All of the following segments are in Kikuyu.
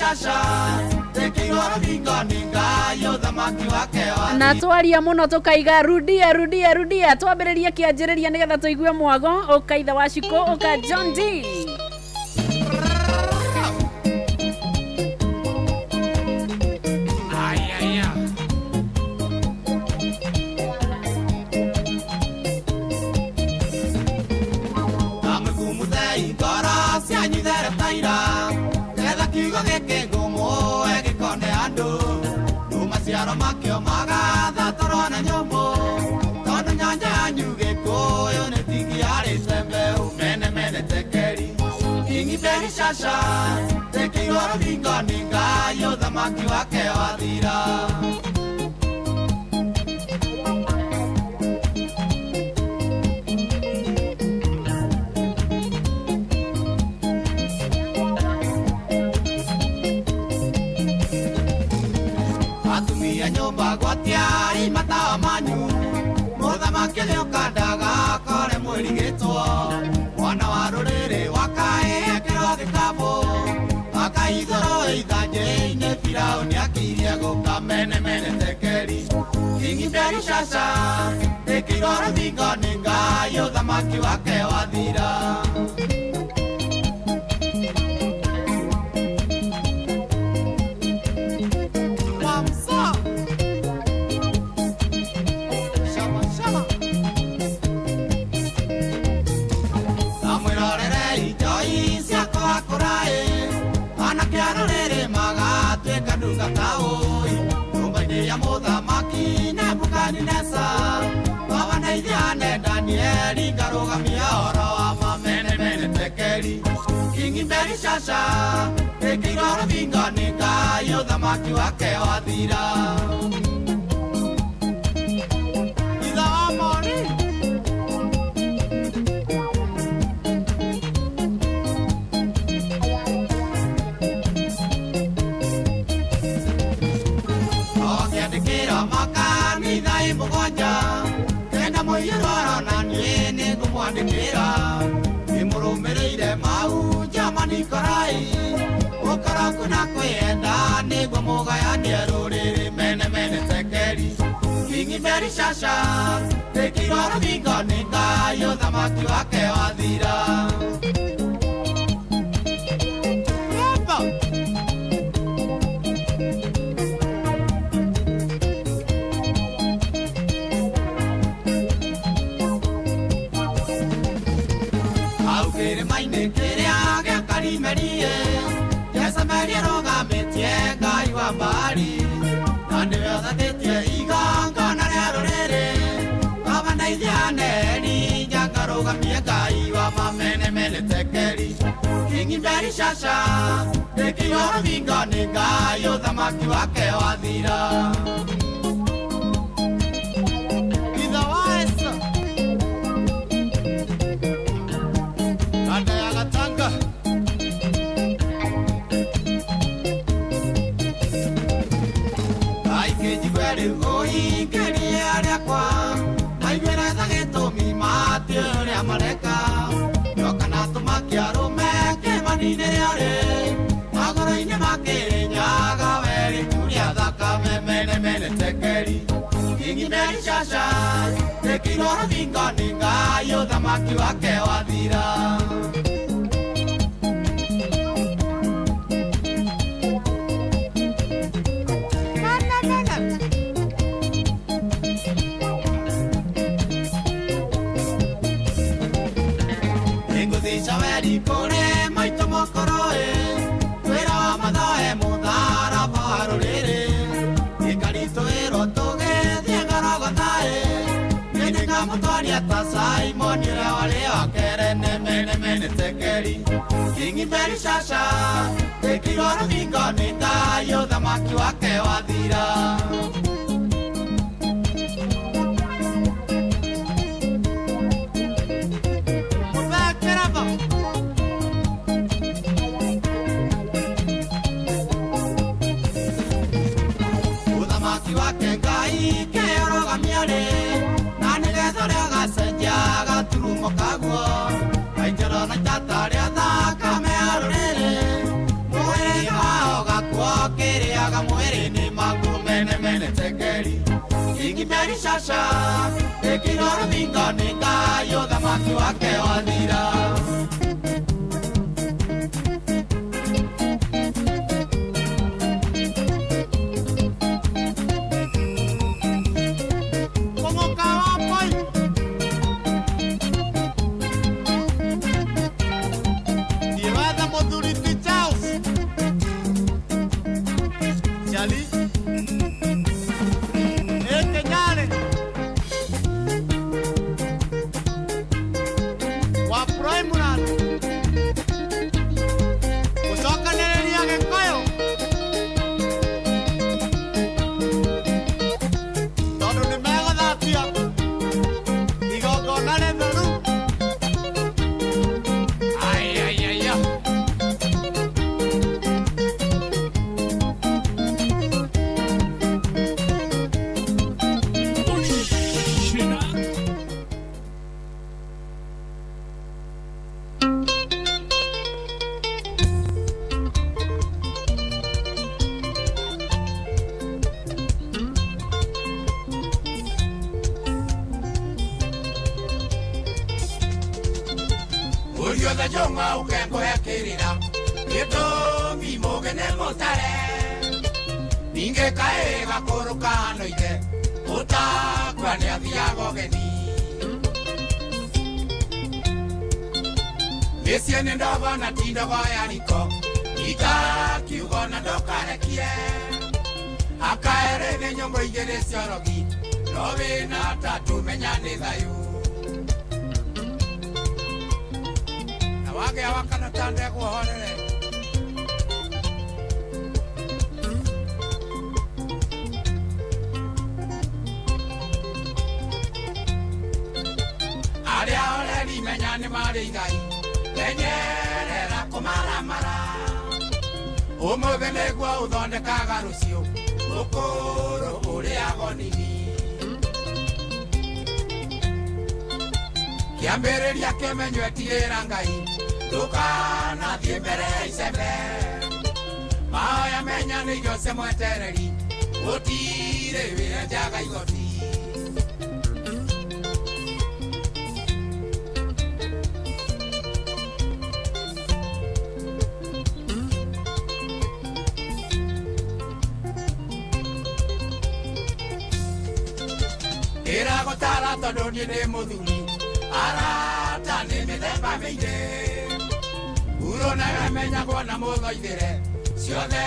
Shasha Tekirwo rũthingo nĩ Ngai ũthamaki wake wathira. Na twaria muno tukaiga rudia rudia rudia, twambĩrĩrie kĩanjĩrĩria nĩgetha tũigue mwago. Ũka ithe wa Shiko, ũka John D. Ayaya. Amũkumuthe ngoro cianyu ithere ta ira, getha kiugo gĩkĩ ngũmũhe gĩkone andũ. Nũ maciaro makĩo magathatũrwo na nyũmbũ, tondũ nyanja yanyu Gĩkũyũ nĩ tingiarĩte mbeũ. Mene mene tekeri kingi beri shasha, tekirwo rũthingo nĩ Ngai ũthamaki wake wathira. Atumia nyũmba gwatiari matawa manyu, mũthamaki agĩũka ndagakore mwĩrigĩtwo. Mwana wa rũrĩrĩ wakaĩkĩrwo gĩkabũ, akaithũrwo ithanjĩ-inĩ, Firaũni akirie gũka. Mene mene tekeri kingi beri shasha, ĩkĩirwo rũthingo nĩ Ngai ũthamaki wake wathira. Wamsa. Shama, shama. Amwĩrorere ijoi ciakwa kũraĩ, anake a rũrĩrĩ magatuĩka ndungata ũi nyũmba-inĩ ya mũthamaki Nebukadineza. Baba na ithe ane Danieli ngarũgamia ũhoro wa mamene mene tekeri kingi beri shasha, ĩkĩirwo rũthingo nĩ Ngai ũthamaki wake wathira. Ithe wa Mori. Ũkĩandĩkĩra makanitha ĩ mũgwanja, kenda mũiyũrwo na niĩ nĩngũmwandĩkĩra. Nĩmũrũmĩrĩire mahunjia ma Nikorai, ũkoroku na kwĩyenda nĩguo mũgayanie rũrĩrĩ. Mene mene tekeri kingi beri shasha, ĩkĩirwo rũthingo nĩ Ngai ũthamaki wake wathira. Yeba. Hau kĩrĩma-inĩ kĩrĩa gĩa Karimeli-ĩ, Jezebeli arũgamĩtie Ngai wa Baali, na nĩwe ũthatĩtie igongona rĩa rũrĩrĩ. Baba na ithe Aneri njangarũgamie Ngai wa mamene mene tekeri kingi beri shasha, ĩkĩirwo rũthingo nĩ Ngai ũthamaki wake wathira. Ithe wa Esa. Kanda ya Gatanga. Aikĩnjigue rĩu ũingĩrie arĩa akwa maiguĩre tha gĩtũmi matĩ ũrĩa mareka. Nyoka na tũmaki arũme kĩmani-inĩ rĩarĩ magũrũ-inĩ makĩrĩnyaga weri rĩa thakame. Mene mene tekeri kingi beri shasha, ĩkĩirwo rũthingo nĩ Ngai ũthamaki wake wathira. Mene mene. Nĩngũthica weri kũrĩ maitũ mũkũrũ-ĩ, wĩra wa mathoe mũtharaba wa rũrĩrĩ. Ĩkaritũhĩrwo tũgĩthiĩ Gorogotha-ĩ, niĩ nĩngamũtwaria ta Simoni ũrĩa warĩ wa Kerene. Mene mene tekeri kingi beri shasha, ĩkĩirwo rũthingo nĩ Ngai ũthamaki wake wathira. Mũthakĩraba. Ũthamaki wake Ngai kĩũrũgamia-rĩ, na nĩgetha ũrĩa ũgacenjia gaturumo kaguo, kainjĩrwo na itata rĩa thakame ya rũrĩrĩ. Mũhĩrĩga wao Berishasha ĩkĩrwo rũthingo nĩ Ngai ũthamaki wake wathira. Kũng'ũka wa Moi. Thiĩ wethe mũthuri ti Charles. Chali. Ĩ Kenyarĩ. Wa Primary. Gũcokanĩrĩria Gĩkũyũ. Tondũ nĩ megũthambia igongona rĩtheru. Ai, ai, ai, ai. Ũriothe njũng'wa ũkengũhe kĩrĩra gĩtũmi mũgene mũtare ningĩ kaĩ gakũrũ kahana ithe ũtakua nĩathiaga ũgeni mĩciĩ nĩ ndogo na ti ndogo ya riko itakiugo na ndũkarekie akaere nĩ nyũngũ igĩrĩ ciorogi no wĩna tatũ menya nĩ thayũ na wagĩa wakana ta ndegwa ũhorere. Arĩa oreri menya nĩ marĩ igai menyerera kũmaramara ũmũthĩ nĩguo ũthondekaga rũciũ mũkũrũ ũrĩago nini kĩambĩrĩria kĩmenywo etigĩra Ngai ndũkanathiĩ mbere ya icembe mahoya menya nĩ irio cia mwetereri gũtirĩ wĩra njaga igoti. Ĩragũtara tondũ niĩ nĩ mũthuri arata nĩ mĩthemba mĩingĩ huro nayo ĩmenyagwo na mũthoithĩre ciothe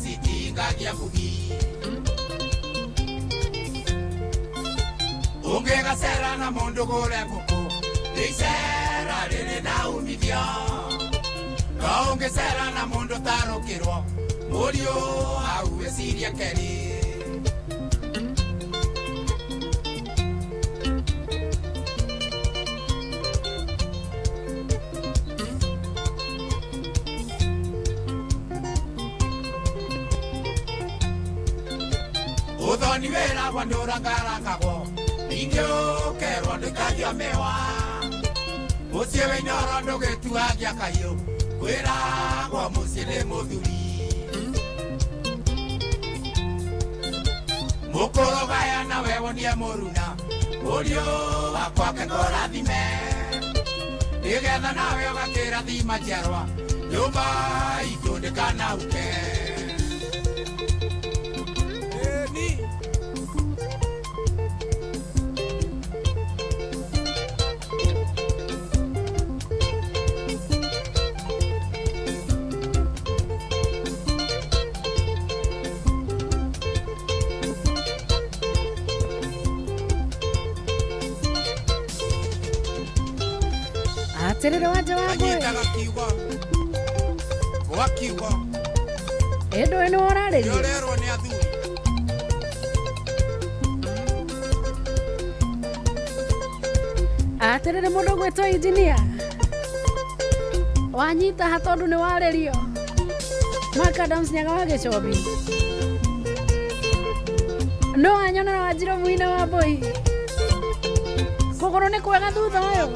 citingagia bugi ũngĩgacera na mũndũ gũre ngũkũ nĩ icera rĩrĩ na umithio no ũngĩcera na mũndũ tarũkĩrwo mũriũ hau wĩcirie kerĩ. Ũthoni wĩragwo ndũrangarangagwo ningĩ ũkerwo ndũikagio mĩwa mũciĩ wĩ inioro ndũgĩtuagia kahiũ kwĩragwo mũciĩ nĩ mũthuri mũkũrũ gaya nawe wonie mũruna mũriũ wakwake kũrathime nĩgetha nawe ũgakĩrathima njiarwa nyũmba itũ ndĩkanauke. Atirĩrĩ wanja wa ngũĩ. Anyitaga kiugo gwa kiugo. Ĩ ndũĩ nĩwe ũrarĩria. Nĩũrerwo nĩ athuri. Atirĩrĩ mũndũ ũgwĩtwo injinia wanyita ha tondũ nĩ warĩrio Mark Adams Nyaga wa Gĩcobi no wanyonera Wanjirũ mũina wa mbũi kũgũrũ nĩ kwega thutha ũyũ.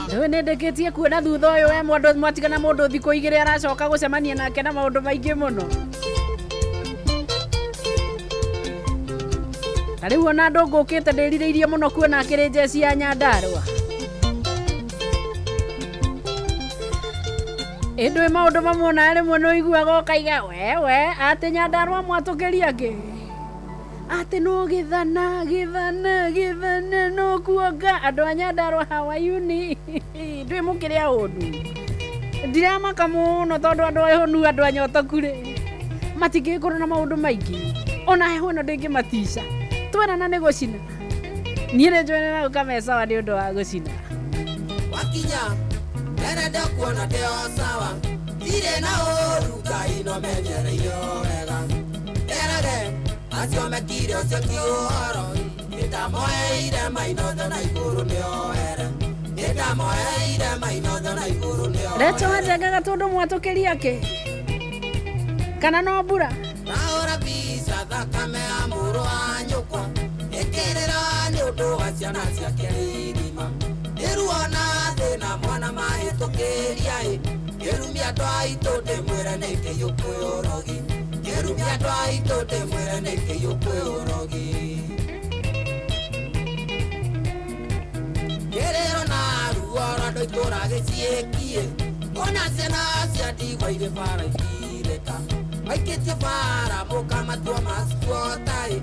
Ndũĩ nĩ ndĩkĩtie kuona thutha ũyũ we mwandũ mwatigana mũndũ thikũ igĩrĩ aracoka gũcemania nake na maũndũ maingĩ mũno. Ta rĩu ona andũ ngũkĩte ndĩrirĩirie mũno kuona akĩrĩ njeci ya Nyandarũa. Ĩndĩ maũndũ mamwe ona rĩmwe nĩ ũiguaga ũkaiga wewe atĩ Nyandarũa mwatũkĩria kĩ atĩ no gĩthana gĩthana gĩthana no kuonga andũ a Nyandarũa hawayuni ndwĩ mũkĩrĩ aũndũ ndiramaka mũno tondũ andũ ahũnu andũ anyotoku rĩ matingĩgĩkorwo na maũndũ maingĩ ona heho ĩno ndĩngĩmatica twerana nĩ gũcina niĩ nĩ njũĩ nĩ gũka sawa nĩ ũndũ wa gũcina. Wakinya nderenda kuona ndĩ o sawa ndirĩ na ũru Ngai no menyereire o wega nderage acio mekire ũcio ti ũhoro nĩndamoeire mainotho na igũrũ nĩ ohere nĩndamoeire mainotho na igũrũ nĩ ohere. Recho wajengaga tũndũ mwatũkĩria kĩ kana no mbura Rahũra mbica thakame ya mũrũ wa nyũkwa ĩkĩrĩra nĩ ũndũ wa ciana ciake igima nĩruona thĩna mwana mahĩtũkĩria ĩ kĩrumia andũ aitũ ndĩmwĩre nĩ kĩiyũ kwĩ ũrogi kĩrumia andũ aitũ ndĩmwĩre nĩ kĩiyũ kwĩ ũrogi kĩrĩro na ruo rwa andũ itũra gĩciĩkiĩ ona ciana cia ndigwa irĩ bara itirĩka maikĩtie bara mũkamatua maskuotaĩ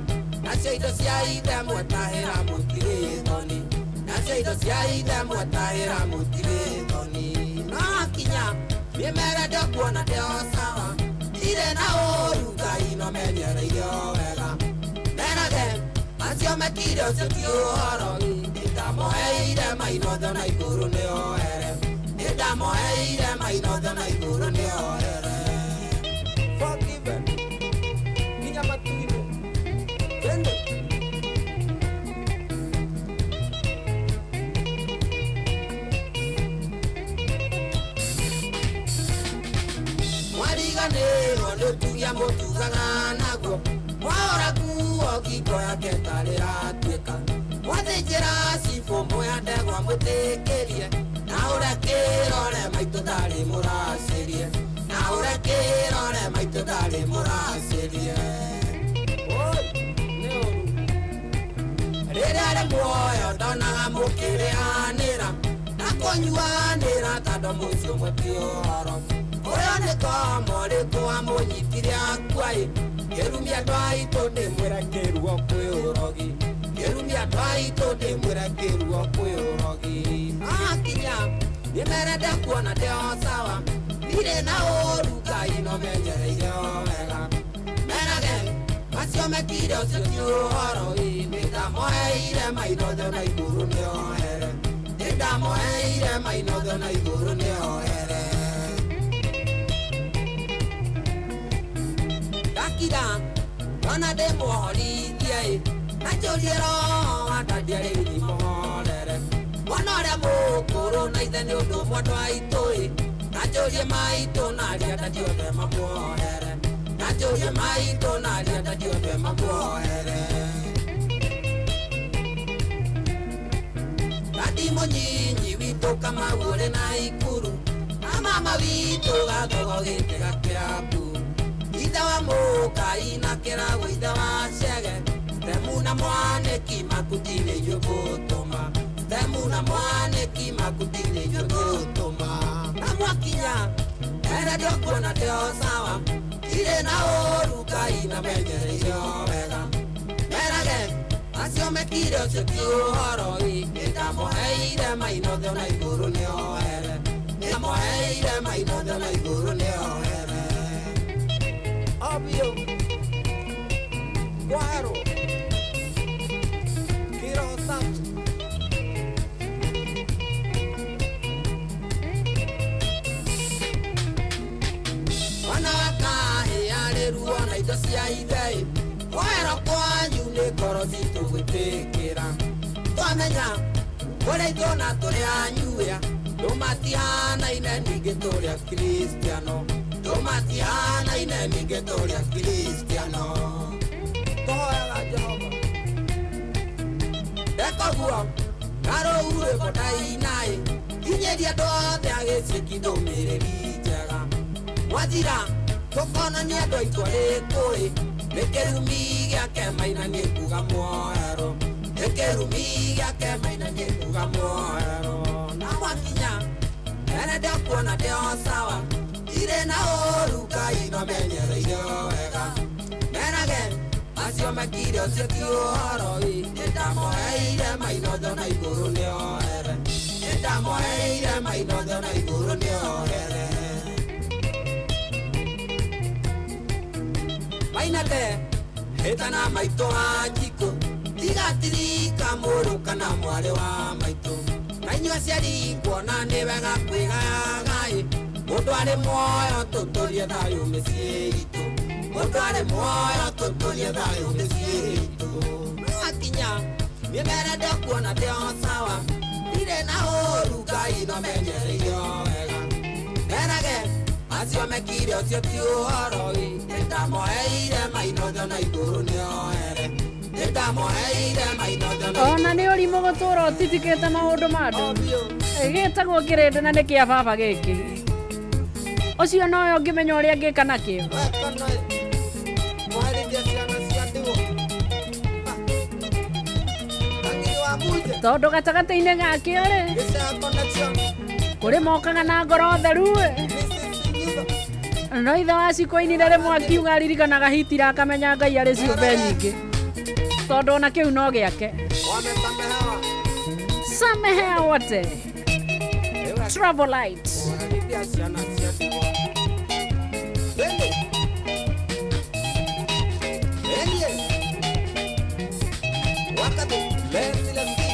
nacio indo cia ithe mwetahĩra mũtirĩ thoni nacio indo cia ithe mwetahĩra mũtirĩ thoni no akinya nĩmere ndĩkuona ndĩ o sawa ndirĩ na ũru Ngai no menyereire o wega merage acio mekire ũcio ti ũhoro nĩndamoeire mainotho na igũrũ nĩ ohere nĩndamoeire mainotho na igũrũ nĩ ohere. Forgiven nginya matu-inĩ twende. Mwariganĩrwo nĩ ũtugia mũtugaga naguo mwahora nguo ngingo yake tarĩratuĩka mwathĩnjĩra cibũ muoya ndegwa mwĩtĩkĩrie na ũrĩa kĩrore maitũ ndarĩ mũracĩrie na ũrĩa kĩrore maitũ ndarĩ mũracĩrie. Oi, nĩ ũru rĩrĩa rĩ muoyo ndonaga mũkĩrĩanĩra na kũnyuanĩra tondũ mũciĩ ũmwe ti ũhoro ũyũ nĩ komo rĩkũ amũnyitire akua ĩ kĩrumia andũ aitũ ndĩmwĩre kĩruo kwĩ ũrogi kĩrumia andũ aitũ ndĩmwĩre kĩruo kwĩ ũrogi akinya nĩmere ndekuona ndĩ o sawa ndirĩ na ũru Ngai no menyereire o wega merage acio mekire ũcio ti ũhoro nĩndamoeire mainotho na igũrũ nĩ ohere nĩndamoeire mainotho na igũrũ nĩ ohere. Ndakira ndona ndĩmũhorithie ĩ na njũrie roho wa ndandia rĩu ndimũhorere mwana ũrĩa mũkũrũ na ithe nĩ ũndũ ũmwe andũ aitũ ĩ na njũrie maitũ na arĩa ndadi othe mamuohere na njũrie maitũ na arĩa ndadi othe mamuohere. Dadi mũnyinyi witũ Kamau ũrĩ na Ikuru na mama witũ Gathogo gĩtĩga Kĩambu ithe wa mũkai na kĩrago ithe wa Chege Stemu na mwanĩki makuti nĩ inyuĩ ngũtũma Stemu na mwanĩki makuti nĩ inyuĩ ngũtũma na mwakinya ere ndĩkuona ndĩ o sawa ndirĩ na ũru Ngai na menyereire o wega merage acio mekire ũcio ti ũhoro nĩndamoeire mainotho na igũrũ nĩ ohere nĩndamoeire mainotho na igũrũ nĩ ohere. Obvio Guaro Kiro safi. Mwana wa kahĩ arĩ ruo na indo cia ithe kwero kwanyu nĩ ngoro citũ gwĩtĩkĩra twamenya kũrĩ itũ na tũrĩ anyuya ndũmatihanaine ningĩ tũrĩ akristiano ndũmatihanaine ningĩ tũrĩ akristiano tũhoyaga Jehova ndekoguo karũu rwĩmbo ndainaĩ kinyĩria andũ othe a gĩciki ndũmĩrĩri njega mwathira tũkonania andũ aitũ arĩkũĩ Nĩkĩrumi gĩake maina nĩ kuga muoero. Nĩkĩrumi gĩake maina nĩ kuga muoero. Na mwakinya ene ndekuona ndĩ o sawa. Irĩ na ũru Ngai no menyereire wega. Merage acio mekire ũcio ti ũhoro ĩ. Nĩndamoeire maina othe na igũrũ nĩohere. Nĩndamoeire maina othe na igũrũ nĩohere. Mainate hĩtana maitũ wa njikũ tigatirika mũrũ kana mwarĩ wa maitũ. Na inyuĩ aciari kuona nĩ wega kwĩgayaga-ĩ. Mũndũ arĩ muoyo tũtũrie thayũ mĩciĩ itũ. Mũndũ arĩ muoyo tũtũrie thayũ mĩciĩ itũ. Mwakinya niĩ mbere ndekuona ndĩ o sawa. Ndirĩ na ũru Ngai no menyereire o wega. Merage acio mekire ũcio ti ũhoro ĩ. Nĩndamoeire maina othe na igũrũ nĩohere. Nĩndamoeire maina othe na Ona nĩ ũrimũ gũtũra ũtitikĩte maũndũ ma andũ. Gĩtagwo kĩrĩndĩ na nĩ kĩa baba gĩkĩ. Ũcio nowe ũngĩmenya ũrĩa angĩka nakĩo. Mwarithia ciana cia ndigwa. Kangiri wa Munje. Tondũ gatagatĩ-inĩ gakĩo rĩ, Gĩcaya connection. kũrĩ mokaga na ngoro theru ĩ. Mrs. Nyuva. No ithe wa Cikũ ainire rĩmwe akiuga aririkanaga Hitler akamenya Ngai arĩ ciũmbe nyingĩ. Tondũ ona kĩu no gĩake. Wamesamehewa. Samehea wote. Travel light. Mwarithia ciana cia ndigwa. Twende. Elie. Wakati lesi lesi.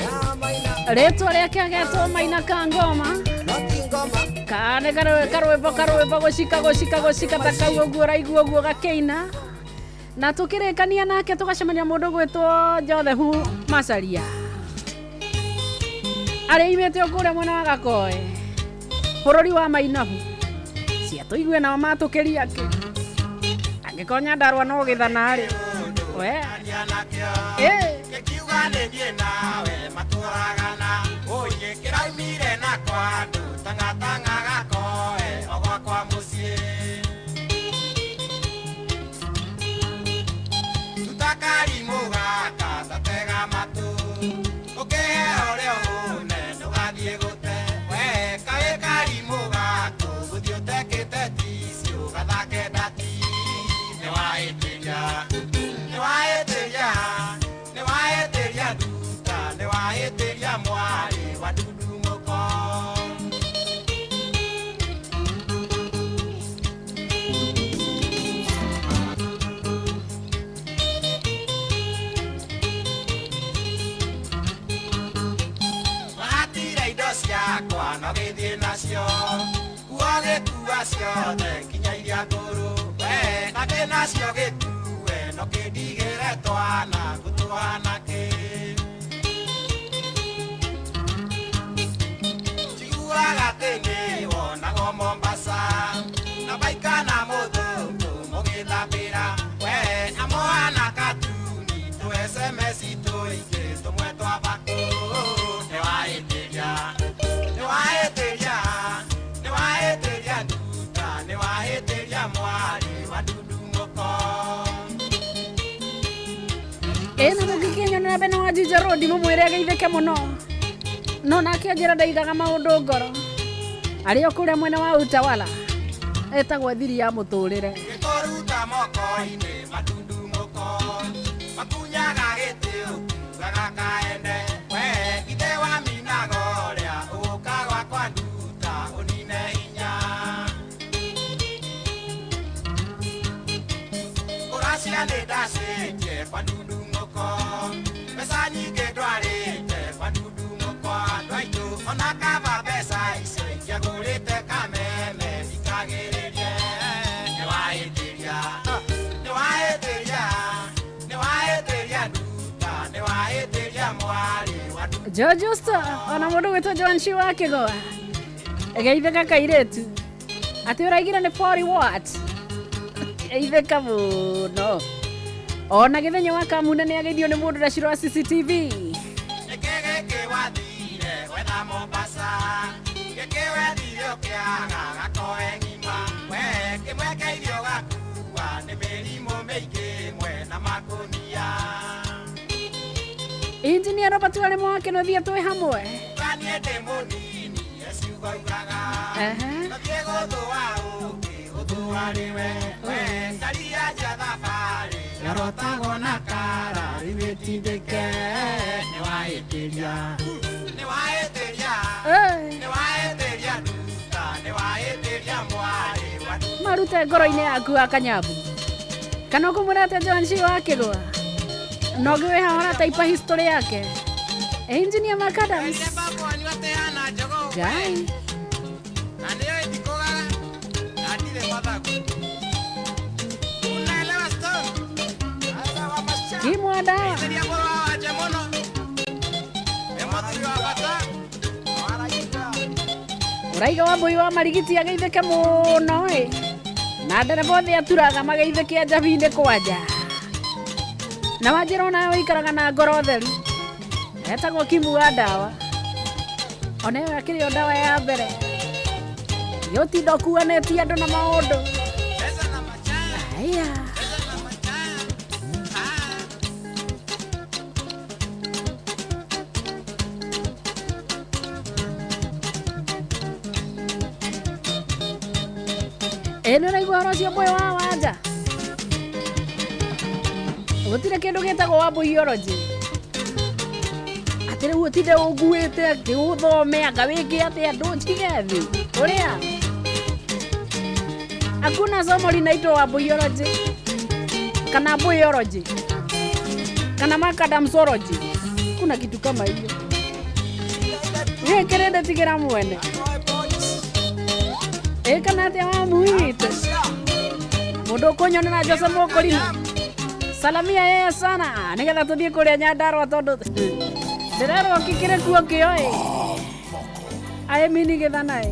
Ya maina. Rĩtwa rĩake agetwo Maina ka ngoma. Noti ngoma. Kana karwĩmbo karwĩmbo gũcika gũcika gũcika ta kau ũguo ũraigua ũguo gakĩina. Na tũkĩrĩkania nake tũgacemania mũndũ gwĩtwo Joseph Macharia. Arĩa imĩte o kũrĩa mwena wa Gakoe. Bũrũri wa Mainabu. Cia tũigue nao matũkĩria kĩ. Angĩkorwo Nyandarua no gĩthana rĩ. We. Ĩ. Gĩkiuga nĩ niĩ nawe matũragana. Ũiĩ kĩraumire na kwa andũ tang'atang'a gakoe o gwakwa mũciĩ. Tutakari mũgaka tatega matũ. Ũkĩheo ũrĩa ũhũne ndũgathiĩ gũte. We kaĩ karimũ gaku gũthiĩ ũtekĩte ticiũ gathake ndati. Nĩwahĩtĩria. Nĩwahĩtĩria. Nĩwahĩtĩria nduta. Nĩwahĩtĩria mwarĩ wa ndundu mũko. Wahatire indo ciakwa no gĩthiĩ nacio. Kuo gĩkua ciothe nginya iria ngũrũ. We na ndĩ nacio gĩkue no kĩndigĩre twana ngũtũhana kĩ. Njiguaga atĩ nĩwonagwo Mombasa na baikana mũthũngũ mũgĩthambĩra. We amohana katuni tũ SMS tũingĩ tũmwe twa bakũ. Nĩwahĩtĩria. Nĩwahĩtĩria. Nĩwahĩtĩria nduta. Nĩwahĩtĩria mwarĩ wa ndundu mũko. Ĩ na mũngĩkĩnyonera Beno wa Juja Road mũmwĩre ageithĩke mũno. No nake anjĩra ndaigaga maũndũ ngoro. Arĩ o kũrĩa mwena wa Utawala. Etagwo thiri ya mũtũrĩre. Gĩkũruta moko-inĩ matundu mũko. Makunyaga gĩtĩ ũkiugaga kaende. We ithe wa minago ũrĩa ũgũka gwakwa nduta ũnine hinya. Kũracia nĩ ndacĩtie kwa ndundu mũko. Mbeca nyingĩ ndwarĩte kwa ndundu mũko. Andũ aitũ ona kaba mbeca icio ingĩagũrĩte kameme ikagĩrĩrie. Nĩwahĩtĩria. Nĩwahĩtĩria. Nĩwahĩtĩria nduta. Nĩwahĩtĩria mwarĩ wa ndundu. George Oster ona mũndũ gwĩtwo John Shi wa Kĩgoa. Geithĩka kairĩtu. Atĩ ũraigire nĩ 40 watt. Geithĩka mũno. Ona gĩthenya wa Kamune nĩ ageithio nĩ mũndũ na wa CCTV. Nĩkĩ gĩkĩ wathire gwetha Mombasa? Gĩkĩ wethire ũkĩaga gakoe ng'ima. We kĩmwe kĩa irio gakua nĩ mĩrimũ Engineer Robert Wale Mwake no thia twĩ hamwe. Marute ngoro-inĩ yaku wa Kanyabu kana ũkũmwĩra atĩa John Shi wa Kĩgwa no ngĩwĩ haha ũrataipa history yake. Engineer Mark Adams Ngai Kimwa dawa Ũraiga wa mbui wa marigiti ageithĩke mũno ĩ na ndereba othe aturaga mageithĩke njabinĩ kwanja na wanjĩra onawe ũikaraga na ngoro theru etagwo Kimu wa ndawa ona ĩyo akĩrĩ o ndawa ya mbere gĩũtinda ũkuanĩtie andũ na maũndũ aya. Ĩ nĩ ũraigua ũhoro ũcio mbũĩ wa wanja gũtirĩ kĩndũ gĩtagwo wambũiology atĩ rĩu ũtinde ũnguĩte atĩ ũthome anga wĩke atĩa ndũnjige thĩ ũrĩa hakuna somo linaitwa wambũiology kana mbũiology kana makadamsology kuna kitu kama hiyo gĩkĩrĩ ndĩtigĩra mwene ĩ kana atĩa wamuigĩte mũndũ ũkũnyonera Jose Mũkũrina salamia yeye sana nĩgetha tũthiĩ kũrĩa Nyandarua tondũ ndĩrerwo kĩkĩrĩ kuo kĩo ĩ aemini gĩthana ĩ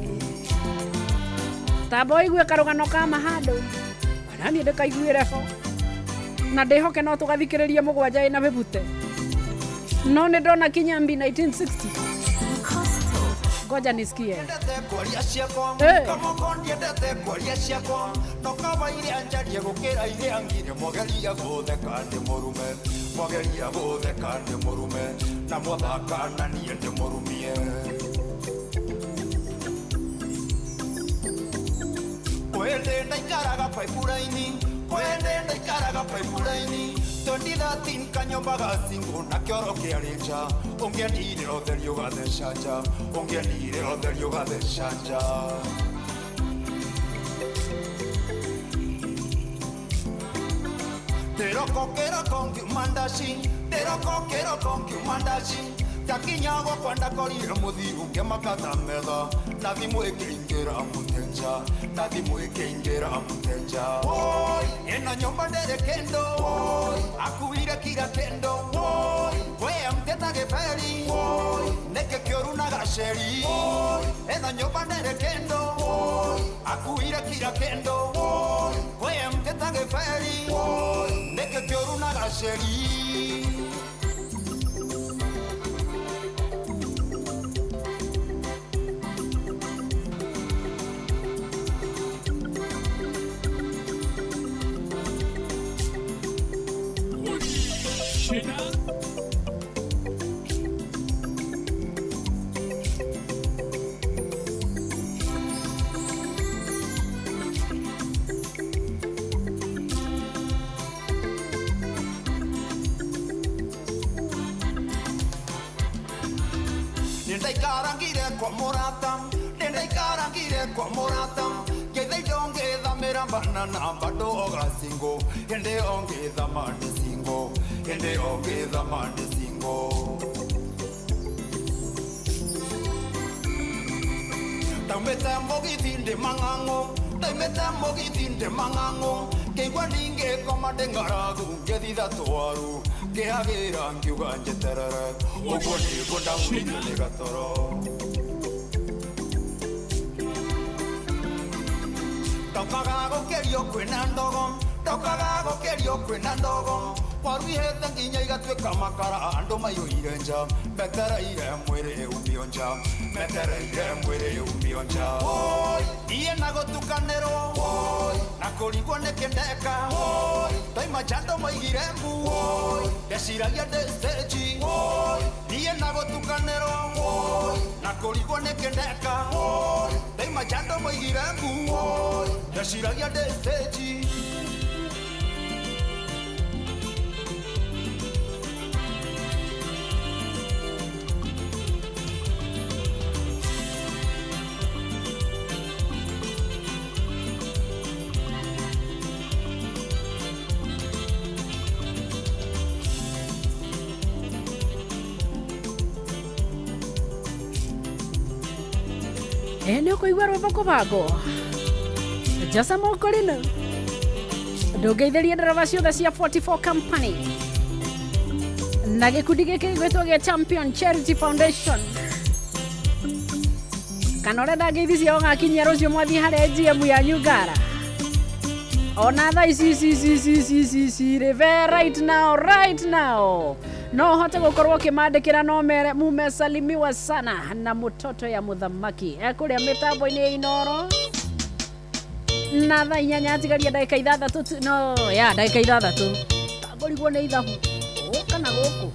tamba ũigue karũgano ka mahandũ ona niĩ ndĩkaiguĩre ho na ndĩhoke no tũgathikĩrĩrie mũgwanja ĩna bĩbute no nĩ ndona Kinyambi 1960 ngoja nisikie. umio nja metereire mwĩrĩ umio nja. Niĩ na gũtukanĩrwo na kũrigwo nĩkĩ ndeka ndaima njando maigire mbu ndeciragia ndĩ stage. Niĩ na gũtukanĩrwo na kũrigwo nĩkĩ ndeka ndaima njando maigire mbu ndeciragia ndĩ stage. Nä å kå igua rwä mbo kå bangwo Jasa Mokorino ndå ngeithä ndereba ciothe cia 44 Company na gä kundi gä kä gwätwo gä Champion Charity Foundation kana å renda ngeithi ciao gakinyia rå cio mwathiĩ harĩa GM ya Nyungara ona thaa ici ici ici ici ici ici ici rĩ right now right now no hote gukorwo ukimandikira no mere mumesalimiwa sana na mutoto ya muthamaki ekuria mitambo-inĩ ya Inoro na thaa inyanya atigaria ndagĩka ithathatũ tu no ya ndagĩka ithathatũ tangũrigwo nĩ ithabu gũka na gũkũ.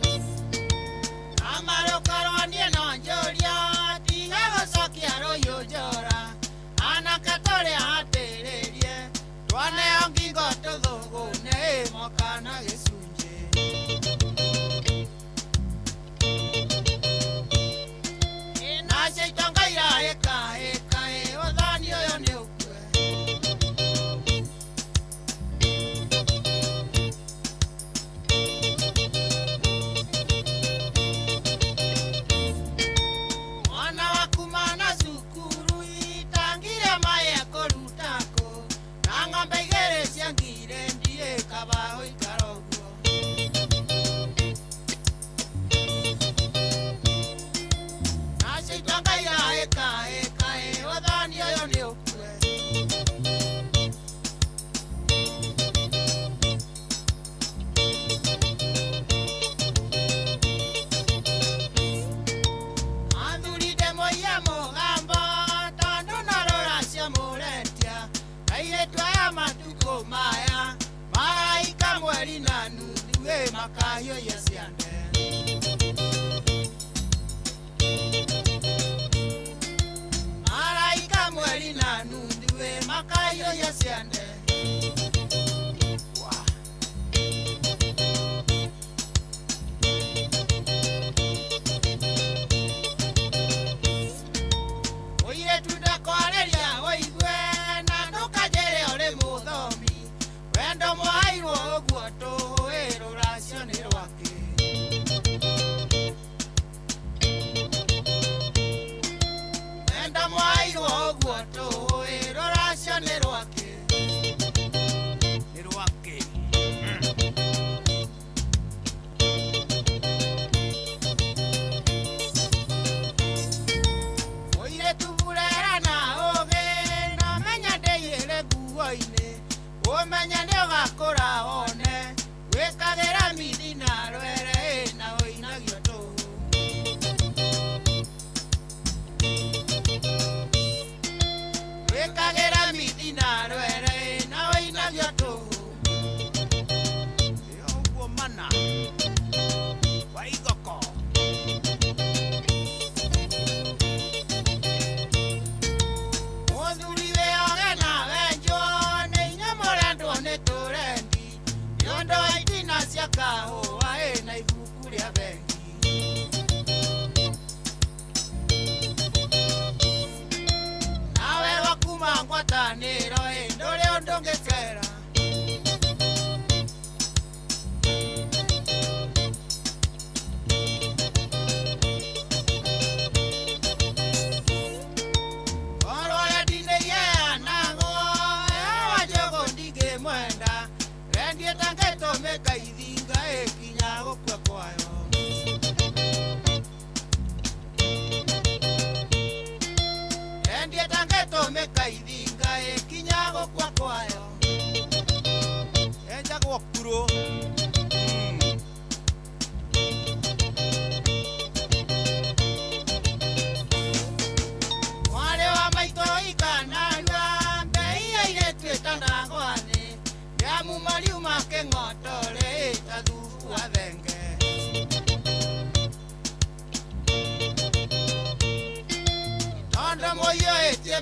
Enda mwairwo ũguo tũĩ rũracio nĩ rwakĩ.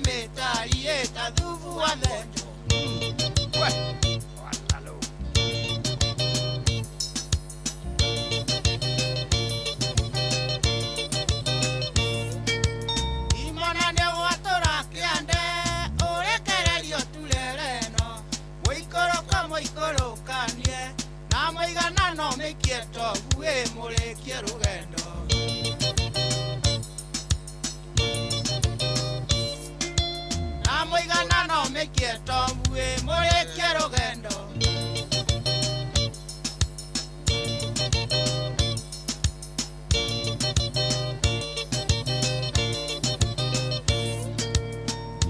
Mĩtariĩ ta thubu wa thenjo. Imona nĩ gwatũra kĩande ũrekererio turere ĩno mũikũrũko mũikũrũkanie na mũiganano mĩikie toguĩ mũrĩkie rũgendo. Na mũiganano mĩikie toguĩ mũrĩkie rũgendo.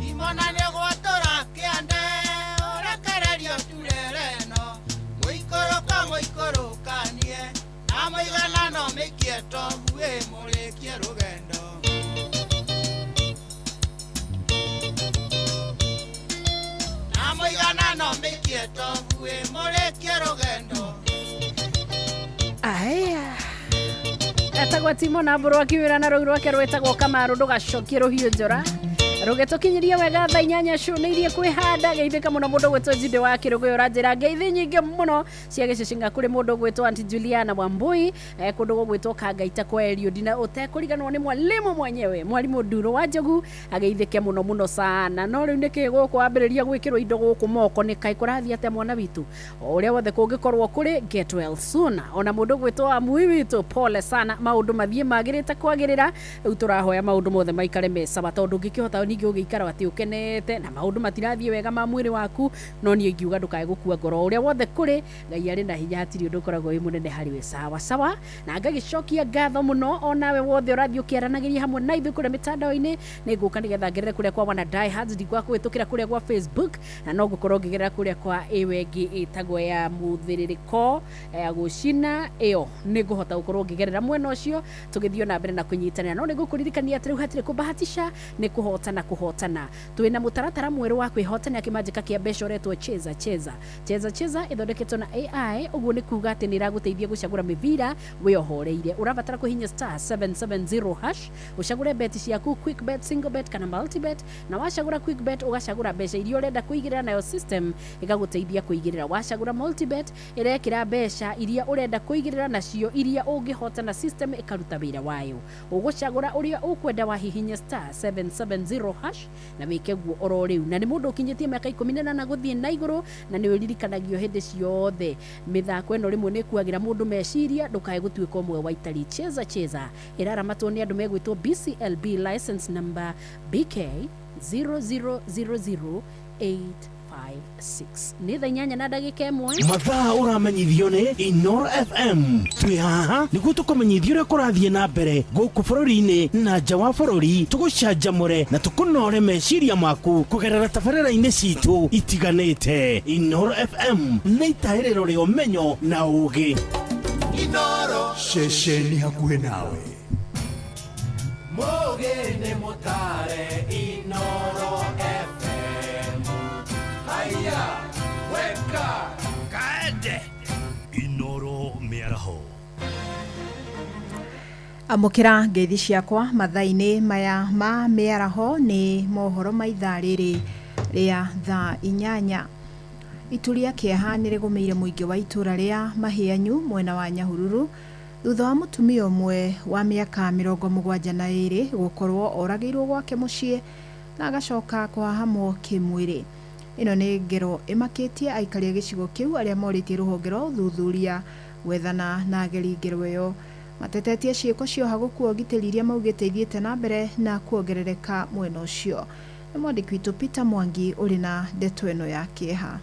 Imona nĩ gwatũra kĩande ũrekererio turere ĩno mũikũrũko mũikũrũkanie na mũiganano mĩikie toguĩ mũrĩkie rũgendo. Na mũiganano mĩikie toguĩ mũrĩkie rũgendo. Aya etagwo Timo na Mbũrũ akiwĩra na rũu rwake rwĩtagwo Kamaru ndũgacokie rũhiũ njora rũgĩtũkinyĩria wega thaa 8 cũnĩirie kwĩhanda. Geithĩka mũno mũndũ gwĩtwo Njindĩ wa Kĩrũgũyũ ũranjĩra ngeithi nyingĩ mũno cia gĩcicinga kũrĩ mũndũ gwĩtwo Aunty Juliana Wambui, kũndũ gũgwĩtwo Kangaita kwa Eliud, na ũtekũriganĩrwo nĩ mwalimu mwenyewe mwalimu Nduro wa Njogu ageithĩke mũno mũno sana. No rĩu nĩkĩ gũkũ wambĩrĩria gwĩkĩrwo indo gũkũ moko nĩ kaĩ kũrathiĩ atĩa mwana witũ? O ũrĩa wothe kũngĩkorwo kũrĩ, get well soon. Ona mũndũ gwĩtwo Amui witũ, pole sana, maũndũ mathiĩ magĩrĩte kwagĩrĩra. Rĩu tũrahoya maũndũ mothe maikare me sawa tondũ ũngĩkĩhota ningĩ ũgĩikara atĩ ũkenete na maũndũ matirathiĩ wega ma mwĩrĩ waku, no niĩ ingiuga ndũkae gũkua ngoro. Ũrĩa wothe kũrĩ Ngai arĩ na hinya, hatirĩ ũndũ ũkoragwo wĩ mũnene harĩ we. Sawa sawa, na ngagĩcokia ngatho mũno onawe wothe ũrathiĩ ũkĩaranagĩria hamwe na ithuĩ kũrĩa mĩtandao-inĩ. Nĩ ngũka nĩgetha ngerere kũrĩa kwa wana diehards, ndingwa kũhĩtũkĩra kũrĩa gwa Facebook, na no ngũkorwo ngĩgerera kũrĩa kwa ĩwe ĩngĩ ĩtagwo ya mũthĩrĩrĩko ya gũcina ĩyo, nĩ ngũhota gũkorwo ngĩgerera mwena ũcio tũgĩthiĩ na mbere na kũnyitanĩra. No nĩ ngũkũririkania atĩ rĩu hatirĩ kũbahatisha, nĩ kũhotana kũhotana. Twĩna mũtaratara mwerũ wa kwĩhotanĩra kĩmanjĩka kĩa mbeca ũretwo Cheza Cheza. Cheza Cheza ĩthondeketwo na AI, ũguo nĩ kuga atĩ nĩ ĩragũteithia gũcagũra mĩbira wĩohoreire. Ũrabatara kũhihinya star 770 hash ũcagũre beti ciaku, quick bet, single bet kana multi bet, na wacagũra quick bet ũgacagũra mbeca iria ũrenda kũigĩrĩra, nayo system ĩgagũteithia kũigĩrĩra. Wacagũra multi bet ĩrekĩra mbeca iria ũrenda kũigĩrĩra nacio iria ũngĩhota, na system ĩkaruta wĩra wayo. Ũgũcagũra ũrĩa ũkwenda wahihinya star 770 hash na wĩke guo oro rĩu. Na nĩ mũndũ ũkinyĩtie mĩaka 18 gũthiĩ na igũrũ, na nĩ ũririkanagio hĩndĩ ciothe mĩthako ĩno rĩmwe nĩ ĩkuagĩra mũndũ meciria, ndũkae gũtuĩka ũmwe wa itari. Cheza Cheza ĩraramatwo nĩ andũ megwĩtwo BCLB license number BK 0000856. Nĩ thaa 8 na ndagĩka 1. Mathaa ũramenyithio nĩ Inoro FM. Twĩ haha nĩguo tũkũmenyithia ũrĩa kũrathiĩ na mbere gũkũ bũrũri-inĩ na nja wa bũrũri, tũgũcanjamũre na tũkũnore meciria maku kũgerera tabarĩra-inĩ citũ itiganĩte. Inoro FM nĩ itahĩrĩro rĩa ũmenyo na ũgĩ. Inoro ceceni hakuhĩ nawe. Mũgĩ nĩ mũtare Inoro FM. Haya, weka kaende Inoro mĩaraho. Amũkĩra ngeithi ciakwa mathaa-inĩ maya ma mĩaraho nĩ mohoro ma ithaa rĩrĩ rĩa thaa 8. Itu rĩa kĩeha nĩ rĩgũmĩire mũingĩ wa itũra rĩa Mahianyu mwena wa Nyahururu thutha wa mũtumia ũmwe wa mĩaka 72 gũkorwo oragĩirwo gwake mũciĩ na agacoka kũhahamwo kĩmwĩrĩ. Ĩno nĩ ngero ĩmakĩtie aikari a gĩcigo kĩu arĩa morĩtie rũhonge rwa ũthuthuria gwethana na ageri ngero ĩyo. Matetetie ciĩko cia ũhagũku wa ũgitĩri iria maugĩte ithiĩte na mbere na kuongerereka mwena ũcio. Nĩ mwandĩki witũ Peter Mwangi ũrĩ na ndeto ĩno ya kĩeha.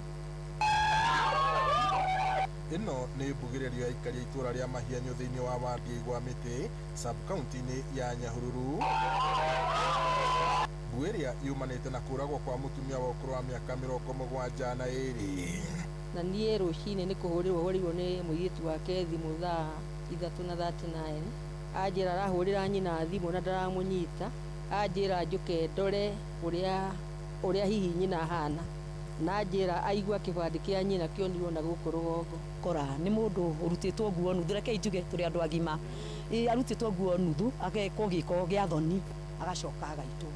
Ĩno nĩ mbugĩrĩrio ya aikari a itũra rĩa Mahianyu thĩinĩ wa wadi ya Igwa Mĩtĩ sub county-inĩ ya Nyahururu. Mbu ĩrĩa yumanĩte na kũragwo kwa mũtumia wa ũkũrũ wa mĩaka 72. Na niĩ rũcinĩ nĩ kũhũrĩrwo hũrĩirwo nĩ mũirĩtu wake thimũ thaa 3:39, anjĩra arahũrĩra nyina thimũ na ndaramũnyita, anjĩra njũke ndore ũrĩa hihi nyina ahana, na anjĩra aigua kĩbandĩ kĩa nyina kĩonirwo na gũkũ rũgongo. Kora nĩ mũndũ ũrutĩtwo nguo nuthu, rekei njuge tũrĩ andũ agima, arutĩtwo nguo nuthu agekwo gĩko gĩa thoni agacoka agaitwo.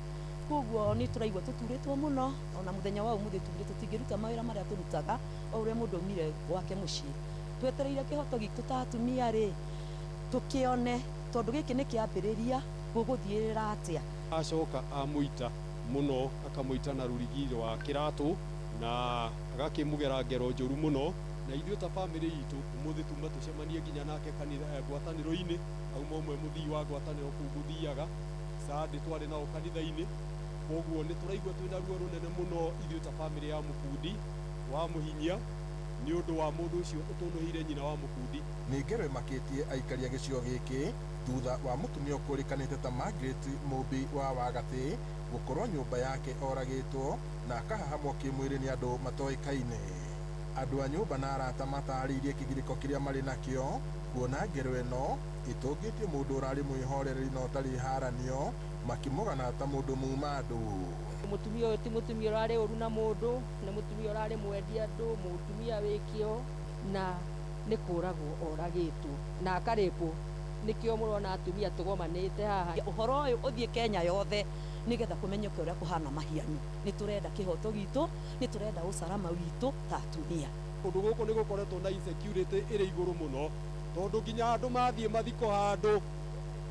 Koguo nĩ tũraigua tũturĩtwo mũno ona mũthenya wa ũmũthĩ tugire tũtingĩruta mawĩra marĩa tũrutaga o ũrĩa mũndũ aumire gwake mũciĩ. Twetereire kĩhoto gitũ ta atumia rĩ tũkĩone tondũ gĩkĩ nĩ kĩambĩrĩria gũgũthiĩrĩra atĩa. Acoka amũita mũno akamũita na rũrigi rwa kĩratũ na agakĩmũgera ngero njũru mũno na ithuĩ ta bamĩrĩ itũ ũmũthĩ tuma tũcemanie nginya nake kanitha ngwatanĩro-inĩ auma ũmwe mũthii wa ngwatanĩro kũu gũthiaga Sunday twarĩ nao kanitha-inĩ koguo nĩ tũraigua twĩna ruo rũnene mũno ithuĩ ta bamĩrĩ ya Mũkundi wa Mũhinyia nĩ ũndũ wa mũndũ ũcio ũtũnũhĩire nyina wa Mũkundi. Nĩ ngero ĩmakĩtie aikari a gĩcigo gĩkĩ thutha wa mũtumia ũkũrĩkanĩte ta Margaret Mũmbi wa Wagatĩ gũkorwo nyũmba yake oragĩtwo na akahahamwo kĩmwĩrĩ nĩ andũ matoĩkaine. Andũ a nyũmba na arata matarĩirie kĩgirĩko kĩrĩa marĩ nakĩo kuona ngero ĩno ĩtũngĩtie mũndũ ũrarĩ mwĩhoreri na ũtarĩ haranio makĩmũgana ta mũndũ muma andũ. Mũtumia ũyũ ti mũtumia ũrarĩ ũru na mũndũ, nĩ mũtumia ũrarĩ mwendia andũ, mũtumia wĩ kĩo na nĩ kũragwo oragĩtwo na akarĩpwo. Nĩkĩo mũrona atumia tũgomanĩte haha. Ũhoro ũyũ ũthiĩ Kenya yothe nĩgetha kũmenyeke ũrĩa kũhana mahianyu. Nĩ tũrenda kĩhoto gitũ, nĩ tũrenda ũcarama witũ ta atumia. Kũndũ gũkũ nĩ gũkoretwo na insecurity ĩrĩ igũrũ mũno tondũ nginya andũ mathiĩ mathiko handũ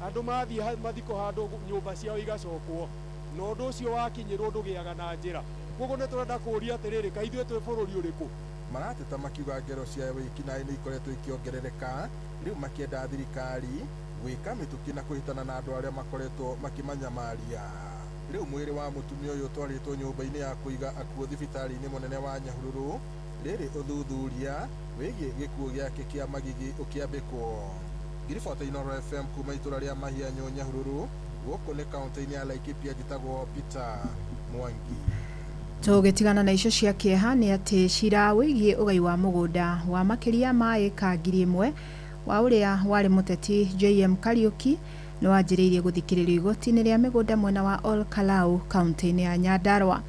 andũ mathiĩ mathiko handũ nyũmba ciao igacokwo na ũndũ ũcio wakinyĩrwo ndũgĩaga na njĩra. Koguo nĩ tũrenda kũũria atĩrĩrĩ, kaĩ ithuĩ twĩ bũrũri ũrĩkũ? Marateta makiuga ngero cia wĩkinaĩ nĩ ikoretwo ikĩongerereka rĩu makĩenda thirikari gwĩka mĩtũkĩ na kũhĩtana na andũ arĩa makoretwo makĩmanyamaria. Rĩu mwĩrĩ wa mũtumia ũyũ ũtwarĩtwo nyũmba-inĩ ya kũiga akuũ thibitarĩ-inĩ mũnene wa Nyahururu rĩrĩ ũthuthuria wĩgiĩ gĩkuũ gĩake kĩa magigi ũkĩambĩkwo. Ngiribota Inooro FM kuma itũra rĩa Mahianyũ Nyahururu gũkũ nĩ kaũntĩ-inĩ ya Laikipia njĩtagwo Peter Mwangi. Tũgĩtigana na icio cia kĩeha nĩ atĩ cira wĩgiĩ ũgai wa mũgũnda wa makĩria ma ĩka 1,000 wa ũrĩa warĩ mũteti JM Kariuki nĩ wanjĩrĩirie gũthikĩrĩrio igoti-inĩ rĩa mĩgũnda mwena wa Ol Kalou kaũntĩ-inĩ ya Nyandarua.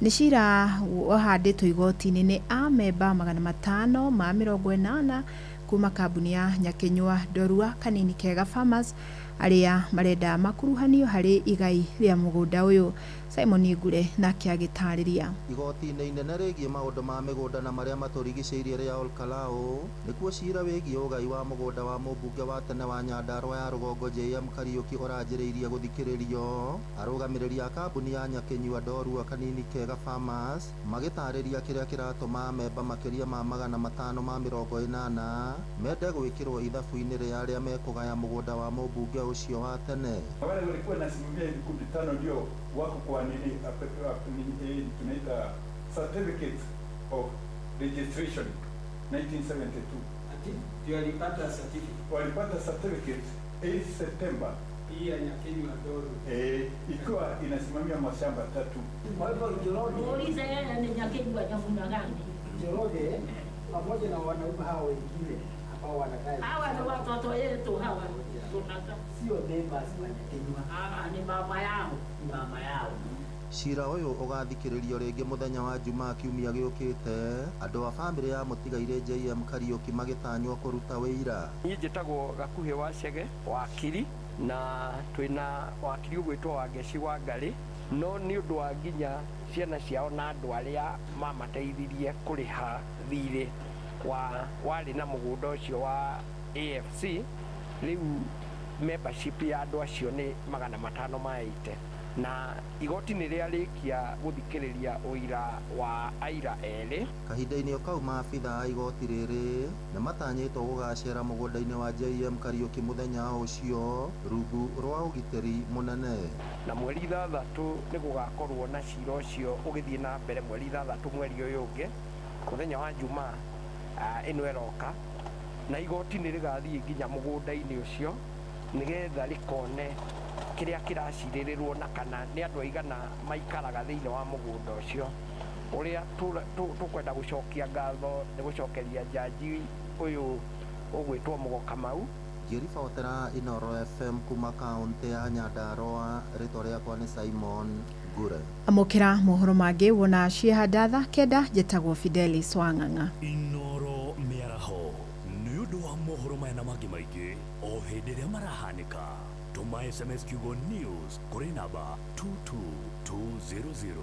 Nĩ cira wahandĩtwo igoti-inĩ nĩ amemba 580 kuma kambuni ya Nyakinyua Ndorua Kanini Kega Farmers arĩa marenda makuruhanio harĩ igai rĩa mũgũnda ũyũ. Simon Ngure nake agĩtarĩria. Igoti-inĩ inene rĩgiĩ maũndũ ma mĩgũnda na marĩa matũrigicĩirie rĩa Ol Kalou nĩkuo cira wĩgiĩ ũgai wa mũgũnda wa mũmbunge wa tene wa Nyandarua ya rũgongo JM Kariuki ũranjĩrĩirie gũthikĩrĩrio. Arũgamĩrĩri a kambuni ya Nyakinyua Ndorua Kanini Kega Farmers magĩtarĩria kĩrĩa kĩratũma amemba makĩria ma 580 mende gwĩkĩrwo ithabu-inĩ rĩa arĩa mekũgaya mũgũnda wa mũmbunge ũcio wa tene. Wale walikuwa nasimamia vikundi tano ndio wako kwa nini tunaita certificate of registration 1972. Ati ndio walipata certificate. Walipata certificate 8 September. Hii ya Nyakinyua Ndoru. Ikiwa inasimamia mashamba tatu. Kwa hivyo Njoroge. Muulize yeye ni Nyakinyua nyamuna gani? Njoroge pamoja na wanaume hao wengine ambao wanakaa. Hawa ni watoto yetu hawa. Sio members wa Nyakinyua. Ni mama yao, ni mama yao. Cira ũyũ ũgathikĩrĩrio rĩngĩ mũthenya wa Jumaa kiumia gĩũkĩte andũ a bamĩrĩ ya mũtigairĩ JM Kariuki magĩtanywo kũruta wĩira. Niĩ njĩtagwo Gakuhĩ wa Chege wakiri na twĩna wakiri ũgwĩtwo Wangeci wa Ngarĩ no nĩ ũndũ wa nginya ciana ciao na andũ arĩa mamateithirie kũrĩha thirĩ wa warĩ na mũgũnda ũcio wa AFC rĩu membership ya andũ acio nĩ 580 na igoti nĩ rĩarĩkia gũthikĩrĩria ũira wa aira erĩ. Kahinda-inĩ o kau maabitha a igoti rĩrĩ nĩ matanyĩtwo gũgacera mũgũnda-inĩ wa JM Kariuki mũthenya ũcio rungu rwa ũgitĩri mũnene. Na mweri 6 nĩ gũgakorwo na cira ũcio ũgĩthiĩ na mbere mweri 6 mweri ũyũ ũngĩ mũthenya wa Jumaa ĩno ĩroka na igoti nĩ rĩgathiĩ nginya mũgũnda-inĩ ũcio nĩgetha rĩkone kĩrĩa kĩracirĩrĩrwo na kana nĩ andũ aigana maikaraga thĩinĩ wa mũgũnda ũcio. Ũrĩa tũkwenda gũcokia ngatho nĩ gũcokeria jaji ũyũ ũgwĩtwo Mũgo Kamau. Ngĩribotera Inooro FM kuma kaũntĩ ya Nyandarua, rĩtwa rĩakwa nĩ Simon Ngure. Amũkĩra mohoro mangĩ wona ciĩhanda thaa 9 njĩtagwo Fidelis Wang'ang'a. Inooro mĩaraho nĩ ũndũ wa mohoro maya na mangĩ maingĩ o hĩndĩ ĩrĩa marahanĩka. Tũma SMS kiugo news kũrĩ namba 22200.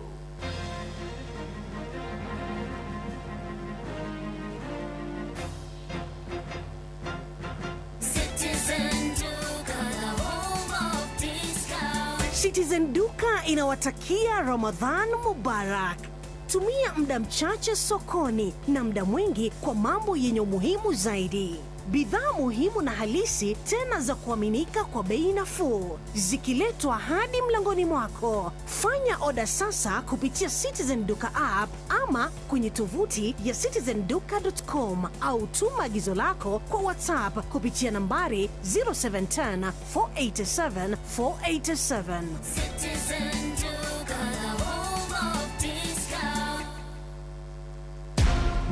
Citizen Duka, the home of discount. Citizen Duka inawatakia Ramadhan Mubarak. Tumia muda mchache sokoni na muda mwingi kwa mambo yenye umuhimu zaidi. Bidhaa muhimu na halisi tena za kuaminika kwa bei nafuu, zikiletwa hadi mlangoni mwako. Fanya oda sasa kupitia Citizen Duka app ama kwenye tovuti ya citizenduka.com au tuma agizo lako kwa WhatsApp kupitia nambari 0710 487 487. Citizen Duka, the home of discount.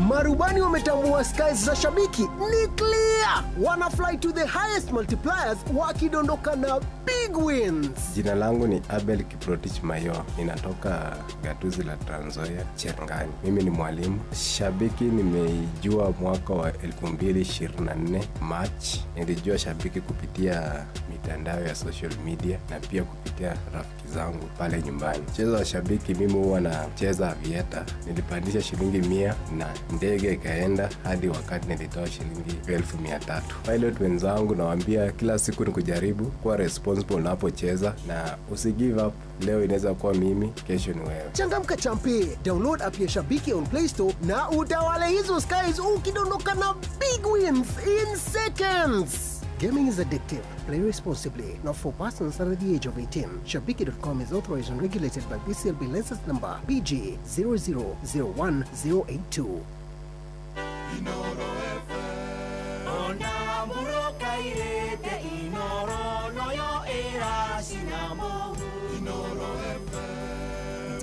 Marubani wametambua skies za shabiki ni clear, wana fly to the highest multipliers wakidondoka na big wins. Jina langu ni Abel Kiprotich Mayo, ninatoka gatuzi la Trans Nzoia, Cherangani. Mimi ni mwalimu. Shabiki nimeijua mwaka wa 2024 March. Nilijua shabiki kupitia mitandao ya social media na pia kupitia rafiki zangu pale nyumbani. Mchezo wa shabiki mimi huwa nacheza avieta. Nilipandisha shilingi 100 na ndege ikaenda hadi wakati nilitoa shilingi 300,000. Pilot wenzangu nawaambia kila siku ni kujaribu kuwa responsible unapocheza na usi give up. Leo inaweza kuwa mimi, kesho ni wewe. Changamka champe, download app ya Shabiki on Play Store na utawale hizo skies ukidondoka na big wins in seconds. Gaming is addictive. Play responsibly. Not for persons under the age of 18. Shabiki.com is authorized and regulated by BCLB license number BG 0001082. Ona murokairete inoro noyo ĩracinamo.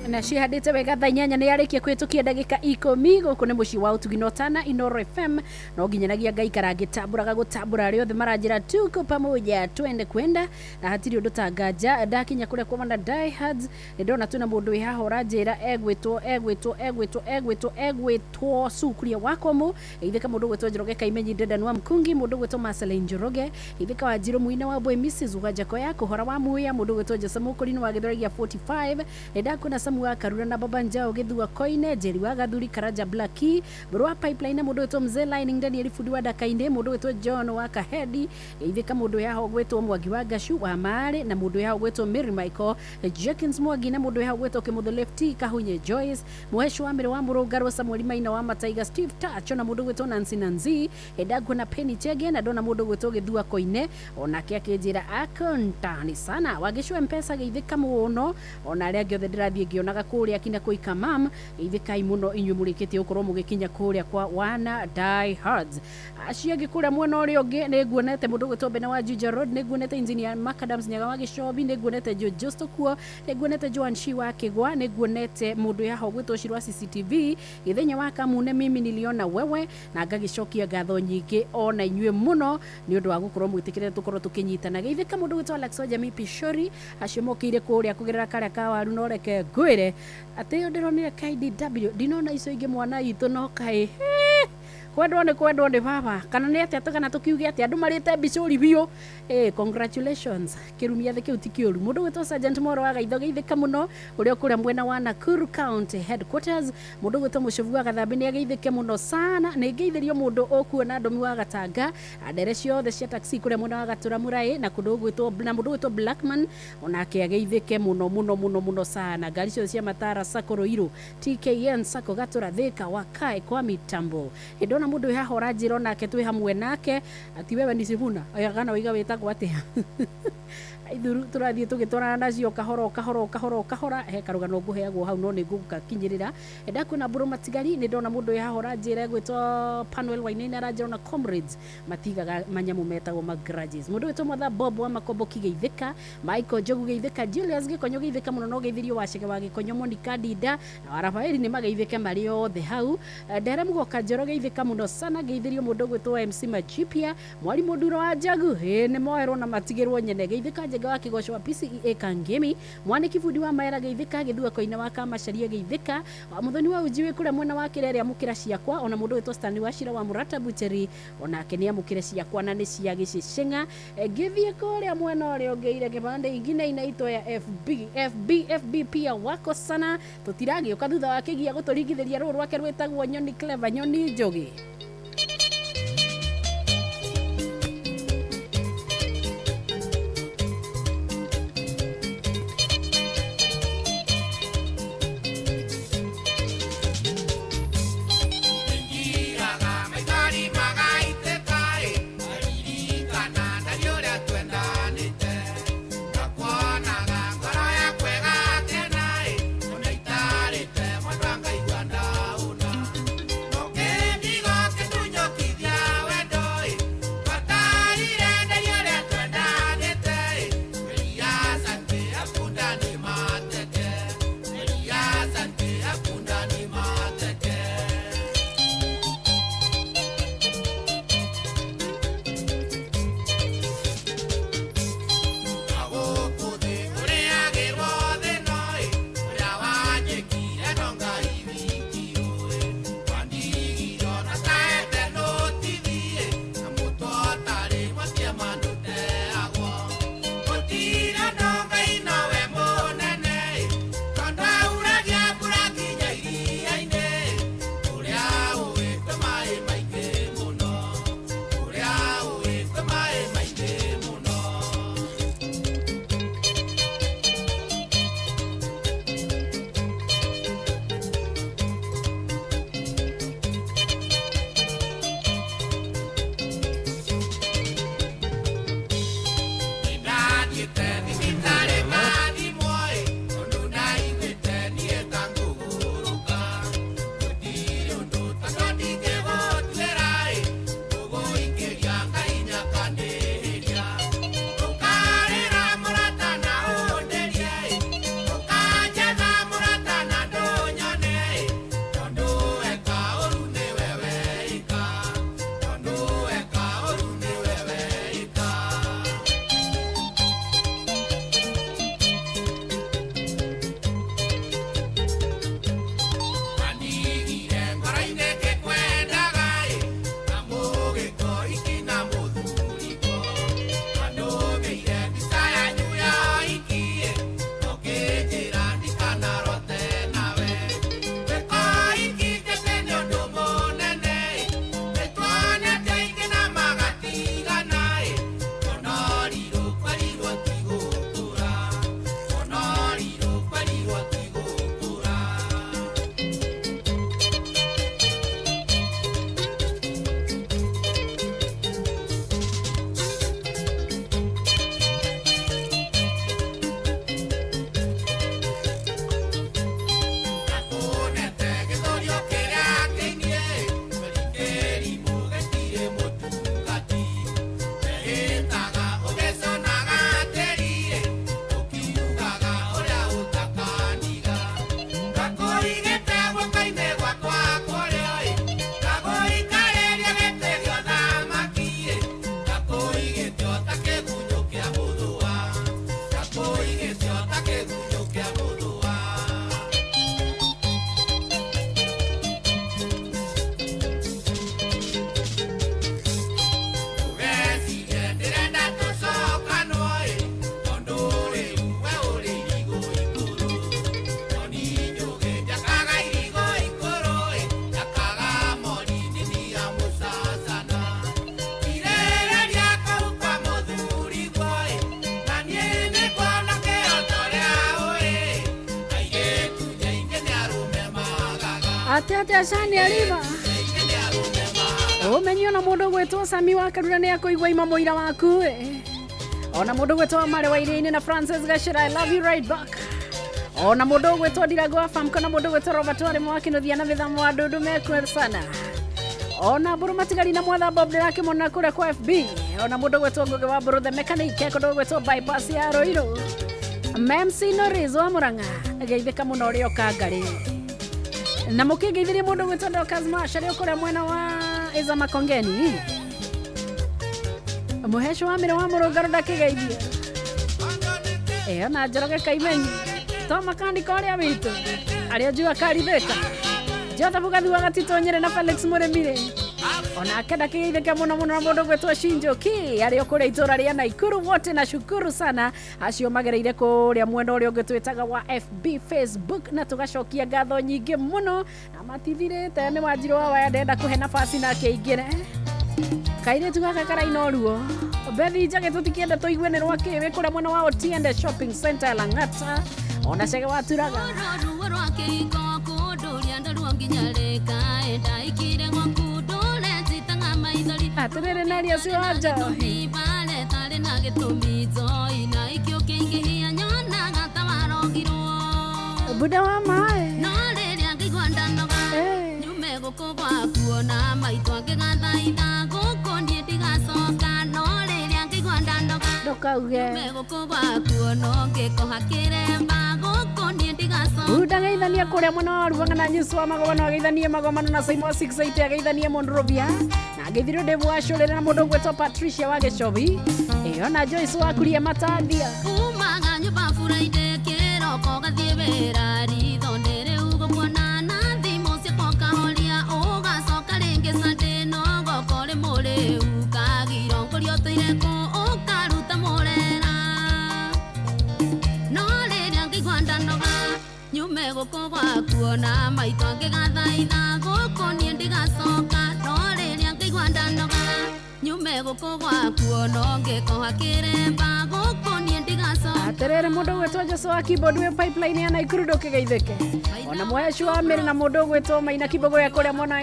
Na cihandĩte wega thaa 8 nĩ yarĩkia kũhĩtũkia ndagĩka 10. Gũkũ nĩ mũciĩ wa ũtugi na ũtana Inoro FM, no nginyanagia ngaikara ngĩtambũraga gũtambũra arĩa othe maranjĩra tuko pamoja twende kwenda na hatirĩ ũndũ ta nganja. Ndakinya kũrĩa kwa wana diehards nĩ ndona twĩna mũndũ wĩ haha ũranjĩra egwĩtwo egwĩtwo egwĩtwo egwĩtwo egwĩtwo Sukuria Wakomu, ithĩka mũndũ ũgwĩtwo Njoroge Kaimenyi Dedan wa Mkungi, mũndũ ũgwĩtwo Marceline Njoroge, ithĩka wa Njirũ Muina wa Boy Mrs Ugajakoya kũhora wa Muya, mũndũ ũgwĩtwo Jose Mũkũrinũ wa Gĩthũragia 45. Nĩ ndakuona Samu wa Karura na Baba Njao Gĩthua Koine, Njeri wa Gathuri Karanja Blacki Mbũrũ wa Pipeline, mũndũ ũgwĩtwo Mzee Lining Daniel Fundi wa Ndakaine, mũndũ ũgwĩtwo John wa Kahedi, ithĩka mũndũ yaho ũgwĩtwo Mwangi wa Ngacu wa Marĩ, na mũndũ yaho ũgwĩtwo Mary Michael Jenkins Mwangi, na mũndũ yaho ũgwĩtwo Kĩmũthũ Lefty Kahunye Joyce Mũhecũ wa Mĩrĩ wa Mũrũngarũ Samuel Maina wa Mataiga Steve Tacho, na mũndũ ũgwĩtwo Nancy Nanzi. Ndakuona Penny Chege na ndona mũndũ ũgwĩtwo Gĩthua Koine onake akĩnjĩra akontani sana wagĩcua Mpesa geithĩka mũno, ona arĩa angĩ othe ndĩrathiĩ ngĩonaga kũrĩa kinya kũika mam geithĩkai mũno inyuĩ mũrĩkĩtie gũkorwo mũgĩkinya kũrĩa kwa wana die hards. Acio angĩ kũrĩa mwena ũrĩa ũngĩ nĩ nguonete mũndũ ũgwĩtwo Bena wa Juja Road, nĩ nguonete engineer Macadams Nyaga wa Gĩcobi, nĩ nguonete Joe Justo kuo, nĩ nguonete Joan Shi wa Kĩgwa, nĩ nguonete mũndũ yaho ũgwĩtwo Shiro wa CCTV Gĩthenya wa Kamune, mimi niliona wewe, na ngagĩcokia ngatho nyingĩ ona inyuĩ mũno nĩ ũndũ wa gũkorwo mwĩtĩkĩrĩte tũkorwo tũkĩnyitana. Geithĩka mũndũ ũgwĩtwo Alex wa Jamii Pishori, acio mokĩire kũrĩa kũgerera karĩa ka waru no reke ngwĩre atĩ ĩyo ndĩronire KDW ndinona icio ingĩ mwana itũ no kaĩ kwendwo nĩ kwendwo nĩ baba kana nĩ atĩa kana tũkiuge atĩa andũ marĩte mbicũri biũ. Congratulations kĩrumia thĩ kĩu ti kĩũru. Mũndũ ũgwĩtwo Sergeant Moro wa Gaitho geithĩka mũno ũrĩa ũkũrĩa mwena wa Nakuru County headquarters. Mũndũ ũgwĩtwo Mũcobu wa Gathambi nĩ ageithĩke mũno sana. Nĩ ngeithĩrio mũndũ ũkuona Ndomi wa Gatanga, ndere ciothe cia taxi kũrĩa mwena wa Gatũra Mũraĩ, na kũndũ ũgwĩtwo na mũndũ ũgwĩtwo Blackman onake ageithĩke mũno mũno mũno mũno sana. Ngari ciothe cia Matara Sacco Ruiru, TKN Sacco Gatũra Thika Wakae kwa mitambo. Ndona mũndũ wĩ haha ũranjĩra onake twĩ hamwe nake ati wewe ni Sifuna aya kana waiga wĩtagwo atĩa ithuru tũrathiĩ tũgĩtwarana nacio kahora o kahora o kahora o kahora. He karũgano ngũheagwo hau no nĩ ngũgakinyĩrĩra. Ndakuona Mbũrũ Matigari, nĩ ndona mũndũ wĩ haha ũranjĩra egwĩtwo Panuel Wainaina aranjĩra ona comrades matigaga manyamũ metagwo ma grudges. Mũndũ wĩtwo Mwatha Bob wa Makombo Kigeithĩka, Michael Njogu geithĩka, Julius Gĩkonyo geithĩka mũno, no geithĩrio Wacege wa Gĩkonyo, Monica Ndinda na Warabaeri nĩ mageithĩke marĩ othe hau. Ndere Mũgoka Njoro geithĩka mũno sana, geithĩrio mũndũ ũgwĩtwo MC Machipia, Mwarimũ Nduro wa Njagu, nĩ moherwo na matigĩrwo nyene, geithĩka Gĩtĩnga wa Kĩgoco wa PCEA Kangemi mwaniki bundi wa Maera geithĩka gĩthua koina wa Kamacaria geithĩka muthoni wa uji wĩ kũrĩa mwena wa Kĩrere amũkĩra ciakwa ona mũndũ wĩtwo Stanley Wachira wa Mũrata Butchery onake nĩ amũkĩre ciakwa na nĩ cia gĩcĩcĩng'a. Ngĩthiĩ kũrĩa mwena ũrĩa ũngĩ ire kĩbandĩ ingine inaitwo ya FB FB FB pia wako sana tũtiragĩũka thutha wa kĩgia gũtũringithĩria rũũ rwake rwĩtagwo Nyoni Clever Nyoni Njũgĩ. Ate acani ariba umenye ona mundu gwitwo Sami wa Karura ni akuigua ima muira waku ona mundu gwitwo Mare wa Iria-inĩ na Francis Gachera, I love you right back. Ona mundu gwitwo Ndirago wa Famco na mundu gwitwo Robert Wari Mwakinuthia na mithamo wa Ndundu mekwe sana. Ona mburu matigari na mwatha Bob ndirakimona kuria kwa FB. Ona mundu gwitwo Ngugi wa Mburu the mechanic, kundu gwitwo bypass ya Ruiru. MC Norris wa Murang'a geithika muno uria ukangari. Na mukigeithirie mundu gwitwo Dorcas Mash aria kuria mwena wa Iza Makongeni. Muhesho wa mire wa murungaro ndakigeithia. Ĩyo na Njoroge Kaimenyi Tom Makanika ũrĩa witũ arĩa njua karithĩka Joseph Gathu wa Gatitũ Nyĩrĩ na Felix Mũrĩmirĩ onake ndakĩgeithĩke mũno mũno na mũndũ gwĩtwo Shinjoki arĩ o kũrĩa itũra rĩa Naikuru. Wote na shukuru sana acio magereire kũrĩa mwena ũrĩa ũngĩ twĩtaga wa FB Facebook, na tũgacokia ngatho nyingĩ mũno na matithirĩte. Nĩ Wanjirũ wa Waya ndenda kũhe nafasi nake aingĩre. Kairĩtu gaka karaina ũruo Bethi Njage tũtikĩenda tũigue nĩ rwa kĩ wĩ kũrĩa mwena wa Otiende Shopping Center Lang'ata, ona Cege wa Turaga. Ruo rwa kĩhiko kũndũria ndaruo nginya rĩkaĩ ndaikire gwaku ndũre njitaga maithori. Atĩrĩrĩ Neria cio wa njohi. Bare tarĩ na gĩtũmi njohi na ikĩo kĩingĩhia nyonaga ta warogirwo. Buda wa maĩ. No rĩrĩa ngĩigua ndanoga nyume gũkũ gwaku ona maitũ angĩgathaitha gũkũ niĩ ndigacoka. No rĩrĩa ngĩigua ndanoga ndũkauge nyume gũkũ gwaku ono ngĩkoha kĩremba gũkũ niĩ ndigacoka. Buda geithania kũrĩa mwena wa Ruanga na Nyusu wa Magomano ageithanie Magomano na Simon 68 ageithanie Monrovia na ngeithirio ndĩ mwacũrĩre na mũndũ ũgwĩtwo Patricia wa Gĩcobi ĩyo na Joyce wa Kuria Matandia. Umaga nyũmba Friday kĩroko gathiĩ wĩra ritho ndĩrĩ gũkuona na thimũ ciakwa ũkahoria ũgacoka rĩngĩ Sunday no goko rĩ mũrĩu kagirongorio ũtũire kũ ũkaruta mũrera. No rĩrĩa ngĩigua ndanoga nyume gũkũ gwaku ona maitũ angĩgathaitha gũkũ niĩ ndigacoka. No rĩrĩa ngĩigua ndanoga nyume gũkũ gwaku ono ngĩkoha kĩremba gũkũ niĩ ndigacoka. Atĩrĩrĩ mũndũ ũgwĩtwo Jose wa keyboard wĩ pipeline ya Naikuru ndũkĩgeithĩke ona mwecu wa mĩrĩ na mũndũ ũgwĩtwo Maina Kibogo ya kũrĩa mwena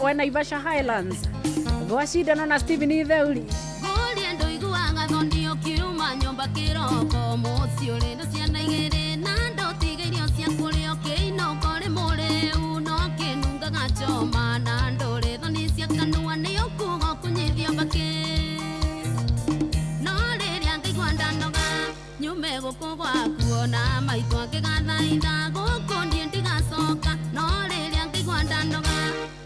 wa Naivasha Highlands gwa cindano na Steven Itheuri. Ngũria ndũiguaga thoni ũkiuma nyũmba kĩroko mũciĩ ũrĩ na ciana igĩrĩ na ndũtiga irio cia kũrĩa ũkĩinũka ũrĩ mũrĩu no kĩnungaga choma na ndũrĩ thoni cia kanua nĩ ũkuga ũkũnyithia mbakĩ. No rĩrĩa ngĩigua ndanoga nyume gũkũ gwaku ona maitũ angĩgathaitha gũkũ niĩ ndigacoka. No rĩrĩa ngĩigua ndanoga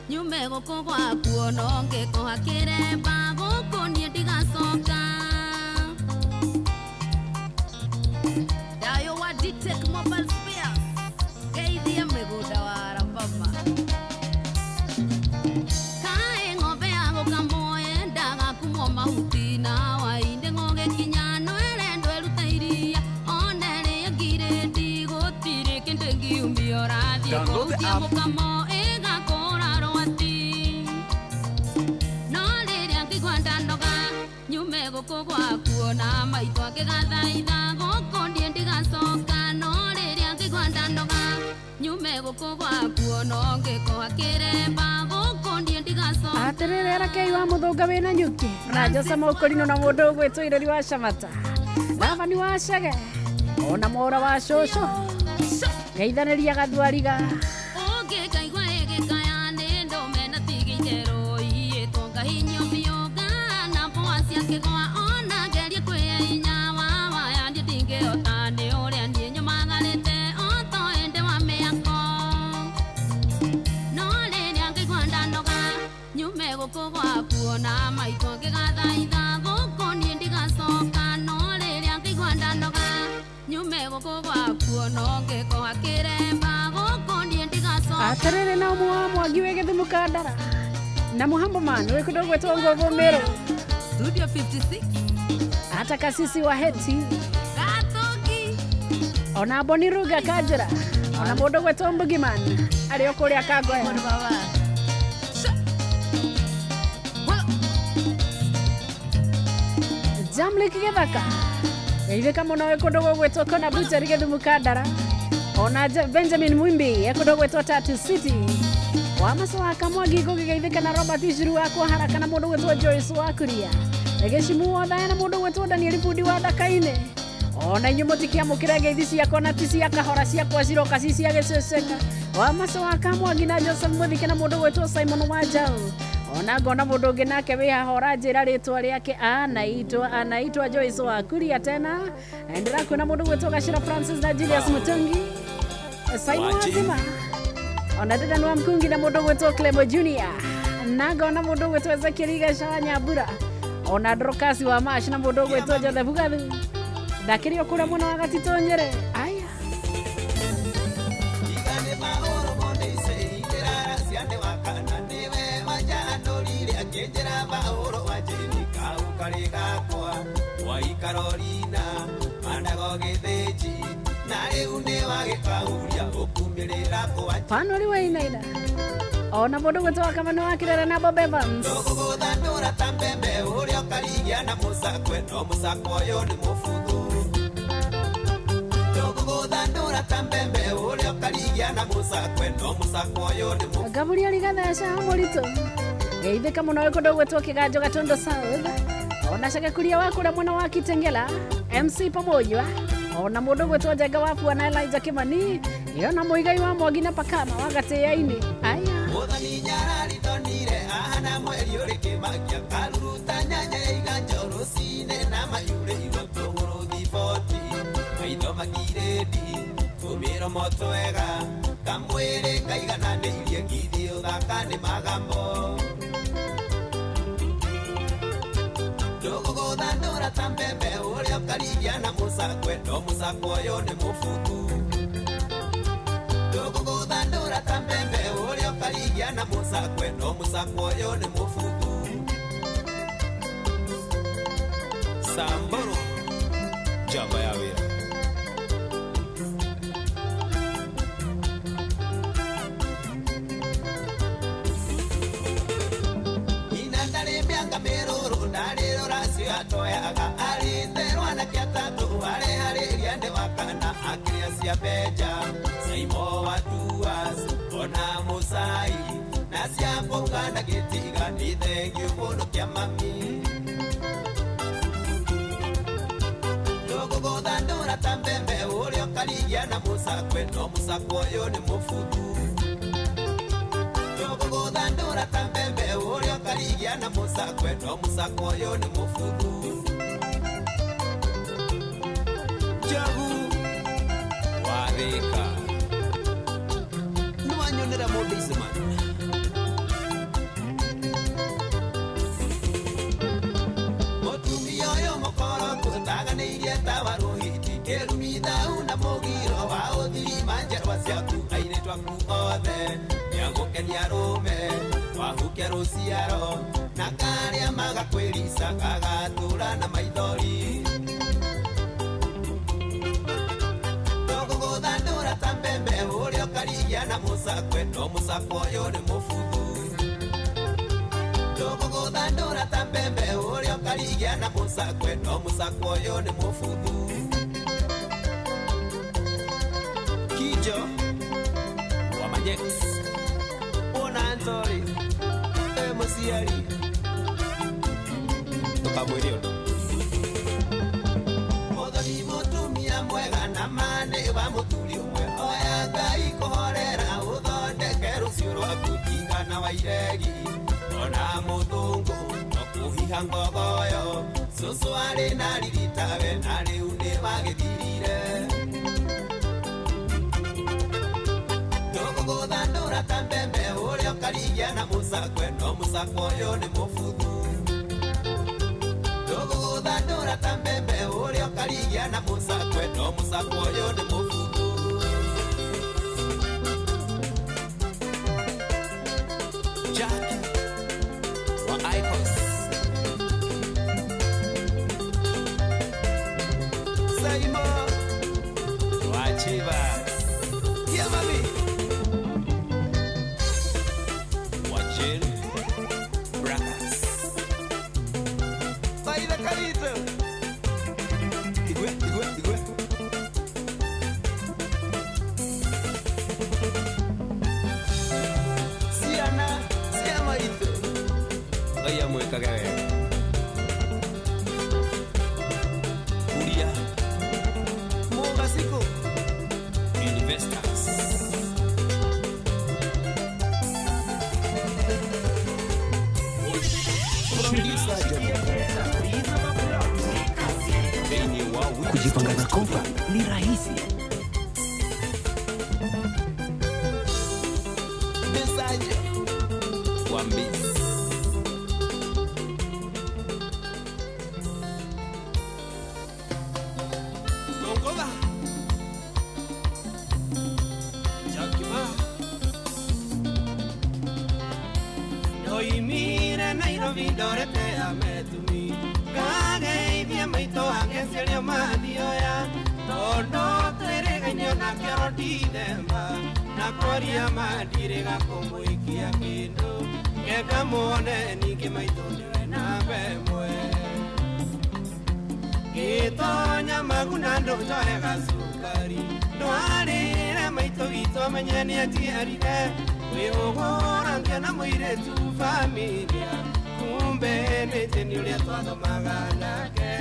nyume gũkũ gwaku ono ngĩkoha kĩremba gũkũ niĩ ndigacoka. Dayo wa Dtech Mobile Spares geithie mĩgũnda wa Arabama. Kaĩ ng'ombe ya gũkamwo yendaga kumwo mahuti na hwaĩ-inĩ gũgĩkinya no ĩrendwo ĩrute iria ona ĩrĩa ngirĩndi gũtirĩ kĩndũ ĩngiumia ũrathiĩ Download the kũhutia app. mũkamo ĩgakũra rwati. No rĩrĩa ngĩigua ndanoga nyume gũkũ gwaku ona maitũ angĩgathaitha gũkũ niĩ ndigacoka. No rĩrĩa ngĩigua ndanoga nyume gũkũ gwaku ono ngĩkoha kĩremba gũkũ niĩ ndigacoka. Atĩrĩrĩ Rakei wa Mũthũnga wĩna nyuki na Jose Mũkũrinũ na mũndũ ũgwĩtwo Ireri wa Shamata Rabani wa Cege ona Mwaũra wa Cũcũ geithanĩria Gathwariga. Ũngĩkaigua ĩgĩkaya nĩ ndũme na tigĩ itherũ iyĩtwo ngahinyio biũ ngana mbũa cia kĩgwa ona ngerie kwĩinya wa waya niĩ ndingĩhota nĩ ũrĩa niĩ nyũmagarĩte o to ĩndĩ wa mĩako. No rĩrĩa ngĩigua ndanoga nyume gũkũ gwaku ona maitũ angĩgathaitha gũkũ niĩ ndigacoka. No rĩrĩa ngĩigua ndanoga nyume gũkũ gwaku ono ngĩkoha kĩremba gũkũ niĩ ndigacoka. Atĩrĩrĩ na ũmwe wa Mwangi wĩ Gĩthumo Kandara na Mũhambo man wĩ kũndũ gwĩtwo Ngogo Meru Studio 56 hata Kasisi wa Heti Gatoki ona Boni Ruga Kanjĩra ona mũndũ gwĩtwo Mbugiman arĩ o kũrĩa Kangoya. Jamlik Gĩthaka geithĩka mũno wĩ kũndũ gũgwĩtwo Kona Butchery Gĩthumo Kandara ona Benjamin Mwimbi e kũndũ gwĩtwo Tatu City Wamaso wa Kamwangi gũgĩgeithĩka na Robert Icuru wa Kwaharaka na mũndũ gwĩtwo Joyce wa Kuria Gĩcimu wothe na mũndũ gwĩtwo Daniel Bundi wa Ndakainĩ ona inyuĩ mũtikĩamũkĩra ngeithi ciakwa na ti cia kahora ciakwa ciroka ci cia gĩceceka. Wamaso wa Kamwangi na Joseph Mũthike na mũndũ gwĩtwo Simon Wanjau ona ngona mũndũ ũngĩ nake wĩ haha ũranjĩra rĩtwa rĩake anaitwa Joyce wa Kuria tena ndĩrakuona mũndũ gwĩtwo Gacĩra Francis na Julius Mutungi Simon Wazima ona Dedan wa Mkungi na mũndũ gwĩtwo Clemo Junior na ngona mũndũ gwĩtwo Ezekiel Igaca wa Nyambura ona Dorcas wa Mash na mũndũ gwĩtwo Joseph Gathu. Ndakĩrĩ o kũrĩa mwena wa Gatitũ Nyĩrĩ. Aya. Panori wainaina ona mũndũ gwĩtwo Kamano wa Kĩrere na Bob Evans. Ndũgũgũthandũra ta mbembe ũrĩa ũkarigia na mũcakwe no mũcakwe ũyũ nĩ mũbuthu. Ndũgũgũthandũra ta mbembe ũrĩa ũkarigia na mũcakwe no mũcakwe ũyũ nĩ mũbuthu. Gabriel Gatheca mũritũ geithĩka mũno wĩ kũndũ gwĩtwo Kĩganjo Gatondo South. Ona Cagekuria wa kũrĩa mwena wa Kitengela MC Pamoja. Ona mũndũ gwĩtwo Njenga wa Bua na Elijah Kimani. Yona Muigai wa Mwangi na Pakama wa Gatĩya-inĩ. Aya. Mũthoni nyararitonire ahana mweri ũrĩ kĩmakia karuruta nyanya iganjo rũcinĩ na mayure igotũ rũthiboti maitho makirĩndi tũmĩromo twega kamwĩrĩ kaigananĩirie ngithi ũthaka nĩ magambo. Ndũgũgũthandũra ta mbembe ũrĩa ũkarigia na mũcakwe no mũcakwe ũyũ nĩ mũbuthu. Ndũgũgũthandũra ta mbembe ũrĩa ũkarigia na mũcakwe no mũcakwe ũyũ nĩ mũbuthu. Samburu njamba ya wĩra. Nyina ndarĩ mĩanga mĩrũrũ ndarĩ rũracio atoyaga arĩte rwanake atatũ areharĩria nĩ wa kana akĩrĩa cia mbenja Saimo wa Tuas ona Mũcai na cia mbũga na gĩtiga nĩ thengiũ mũno kĩa mami. Ndũgũgũthandũra ta mbembe ũrĩa ũkarigia na mũcakwe no mũcakwe ũyũ nĩ mũbuthu. Ndũgũgũthandũra ta mbembe ũrĩa ũkarigia na mũcakwe no mũcakwe ũyũ nĩ mũbuthu. Njogu wa Thĩka nĩwanyonera mũndũ Iceman. Mũtumia ũyũ mũkoroku ndaganĩirie ta warũhiti kĩrumithau na mũgiro wa ũthirima njerwa ciaku airĩtu aku othe nĩagũkenia rũme wahuke rũciaro na karĩa magakwĩrica gagatũra na maithori. Ndũgũgũthandũra ta mbembe ũrĩa ũkarigia na mũcakwe no mũcakwe ũyũ nĩ mũbuthu. Ndũgũgũthandũra ta mbembe ũrĩa ũkarigia na mũcakwe no mũcakwe ũyũ nĩ mũbuthu. Kijo wa Majex ona Antori mũciari ndũkamwĩre ũndũ. Mũthoni mũtumia mwega na manĩ wa mũthuri ũmwe oya Ngai kũhorera ũthondeke rũciũ rwaku tigana wa iregi ona mũthũngũ no kũhiha ngogoyo cũcũ arĩ na riritawe na rĩu nĩ wagĩthirire. Ndũgũgũthandũra ta mbembe ũrĩa ũkarigia na mũcakwe no mũcakwe ũyũ nĩ mũbuthu. Ndũgũgũthandũra ta mbembe ũrĩa ũkarigia na mũcakwe no mũcakwe ũyũ nĩ mũbuthu. Jack wa Icos Saimo wa Chivas Yeah, mami. wa Jill Brothers Baila Carito. Igwe igwe igwe. Ciana cia maitũ. Ngai amwĩkage wega. Kuria Mũgacikũ Investors Kujipanga na Kopa ni rahisi. Message Wambis Nairobi ndorete ametumi ngageithie maitũ angeceria mathioya tondũ twĩrĩgaine ona kĩoro ndithemba na kwaria mandirĩga kũmũikia kĩndũ ngeka muone ningĩ maitũ nĩwe namba ĩmwe gĩtonya maguna ndũnjohe gacukari ndwarĩre maitũ witũ amenye nĩanjiarire kwĩhũgũra ngĩona mũirĩtu familia kumbe nĩ Jeni ũrĩa twathomaga nake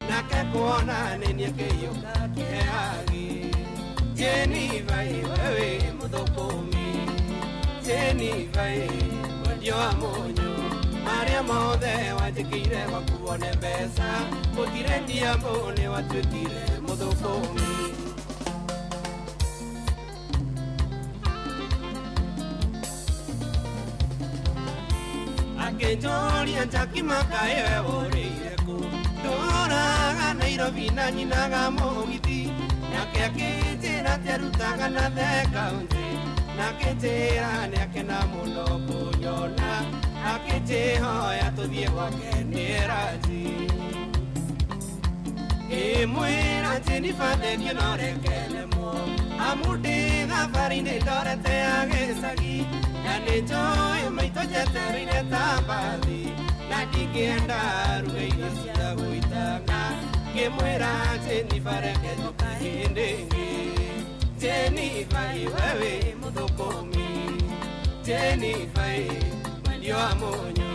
nake kuona nĩ niĩ akĩiyũka kĩhagi Jeni vai wewe mũthũkũmi Jeni vai mwendia wa mũnyũ marĩa mothe wanjĩkĩire gwaku wone mbeca gũtirĩ ndiamũ nĩ watuĩkire mũthũkũmi. Akĩnjũria Njakima kaĩ we ũrĩire kũ ndũraga Nairobi na nyinaga mũgithi nake akĩnjĩra atĩ arutaga na the kaũntĩ na akĩnjĩra nĩakena mũno kũnyona akĩnjĩhoya tũthiĩ gwake nĩ ranji ngĩmwĩra Jenifer thengiũ no reke nemwo amu ndĩ thabarĩ-inĩ ndorete ya gĩcagi na nĩ njũĩ maitũ njetereire ta mbathi na ndingĩenda ruge irio cia gũitanga ngĩmwĩra Jenifer reke njũke hĩndĩ ĩngĩ Jenifer wewe mũthũkũmi Jenifer mwendia wa mũnyũ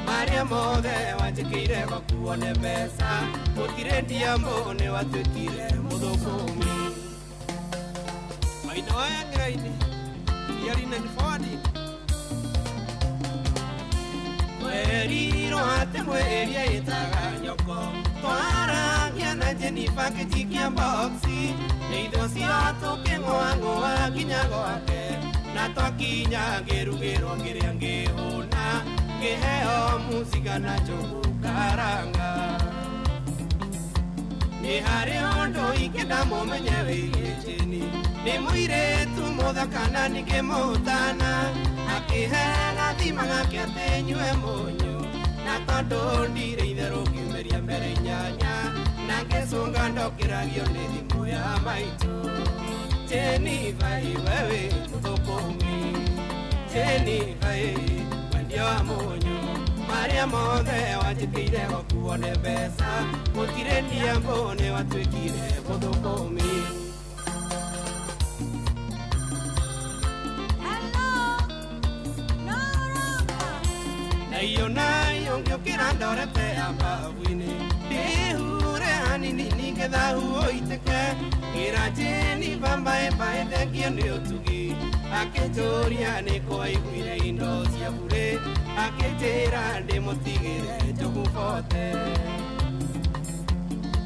marĩa mothe wanjĩkĩire gwaku wone mbeca gũtirĩ ndiamũ nĩ watuĩkire mũthũkũmi. Maina waya ng'ĩra-inĩ clearing and forwarding twerirwo atĩ mwĩria ĩtaga nyoko twaragia na Jenifer ngĩnjikia boxi nĩ itho cio tũkĩng'ũang'ũa nginya gwake na twakinya ngĩrugĩrwo ngĩrĩa ngĩhũna ngĩheo mũcinga na njũgũ karanga nĩ harĩ ũndũ ingĩenda mũmenye wĩgiĩ Jeni nĩ mũirĩtu mũthaka na ningĩ mũtana akĩhe gathima gake atĩ nyue mũnyũ na tondũ ndirĩ itherũ ngiumĩria mbere inyanya na ngĩcũnga ndokĩragio nĩ thimũ ya maitũ Jenifer wewe mũthũkũmi Jenifer mwendia wa mũnyũ marĩa mothe wanjĩkĩire gwaku wone mbeca gũtirĩ ndiamũ nĩ watuĩkire mũthũkũmi. Nayo nayo ngĩũkĩra ndorete ya mbabu-inĩ ndĩhure hanini nĩgetha huo itĩke ngĩra Jenifer mbaĩ mbaĩ thengio nĩ ũtugi akĩnjũria nĩkũ aiguire indo cia burĩ akĩnjĩra ndĩmũtigĩre njogu bote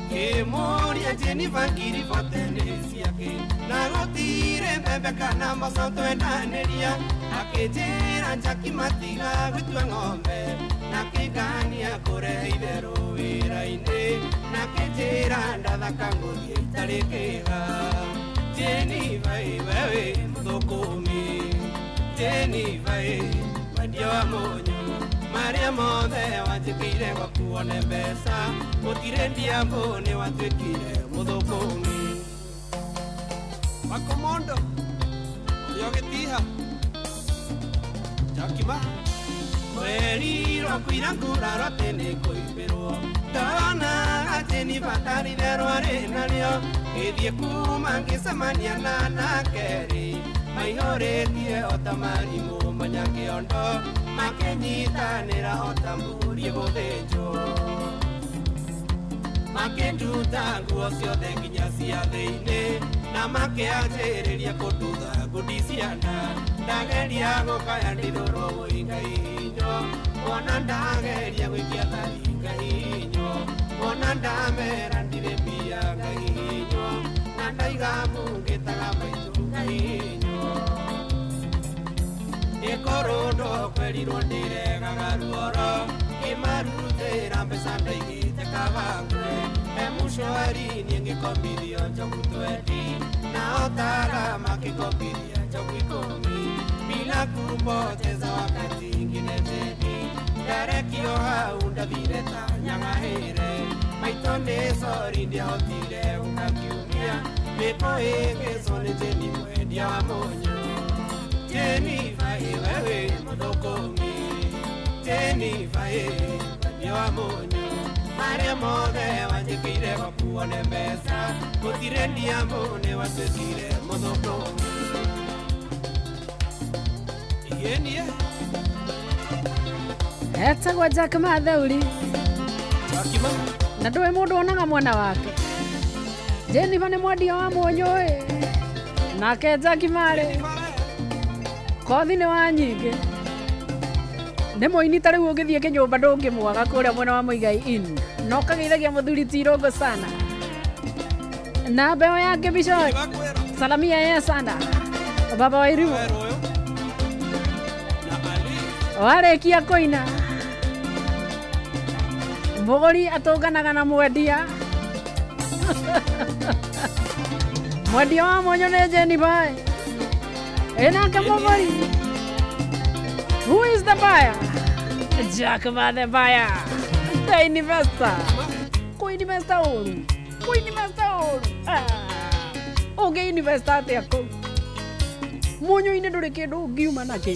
ngĩmũria Jenifer ngiri bote nĩ ciake na gũtirĩ mbembe kana mboco twendanĩria akĩnjĩra Njakima tiga gũtua ng'ombe na akĩngania kũrehe itherũ wĩra-inĩ na akĩnjĩra ndathaka ngũthiĩ itarĩ kĩga Jenifer wewe mũthũkũmi Jenifer mwendia wa mũnyũ marĩa mothe wanjĩkĩire gwaku wone mbeca gũtirĩ ndiamũ nĩ watuĩkire mũthũkũmi. Wakomondo ũrĩa ũgĩtiha Jakima twerirwo kwĩra nguraro atĩ nĩ kũimbĩrwo ndona Jenifer ndarĩ arĩ narĩo ngĩthiĩ kuma ngĩcemania na anakerĩ maihũrĩtie ota marimũ manyakĩondo makĩnyitanĩra ota mbũri ĩgũthĩnjwo makĩnduta nguo ciothe nginya cia thĩinĩ na makĩanjĩrĩria kũndutha ngundi cia nda ndageria gũkaya ndithũrwo gũinga ihinyo wona ndageria gũikia thari ngahihinywo wona ndamera ndirĩ mbia ngahihinywo na ndaiga mũngĩtaga maitũ ngahihinywo ĩkorwo kwerirwo ndĩregaga ruoro ngĩmarutĩra mbeca ndaigĩte kabangwe M-Shwari niĩ ngĩkombithio njogu 20 nao Tala makĩkombithia njogu 10 bila kupoteza wakati ingine teni Ndarekio hau ndathire ta nyang'ahĩre. Maitũ nĩ sori ndiahotire gũka kiumia. Nĩkũhĩngĩcwo nĩ Jeni mwendia wa mũnyũ. Jenifa ĩ wewe mũthũkũmi. Jenifa ĩ mwendia wa mũnyũ. Marĩa mothe wanjĩkĩire gwaku wone mbeca. Gũtirĩ ndiamũ nĩ watuĩkire mũthũkũmi. Igenie. Etagwo Jack Mathauri. Jakima. Na ndũĩ mũndũ onaga mwana wake. Jennifer nĩ mwendia wa mũnyũ ĩ. Nake Jack Marĩ. Kothi nĩ wa nyingĩ. Nĩ mũini ta rĩu ũngĩthiĩ kĩnyũmba ndũngĩmwaga kũrĩa mwena wa Muigai Inn. Na ũkageithagia mũthuri ti Irũngũ sana. Na mbeo yake Bishoi. Salamia yeye sana. Baba wa Irimo. Warĩkia kũina. Mũgũri atũnganaga na mwendia. Mwendia wa mũnyũ nĩ Jennifer. Ĩ nake mũgũri. Who is the buyer? Jack Ma the buyer. The investor. Kũ-investor ũru. Kũ-investor ũru. Ũngĩ-investor atĩa kũu? Mũnyũ-inĩ ndũrĩ kĩndũ ũngiuma nakĩo.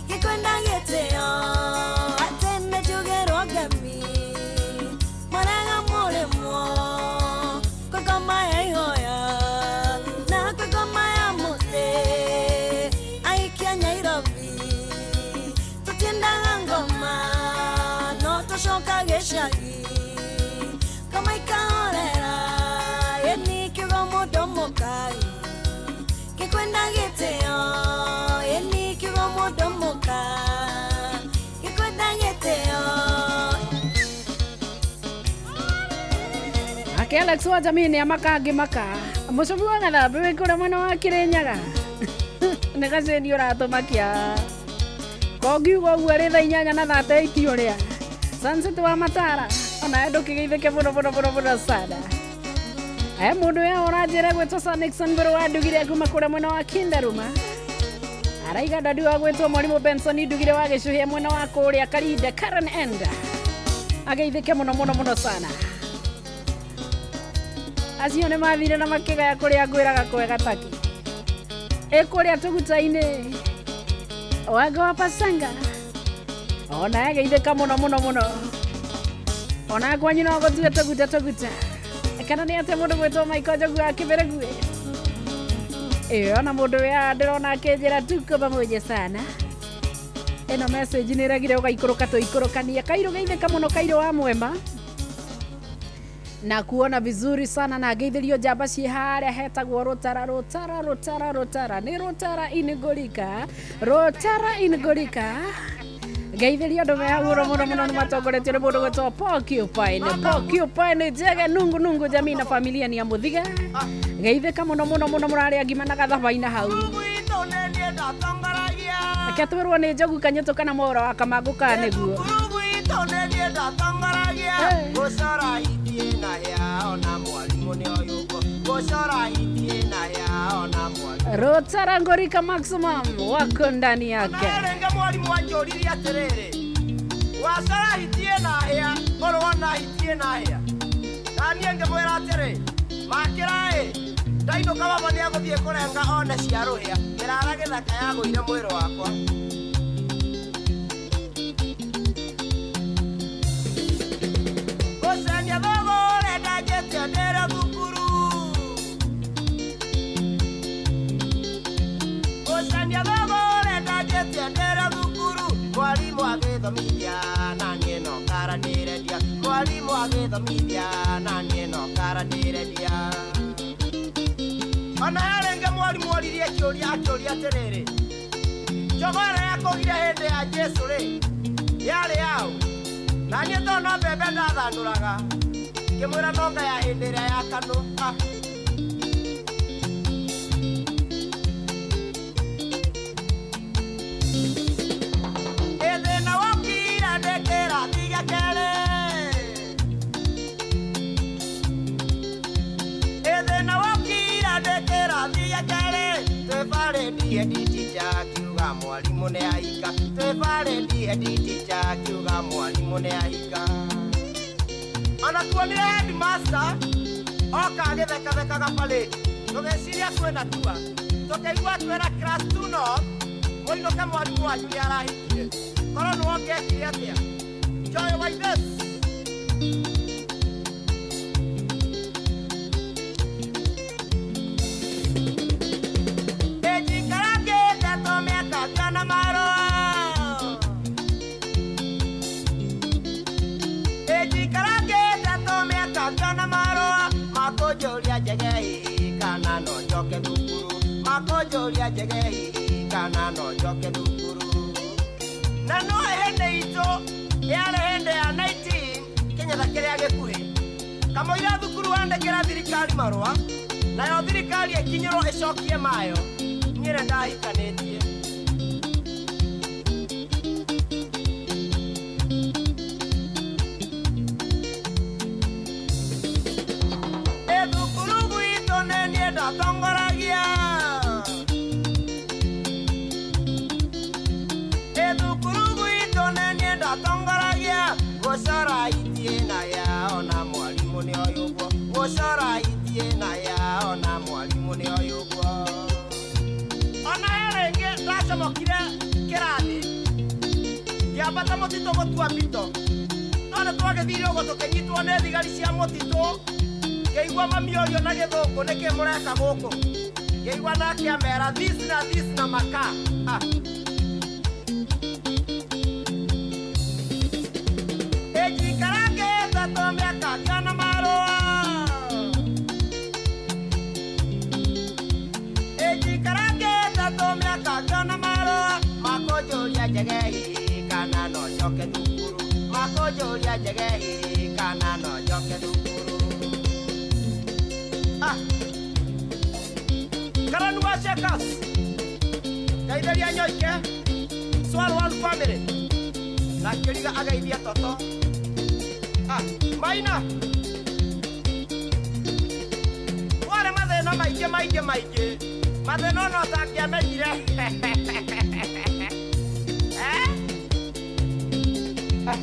Gikwenda gitio atene jugerwo ngemi. gĩcagi Kama ikahorera Ĩni kiugo mũndũ mũkai Gĩkwenda gĩtĩo Ĩni kiugo mũndũ mũka Gĩkwenda gĩtĩo. Ake Alex wa jamii nĩ amaka ngĩmaka mũcobi wa gathambi wĩ kũrĩa mwena wa Kĩrĩnyaga nĩ gacĩni ũratũmakia kongiuga ũguo rĩ thaa 8 na 38 ũrĩa Sunset wa Matara onawe ndũkĩgeithĩke mũno mũno mũno mũno sana. He mũndũ we ũranjĩra gwĩtwo Sir Nixon Mbũrũ wa Ndugire kuma kũrĩa mwena wa Kindaruma araiga dadi wa gwĩtwo mwarimũ Benson Ndugire wa Gĩcuhia mwena wa kũrĩa Karinda Karen End ageithĩke mũno mũno mũno sana. Acio nĩ mathire na makĩgaya kũrĩa ngwĩraga kwega taki ĩ kũrĩa tũguta-inĩ wanga wa Pasanga ona ageithĩka mũno mũno mũno ona kwanyu no gũtue tũguta tũguta kana nĩ atĩa mũndũ gwĩtwo Michael Njogu wa Kĩbĩrĩguĩ ĩyo ona mũndũ wĩa ndĩrona akĩnjĩra tuko pamoja sana. Ĩno message nĩ ĩregire ũgaikũrũka tũikũrũkanie Kairũ geithĩka mũno Kairũ wa Mwema na kuona vizuri sana na ngeithĩrio njamba ciĩ harĩa hetagwo Rũtara Rũtara Rũtara Rũtara nĩ Rũtara inigũrika Rũtara inigũrika ngeithĩrio andũ me hau ũro mũno mũno nĩ matongoretio nĩ mũndũ gwĩtwo Porcupine Porcupine Njege nungu nungu jamii na familia ni ya Mũthiga geithĩka mũno mũno mũno mũrarĩa ngima na gathabaina hau reke twĩrwo nĩ Njogu Kanyũtũ kana Mwaũra wa Kamangũ kana nĩguo. Rotara Ngorika Maximum wako ndani yake. Rĩngĩ mwarimũ anjũririe atĩrĩrĩ, wacora hiti ĩna hĩa korwo wona hiti ĩna hĩa, na niĩ ngĩmwĩra atĩrĩ makĩra ĩ ndainũka baba nĩegũthiĩ kũrenga one cia rũhĩa kĩrara gĩthaka yagũire mwĩrĩ wakwa. Gũcenia thũgũrĩ ndanjĩtie ndĩrĩ thukuru gũcenia thũgũrĩ ndanjĩtie ndĩrĩ thukuru mwarimũ agĩthomithia na niĩ no kara ndĩrendia mwarimũ agĩthomithia na niĩ no kara ndĩrendia. Ona he rĩngĩ mwarimũ oririe kĩũria akĩũria atĩrĩrĩ njogoo ĩrĩa yakũgire hĩndĩ ya Jesũ rĩ yarĩ yaũ na niĩ tondũ no mbembe ndathandũraga ngĩmwĩra nonga ya hĩndĩ ĩrĩa ya kanũ. Ĩ thĩna wokire ndĩ kĩrathi gĩa kerĩ ĩ thĩna wokire ndĩ kĩrathi gĩa kerĩ twĩ parade head teacher akiuga mwarimũ nĩ ahika twĩ parade head teacher akiuga mwarimũ nĩ ahika. Ona tuonire headmaster oka agĩthekathekaga parade tũgĩciria kwĩna tua tũkĩigua twĩra class 2 north mũinũke mwarimũ wanyu nĩ arahikire korwo nĩwe ũngĩekire atĩa. Joy wa Ithe. Ĩnjikarangĩte tũmĩaka ngĩona marũa ĩnjikarangĩte tũmĩaka ngĩona marũa makũnjũria njege hihi kana no njoke thukuru makũnjũria njege hihi kana no njoke thukuru. Na no hĩndĩ itũ yarĩ hĩndĩ ya 19 kĩnyatha kĩrĩa gĩkuhĩ kamũira thukuru wandĩkĩra thirikari marũa nayo thirikari ĩkinyĩrwo ĩcokie mayo niĩ nĩ ndahikanĩtie. Ĩ thukuru gwitũ nĩ niĩ ndatongoragia ĩ thukuru gwitũ nĩ niĩ ndatongoragia gũcora hiti ĩna ya ona mwarimũ nĩoĩ ũguo gũcora hiti ĩna ya ona mwarimũ nĩoĩ ũguo. Ona he rĩngĩ ndacomokire kĩrathi ngĩambata mũtitũ gũtua mbito no nĩ twagĩthire ũguo tũkĩnyitwo nĩ thigari cia mũtitũ ngĩigua mami orio na gĩthũngũ nĩkĩ mũreka gũkũ ngĩigua nake amera this na this na maka. Ĩnjikarangĩte Aranjũria njege ĩ kana no njoke thukuru. Ah. Karanu wa Checkers. Ngeithĩria Nyoike. Swal One Family. Na Kĩriga ageithia Toto. Ah, Maina. Kwarĩ mathĩna maingĩ maingĩ maingĩ. Mathĩna ona ũtangĩamenyire. Eh? Ah.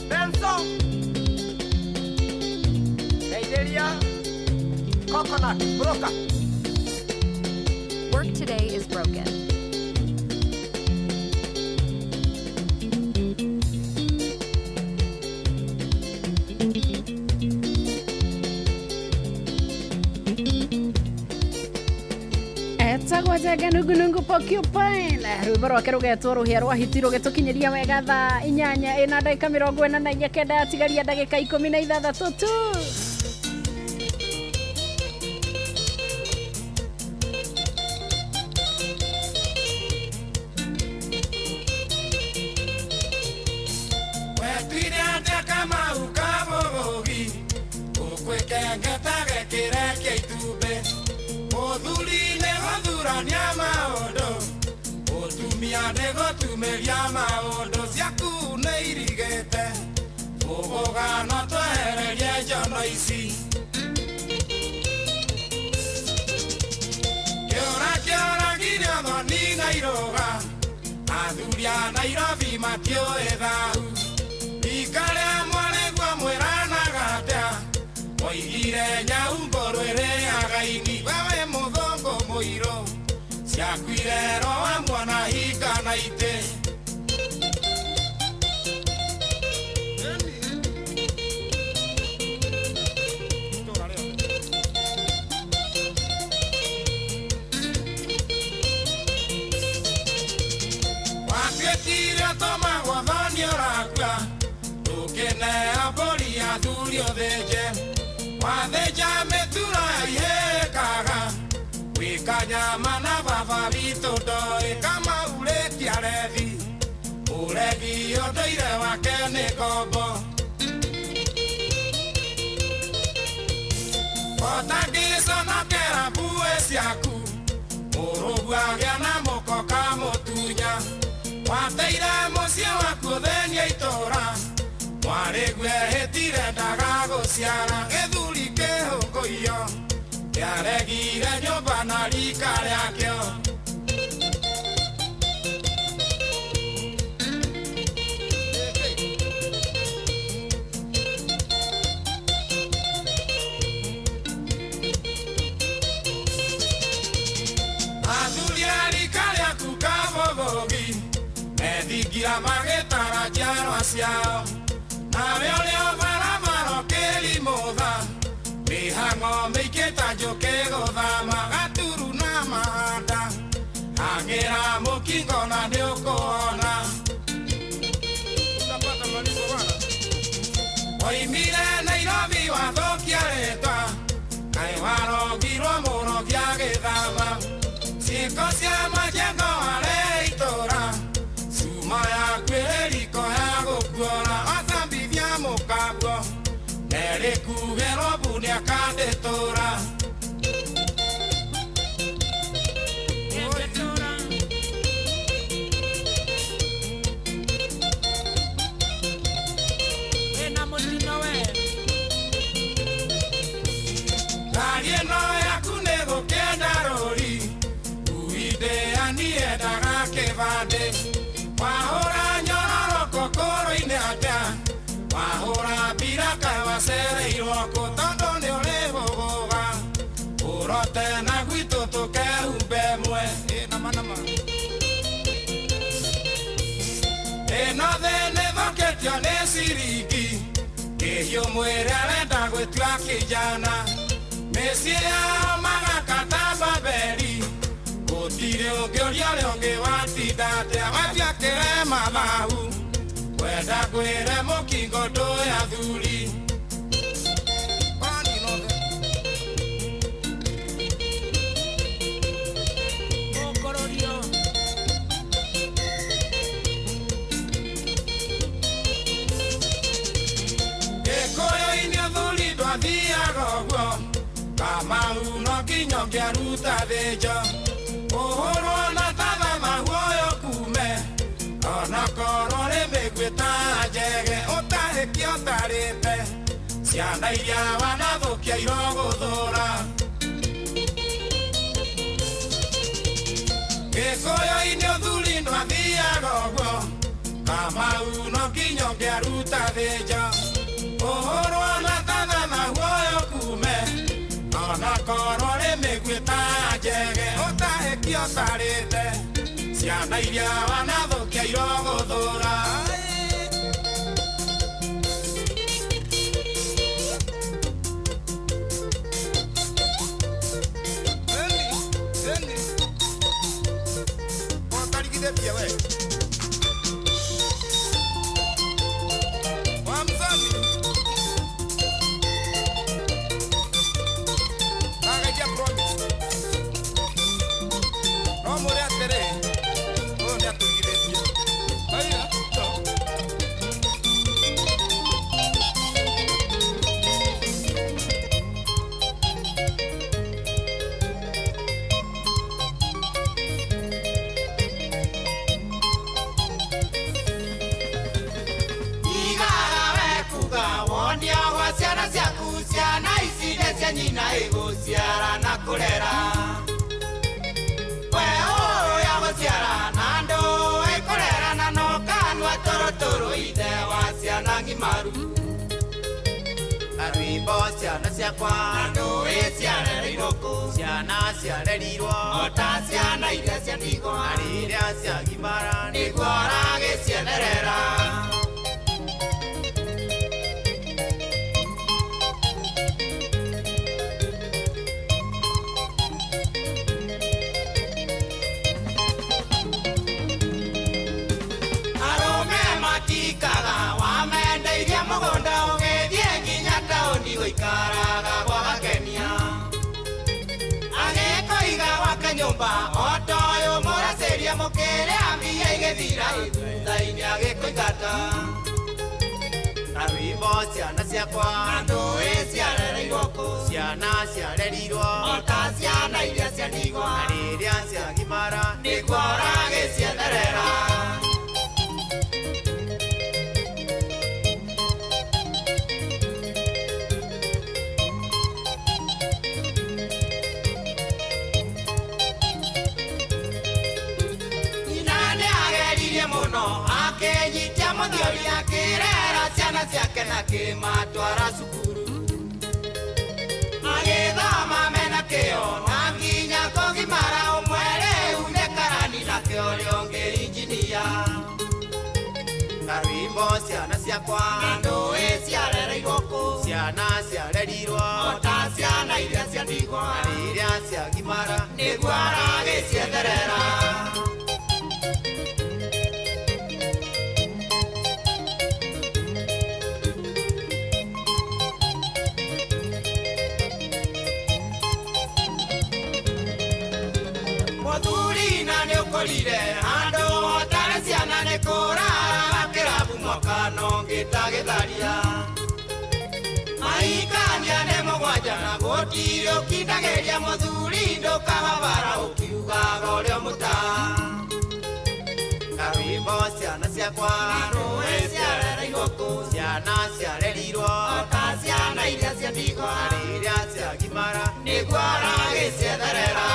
Benzo. Ngeithĩria Coconut Broker. Work today is broken. Etagwo Njenge Nungunungu Porcupine, rwĩmbo rwake rũgetwo rũhĩa rwa hiti, rũgĩtũkinyĩria wega thaa 8 ĩna ndagĩka 44, 9 yatigaria ndagĩka 16 tu. Wetwire atĩa Kamau Kabũgũgi ũkwĩkengeta gĩkĩrekia itumbĩ, mũthuri nĩ gũthurania maũndũ, mũtumia nĩ gũtumĩria maũndũ, ciaku nĩ irigĩte ũgũga no twehererie njono ici. Kĩũra kĩoragire thoni na irũga, athuri a Nairobi matiũĩ thahu, rika rĩa mwarĩguo mwĩranaga atĩa, moigire nyau mbũrũ ĩrĩaga ini, wewe mũthũngũ mũirũ, ciakuire roa muona hinga na itĩ. Watuĩkire ũtũmagwo thoni ũrakua, ndũkĩneo mbũri athuri ũthĩnje, wathĩnja mĩturo ihĩkaga, gwĩka nyama na baba witũ ndoĩ, Kamau rĩkia rethi, ũregi ũndũire wake nĩ ngombo. Ũtangĩconokera mbuĩ ciaku, mũrũguo agĩa na mũkoka mũtunya, wateire mũciĩ waku ũthĩnia itũra, mwarĩguo ehĩtire ndagagũciara, gĩthuri kĩhũngũiyo kĩaregire nyũmba na rika rĩakĩo. Athuri a rika rĩaku Kabũgũgi methingira magĩtara njiarwa ciao, nawe ũrĩ o barabara ũkĩrimũtha, mĩhang'o mĩingĩ ta njũkĩ gũthama, gaturu na mahanda, hang'ĩra mũkingo na nĩũkũona. Oimire Nairobi wathũkia rĩtwa, kaĩ warogirwo mũrogi agĩthama, ciĩko cia majengo harĩ itũra, cuma yaku ĩrĩ riko ya gũkuora, wacambithia mũkambwo nerĩkugĩrwo mbu nĩakandĩtũra. Wĩna mũtino we. Ngari ĩno yaku nĩ gũkĩenda rũri, ngui ndĩaniendaga kĩbandĩ, wahũra nyororoko kũrũ-inĩ atĩa, wahũra mbira kaĩ wacereirwo kũ, tondũ nĩ ũrĩ bũgũga, ũrote na gwitũ tũkehumbe mwe. Ĩ nama nama. Ĩno thĩ nĩthũkĩtio nĩ ciringi, kĩhiũ mwĩrĩ arenda gwĩtua kijana, mĩciĩ yao magaka ta Babeli, gũtirĩ ũngĩũria ũrĩa ũngĩ watinda atĩa, watiakĩre mathahu, kwenda kwĩre mũkingo ndũĩ athuri. nginya ũngĩaruta thĩnjo ũhũrwo na tatha maguoyo kume onakorwo rĩ mĩguĩ ta njege ũtahĩke ũtarĩte ciana iria wanathũkia irogũthũra Gĩkũyũ-inĩ ũthuri ndwathiaga ũguo Kamau no nginya ũngĩaruta thĩnjo ũhũrwo na tatha maguoyo kume onakorwo rĩ mĩguĩ ta njege ũtahĩke ũtarĩte ciana iria wanathũkia irogũthũra. Nyina ĩgũciara na kũrera we ũyũ gũciara na ndũĩ kũrera na no kanua tũrũtũrũ ithe wa ciana ng'imaru arwĩmbo ciana ciakwa na ndũĩ ciarereirwo kũ ciana ciarerirwo o ta ciana iria cia ndigwa na rĩrĩa ciagimara nĩguo ũragĩcietherera. Gũikaraga gwa gakenia agĩkoiga gwake nyũmba o ta ũyũ mũracĩria mũkĩrĩa mbia igĩthira thutha-inĩ agĩkũingata na rwĩmbo ciana ciakwa na ndũĩ ciarereirwo kũ ciana ciarerirwo o ta ciana iria cia ndigwa na rĩrĩa ciagimara nĩguo ũragĩcietherera. Akĩnyitia mũthiori akĩrera ciana ciake na kĩmatwara cukuru agĩthoma mena kĩo na nginya kũgimara ũmwe rĩu nĩ karani nake ũrĩa ũngĩ injinia karwĩmbo ciana ciakwa na ndũĩ ciarereirwo kũ ciana ciarerirwo o ta ciana iria cia ndigwa na rĩrĩa ciagimara nĩguo aragĩcietherera. Ũkorire handũ hotarĩ ciana nĩ kũrara kĩrabu mwaka no ngĩtagĩtharia maikania nĩ mũgwanja na gũtirĩ ũkindagĩria mũthuri ndũkahabara ũkiugaga ũrĩa mũtaa karwĩmbo ciana ciakwa rũĩ ciarereirwo kũ ciana ciarerirwo o ta ciana iria cia ndigwa na rĩrĩa ciagimara nĩguo aragĩcietherera.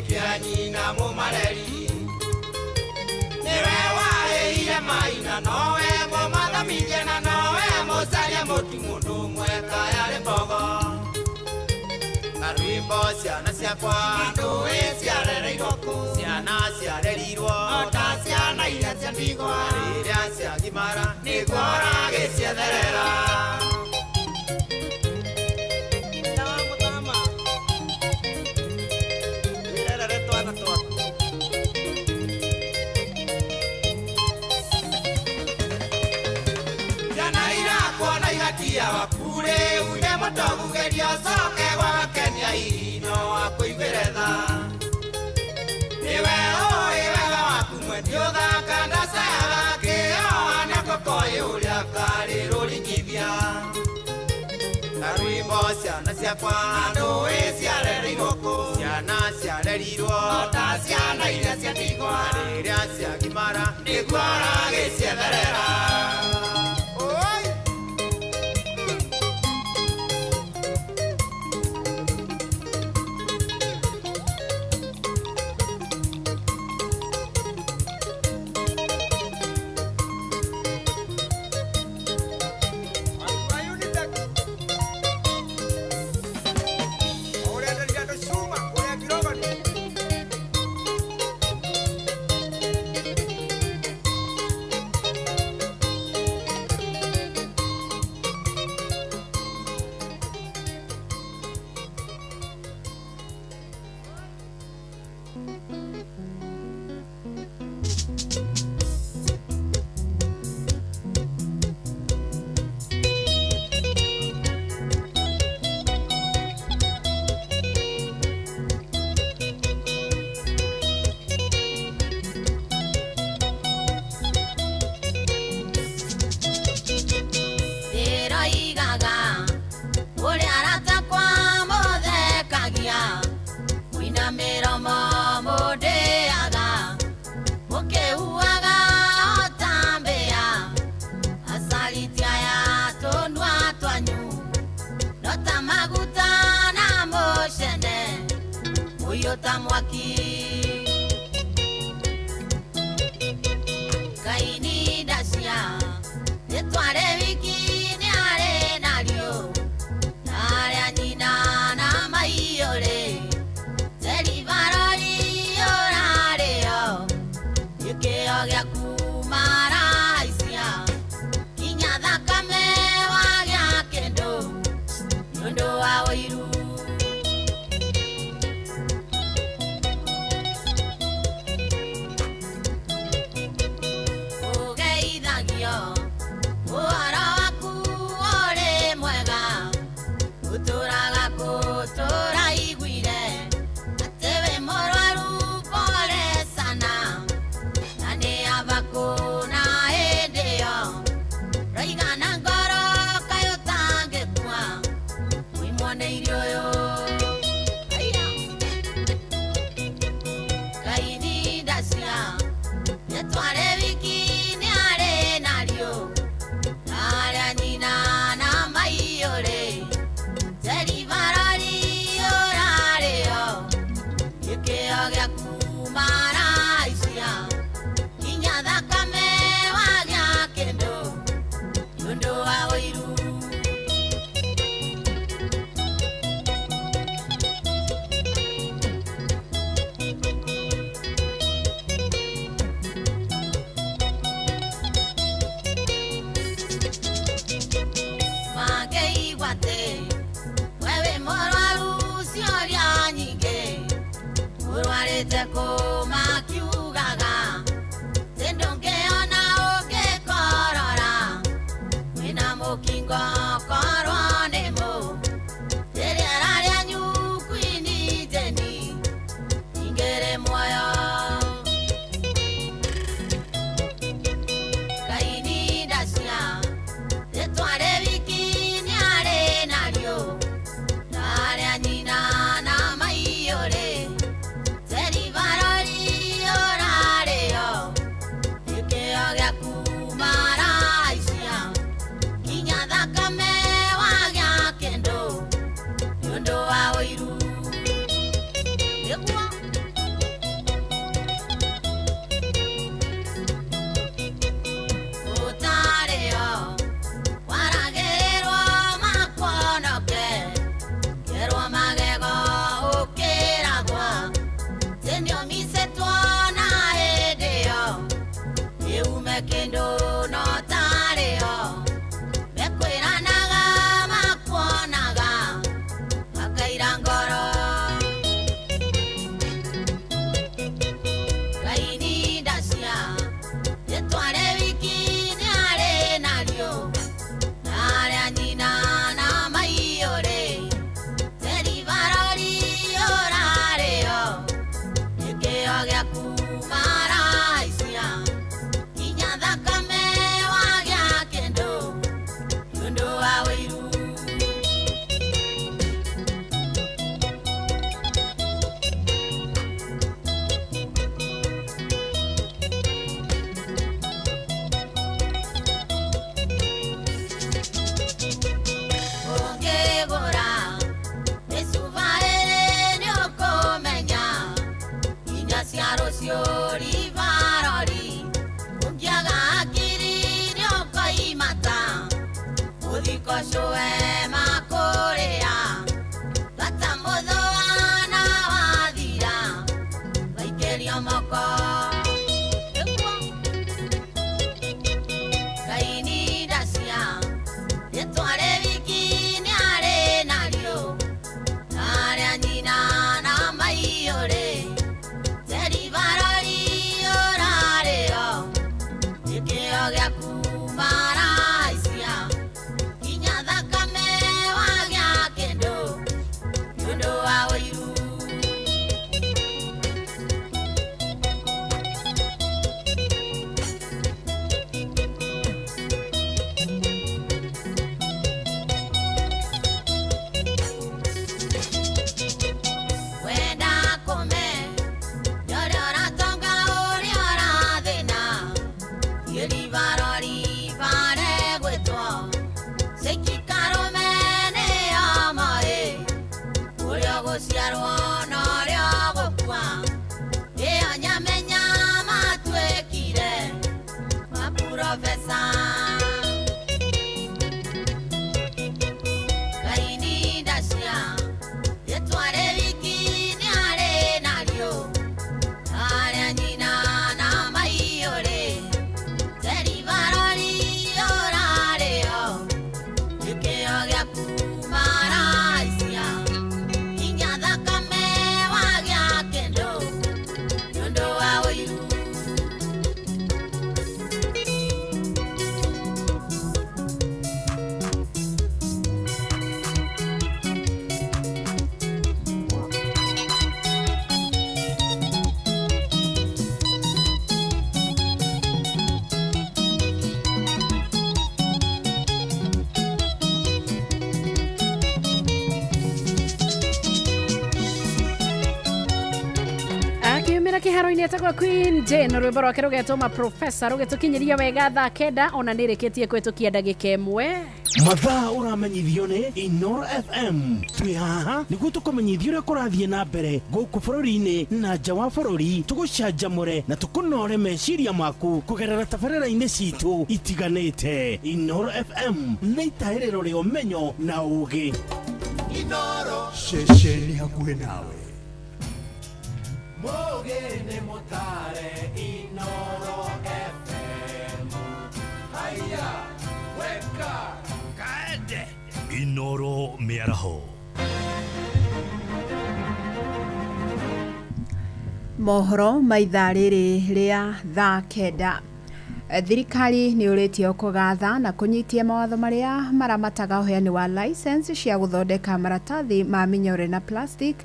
Kĩa nyina mũmareri nĩwe warĩhire maina nowe mũmathomithie na nowe mũcaria mũtu mũndũ ũmwe kayarĩ mbogo karwĩmbo ciana ciakwa ndũĩ ciarereirwo kũ ciana ciarerirwo o ta ciana iria cia ndigwa na rĩrĩa ciagimara nĩguo ũragĩcietherera. Mũtumia waku rĩu nĩ mũtogu geria ũcoke gwagakenia hihi no akũiguĩre tha. Nĩwe ũĩ wega waku mwendi ũthaka ndacayaga kĩoha na kokoĩ ũrĩa karĩ rũringithia. Na rwĩmbo ciana ciakwa ndũĩ ciarereirwo kũ, ciana ciarerirwo ta ciana iria cia ndigwa, rĩrĩa ciagimara nĩguo ũragĩcietherera. Ndĩroigaga ũrĩa aratakwa mũthekagia, mũina mĩromo mũndĩaga, mũkĩhuaga o ta mbĩa, acariti aya tũnua twanyu no ta maguta na mũcene mũiyũ ta mwaki. Ngai ndacia nĩtware wiki nĩarĩ narĩo, narĩa nyina na maiyũrĩ, teribarori ũrarĩo, gĩkĩo gĩaku maraicia, kinya thakame wagĩa kĩndũ nĩũndũ wa ũiru. Ũgeithagio ũhoro waku ũrĩ mwega, ũtũraga kũtũra iguire atĩ wĩ mũrwaru pole sana, na nĩ aba kũna hĩndĩ ĩyo raigana ngoro kaĩ ũtangĩkua mũimwo nĩ irio ũyũ. Aya. Ngai ndacia nĩtware wiki nĩarĩ narĩo, narĩa nyina na maiyũrĩ, teribarori ũrarĩo, gĩkĩo gĩaku maraicia, kinya thakame wagĩa kĩndũ nĩũndũ wa ũiru. Mangĩigua atĩ we wĩ mũrwaru ciũria nyingĩ, ũrwarĩte kũ makiugaga, atĩ ndũngĩona ũngĩkorora, wĩna mũkingo korwo nĩ mũ, rĩrĩa rĩanyu kwini njeni ingĩrĩ muoyo. Ngai ndacia nĩtware wiki nĩarĩ narĩo, narĩa nyina na maiyũrĩ, teribarori ũrarĩo, gĩkĩo gĩaku maraicia, kinya thakame wagĩa kĩndũ nĩũndũ wa ũiru. Nĩguo ũtarĩo waragĩrĩrwo makuonoke, kerwo magego ũkĩragwa, atĩ nĩũmicĩtwo na hĩndĩ ĩyo nĩume kĩndũ no tarĩo, mekwĩranaga makuonaga makaira ngoro. Ngai ndacia nĩtware wiki nĩarĩ narĩo, narĩa nyina Nĩkĩo gĩaku maraicia nginya thakame wagĩa kĩndũ nĩũndũ wa ũiru. Wenda kũme ũrĩa ũratonga ũrĩa ũrathĩna Rivarori vare gwĩtwo Cikikarũme nĩyo moĩ ũrĩa ũgũciarwo na ũrĩa ũgũkua ĩyo nyamenya matuĩkire maprofesa. Ngai ndacia rĩtwa rĩwiki nĩarĩ narĩo arĩa nyina na maiyũrĩ Terivarori ũrarĩo nĩkĩo gĩaku maraicia nginya thakame wagĩa kĩndũ nĩũndũ wa ũiru. Akiumĩra kĩharo-inĩ etagwo Queen Jane rwĩmbo rwake rũgetwo maprofesa rũgĩtũkinyĩria wega thaa 9 ona nĩ rĩkĩtie kũhĩtũkia ndagĩka 1. Mathaa ũramenyithio nĩ Inoro FM. Twĩ haha nĩguo tũkũmenyithia ũrĩa kũrathiĩ na mbere gũkũ bũrũri-inĩ na nja wa bũrũri, tũgũcanjamũre na tũkũnore meciria maku kũgerera tabarĩra-inĩ citũ itiganĩte. Inoro FM nĩ itahĩrĩro rĩa ũmenyo na ũgĩ. Ceceni hakuhĩ nawe. Mũgĩ nĩ mũtare Inoro FM. Haya, weka kaende Inoro mĩaraho. Mohoro ma ithaa rĩrĩ rĩa thaa 9. Thirikari nĩ ũrĩtie kũgatha na kũnyitia mawatho marĩa maramataga ũheani wa license cia gũthondeka maratathi ma mĩnyore na plastic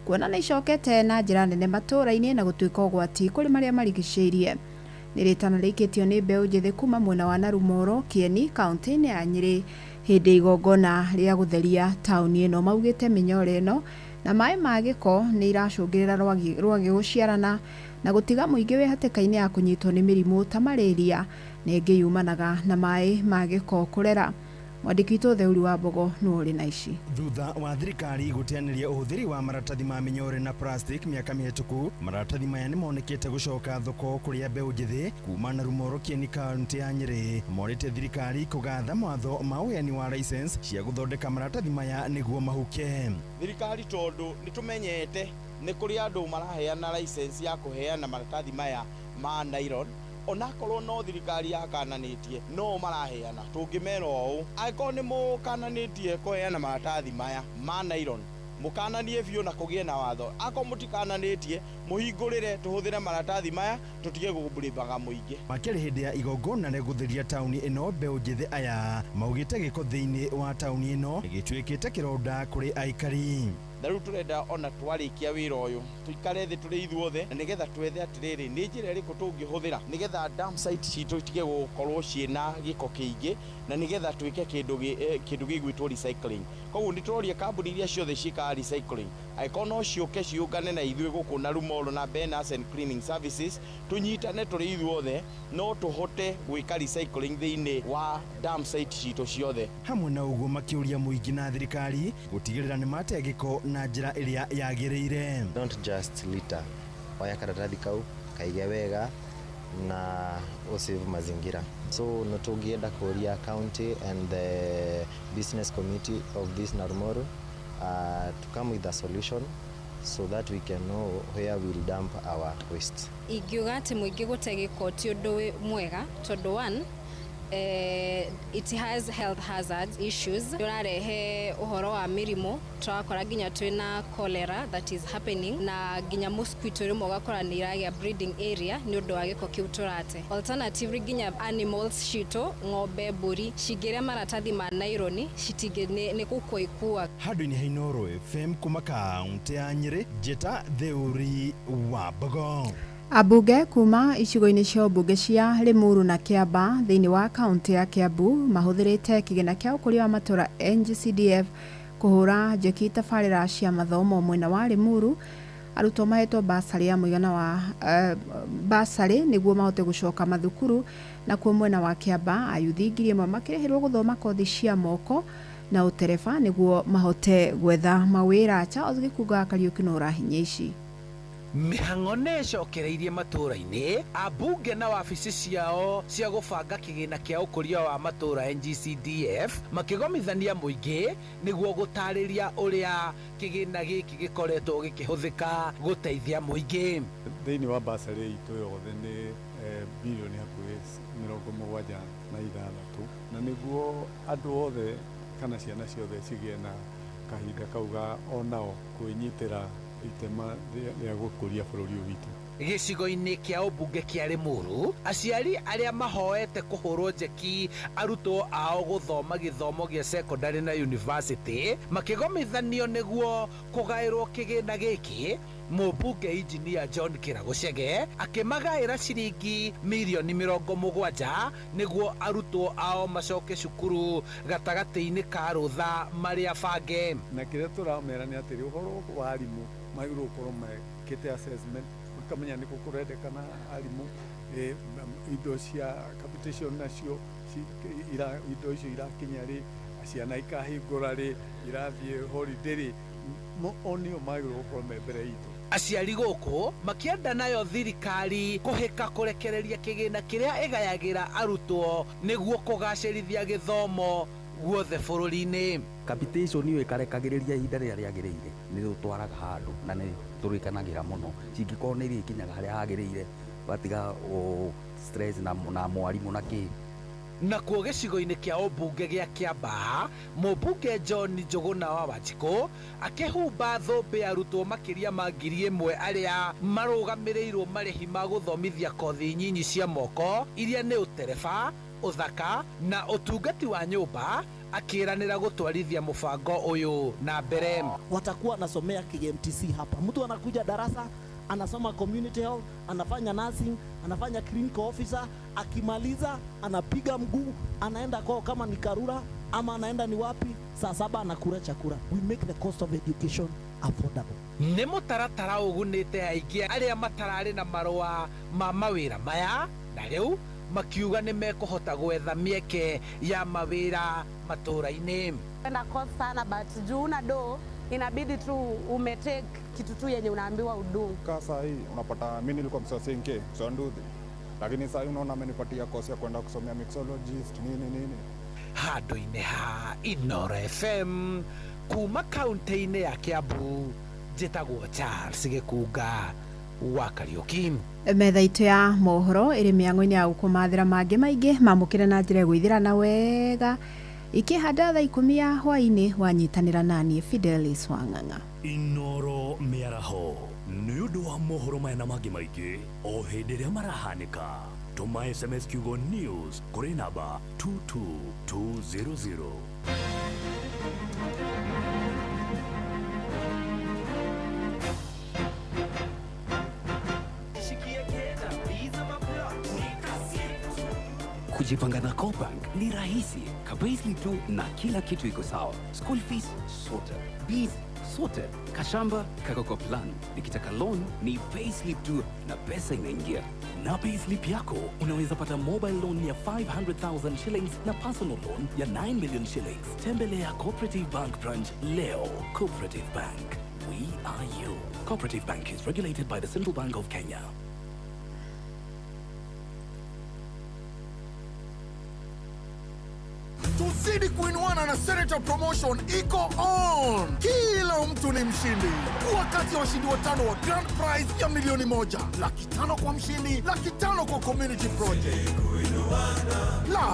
kuona nĩ icokete na njĩra nene matũũra-inĩ na gũtuĩka ũgwati kũrĩ marĩa marigicĩirie. Nĩ rĩtana rĩikĩtio nĩ mbeũ njĩthĩ kuma mwena wa Narumoro Kieni kaunti-inĩ ya Nyĩrĩ hĩndĩ ya igongona rĩa gũtheria taũni ĩno. Maugĩte mĩnyore ĩno na maĩ ma gĩko nĩ iracũngĩrĩra rwagĩ gũciarana na gũtiga mũingĩ wĩ hatĩka-inĩ ya kũnyitwo nĩ mĩrimũ ta malaria na ĩngĩ yumanaga na maĩ ma gĩko kũrera. Mwandĩki witũ Theuri wa Mbogo nĩwe ũrĩ na ici. Thutha wa thirikari gũteanĩria ũhũthĩri wa maratathi ma mĩnyore na plastic mĩaka mĩhĩtũku, maratathi maya nĩ monekete gũcoka thoko kũrĩa mbeũ njĩthĩ kuma Narumoro Kieni kaunti ya Nyĩrĩ morĩte thirikari kũgatha mawatho ma ũheani wa license cia gũthondeka maratathi maya nĩguo mahuke. Thirikari tondũ nĩ tũmenyete nĩ kũrĩ andũ maraheana license ya kũheana maratathi maya ma nylon, onakorwo no thirikari yakananĩtie no maraheana, tũngĩmera ũũ angĩkorwo nĩ mũkananĩtie kũheana maratathi maya ma nylon mũkananie biũ na kũgĩe na watho, akorwo mũtikananĩtie mũhingũrĩre tũhũthĩre maratathi maya tũtige gũmbũrĩmbaga mũingĩ. Makĩrĩ hĩndĩ ya igongona rĩa gũtheria taũni ĩno, mbeũ njĩthĩ aya maugĩte gĩko thĩinĩ wa taũni ĩno gĩtuĩkĩte kĩronda kũrĩ aikari. Na rĩu tũrenda ona twarĩkia wĩra ũyũ tũikare thĩ tũrĩ ithuothe na nĩgetha twethe atĩrĩrĩ nĩ njĩra ĩrĩkũ tũngĩhũthĩra nĩgetha dump site citũ itige gũkorwo ciĩna gĩko kĩingĩ na nĩgetha twĩke kĩndũ gĩgwĩtwo recycling. Koguo nĩ tũroria kambuni iria ciothe ciĩkaga recycling angĩkorwo no ciũke ciũngane na ithuĩ gũkũ Narumoro na Benas and Cleaning Services tũnyitane tũrĩ ithuothe no tũhote gwĩka recycling thĩinĩ wa dump site citũ ciothe. Hamwe na ũguo makĩũria mũingĩ na thirikari gũtigĩrĩra nĩ mate gĩko na njĩra ĩrĩa yagĩrĩire. Don't just litter. Oya karatathi kau kaige wega na usave mazingira. So nĩtũngĩenda kũria county and the business committee of this Narumoro to come with a solution so that we can know where we'll dump our waste. Ingiuga atĩ mũingĩ gũte gĩko ti ũndũ mwega tondũ one It has health hazards issues. Ũrarehe ũhoro wa mĩrimũ, tũrakora nginya twĩna cholera that is happening, na nginya mosquito rĩmwe ũgakora nĩ iragĩa breeding area nĩ ũndũ wa gĩko kĩu tũrate. Alternatively, nginya animals citũ, ng'ombe, mbũri, cingĩrĩa maratathi ma naironi citingĩ nĩ gũkua ikuaga. Handũ-inĩ ha Inooro FM kuma kaũntĩ ya Nyĩrĩ, njĩta Theuri wa Mbogo. Ambunge kuma icigo-inĩ cia ũmbunge cia Limuru na Kiambaa thĩinĩ wa kaunti ya Kiambu mahũthĩrĩte kĩgĩna kĩa ũkũria wa matũra NGCDF kũhũra njeki tabarĩra cia mathomo mwena wa Limuru. Arutwo mahetwo basarĩ ya mũigana wa basarĩ nĩguo mahote gũcoka mathukuru. Nakuo mwena wa Kiambaa ayuthi 1000 makĩrĩhĩrwo gũthoma kothi cia moko na ũtereba nĩguo mahote gwetha mawĩra. Charles Gĩkunga Kariũki no ũrahinya ici. Mĩhang'o nĩ ĩcokereirie matũũra-inĩ, ambunge na wabici ciao cia gũbanga kĩgĩna kĩa ũkũria wa matũũra NGCDF makĩgomithania mũingĩ nĩguo gũtarĩria ũrĩa kĩgĩna gĩkĩ gĩkoretwo gĩkĩhũthĩka gũteithia mũingĩ. Thĩinĩ wa basarĩ itũ yothe nĩ bilioni hakuhĩ 76, na nĩguo andũ othe kana ciana ciothe cigĩe na kahinda kau ga onao kwĩnyitĩra itema rĩa gũkũria bũrũri ũyũ witũ. Gĩcigo-inĩ kĩa ũmbunge kĩa Limuru, aciari arĩa mahoete kũhũrwo njeki arutwo ao gũthoma gĩthomo gĩa secondary na university makĩgomithanio nĩguo kũgaĩrwo kĩgĩna gĩkĩ. Mũmbunge Engineer John Kĩragũcege akĩmagaĩra ciringi mirioni 70 nĩguo arutwo ao macoke cukuru gatagatĩ-inĩ ka rũtha marĩa bange. Na kĩrĩa tũramera nĩ atĩrĩ, ũhoro wa arimũ magĩrĩirwo gũkorwo mekĩte assessment, makamenya nĩkũ kũrendekana arimũ, indo cia capitation nacio indo icio irakinya rĩ, ciana ikahingũra rĩ, irathiĩ holiday rĩ, o nĩo magĩrĩirwo gũkorwo me mbere itũ. Aciari gũkũ makĩenda nayo thirikari kũhĩka kũrekereria kĩgĩna kĩrĩa ĩgayagĩra arutwo nĩguo kũgacĩrithia gĩthomo guothe bũrũri-inĩ. Capitation ĩyo ĩkarekagĩrĩria ihinda rĩrĩa rĩagĩrĩire nĩ rĩtwaraga handũ na nĩ tũrĩkanagĩra mũno, cingĩkorwo nĩ irĩkinyaga harĩa hagĩrĩire watiga stress na mwarimũ na kĩ. Nakuo gĩcigo-inĩ kĩa ũmbunge gĩa Kiambaa, mũmbunge John Njũgũna wa Wanjikũ akĩhumba thũmbĩ arutwo makĩria ma 1000 arĩa marũgamĩrĩirwo marĩhi ma gũthomithia kothi nyinyi cia moko iria nĩ ũtereba, ũthaka na ũtungati wa nyũmba, akĩranĩra gũtwarithia mũbango ũyũ na mbere. Watakuwa nasomea KMTC hapa, mtu anakuja darasa anasoma community health, anafanya nursing, anafanya clinical officer, akimaliza anapiga mguu anaenda kwao kama ni Karura ama anaenda ni wapi, saa 7 anakula chakula. We make the cost of education affordable. Nĩ mũtaratara ũgunĩte aingĩ arĩa matararĩ na marũa ma mawĩra maya, na rĩu makiuga nĩ mekũhota gwetha mĩeke ya mawĩra matũũra-inĩ. Napenda course sana but juu una do inabidi tu umetake kitu tu yenye unaambiwa udu. Kwa saa hii unapata mimi nilikuwa msosinke msonduthi, lakini saa hii unaona amenipatia course ya kwenda kusomea mixologist nini nini. Handũ-inĩ ha Inooro FM kuma kaunti-inĩ ya Kiambu, njĩtagwo Charles Gĩkunga wa Kariũki. Metha itũ ya mohoro ĩrĩ mĩang'o-inĩ ya gũkũmathĩra mangĩ maingĩ mamũkĩre na njĩra ĩgũithĩrana wega ikĩhanda thaa 10 ya hwaĩ-inĩ wanyitanĩra naniĩ Fidelis Wang'ang'a. Inooro mĩaraho nĩ ũndũ wa mohoro maya na mangĩ maingĩ o hĩndĩ ĩrĩa marahanĩka. Tũma SMS kiugo news kũrĩ namba 22200. Kujipanga na CoBank ni rahisi kabisa tu na kila kitu iko sawa. School fees sorted, bills sorted, kashamba kako kwa plan. Nikitaka loan ni payslip tu na pesa inaingia. Na payslip yako unaweza pata mobile loan ya 500,000 shillings na personal loan ya 9 million shillings. Tembelea Cooperative Bank branch leo. Cooperative Bank, we are you. Cooperative Bank is regulated by the Central Bank of Kenya. Tuzidi kuinuana na Senator Promotion iko on. Kila mtu ni mshindi. Kuwa kati ya washindi 5 wa grand prize ya milioni 1, 500,000 kwa mshindi, 500,000 kwa community project.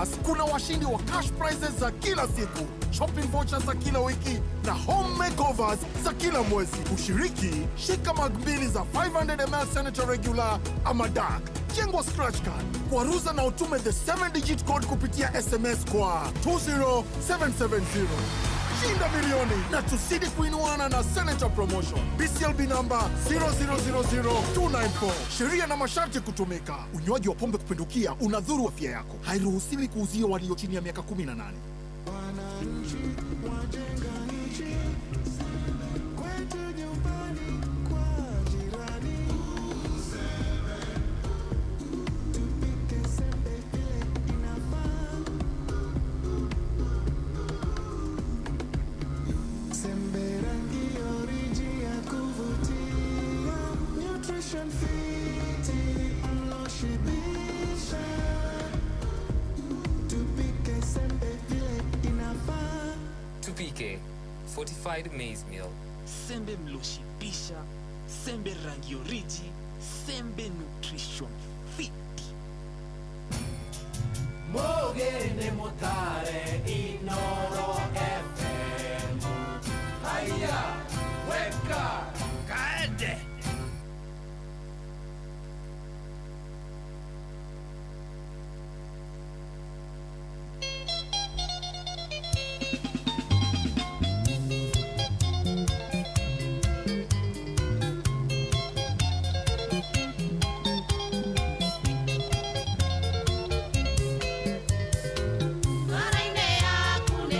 Plus kuna washindi wa cash prizes za kila siku, shopping vouchers za kila wiki na home makeovers za kila mwezi. Kushiriki, shika mug mbili za 500 ml Senator Regular ama Dark, jengwa scratch card, kwaruza na utume the 7 digit code kupitia SMS kwa 20770. Shinda milioni na tuzidi kuinuana na Senator Promotion. BCLB namba 0000294. Sheria na masharti kutumika. Unywaji wa pombe kupindukia unadhuru afya yako. Hairuhusiwi kuuzia walio chini ya miaka 18. Wananchi wajenga nchi, kwetu nyumbani, kwa jirani. Tupike sembe vile inafaa. Sembe rangi oriji ya kuvutia, nutrition fiti, mlo shibisha. Tupike sembe vile inafaa. Tupike fortified maize meal. Sembe mloshibisha, sembe rangi oriji, sembe nutrition fiti. Mugene mutare Inoro FM. Haya, weka kaende. Ngoro-inĩ yaku nĩ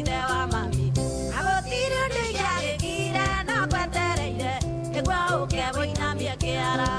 ithe wa mami na gũtirĩ ũndũ ingĩagĩkire no ngwetereire nĩguo ũke wũinamie kĩara.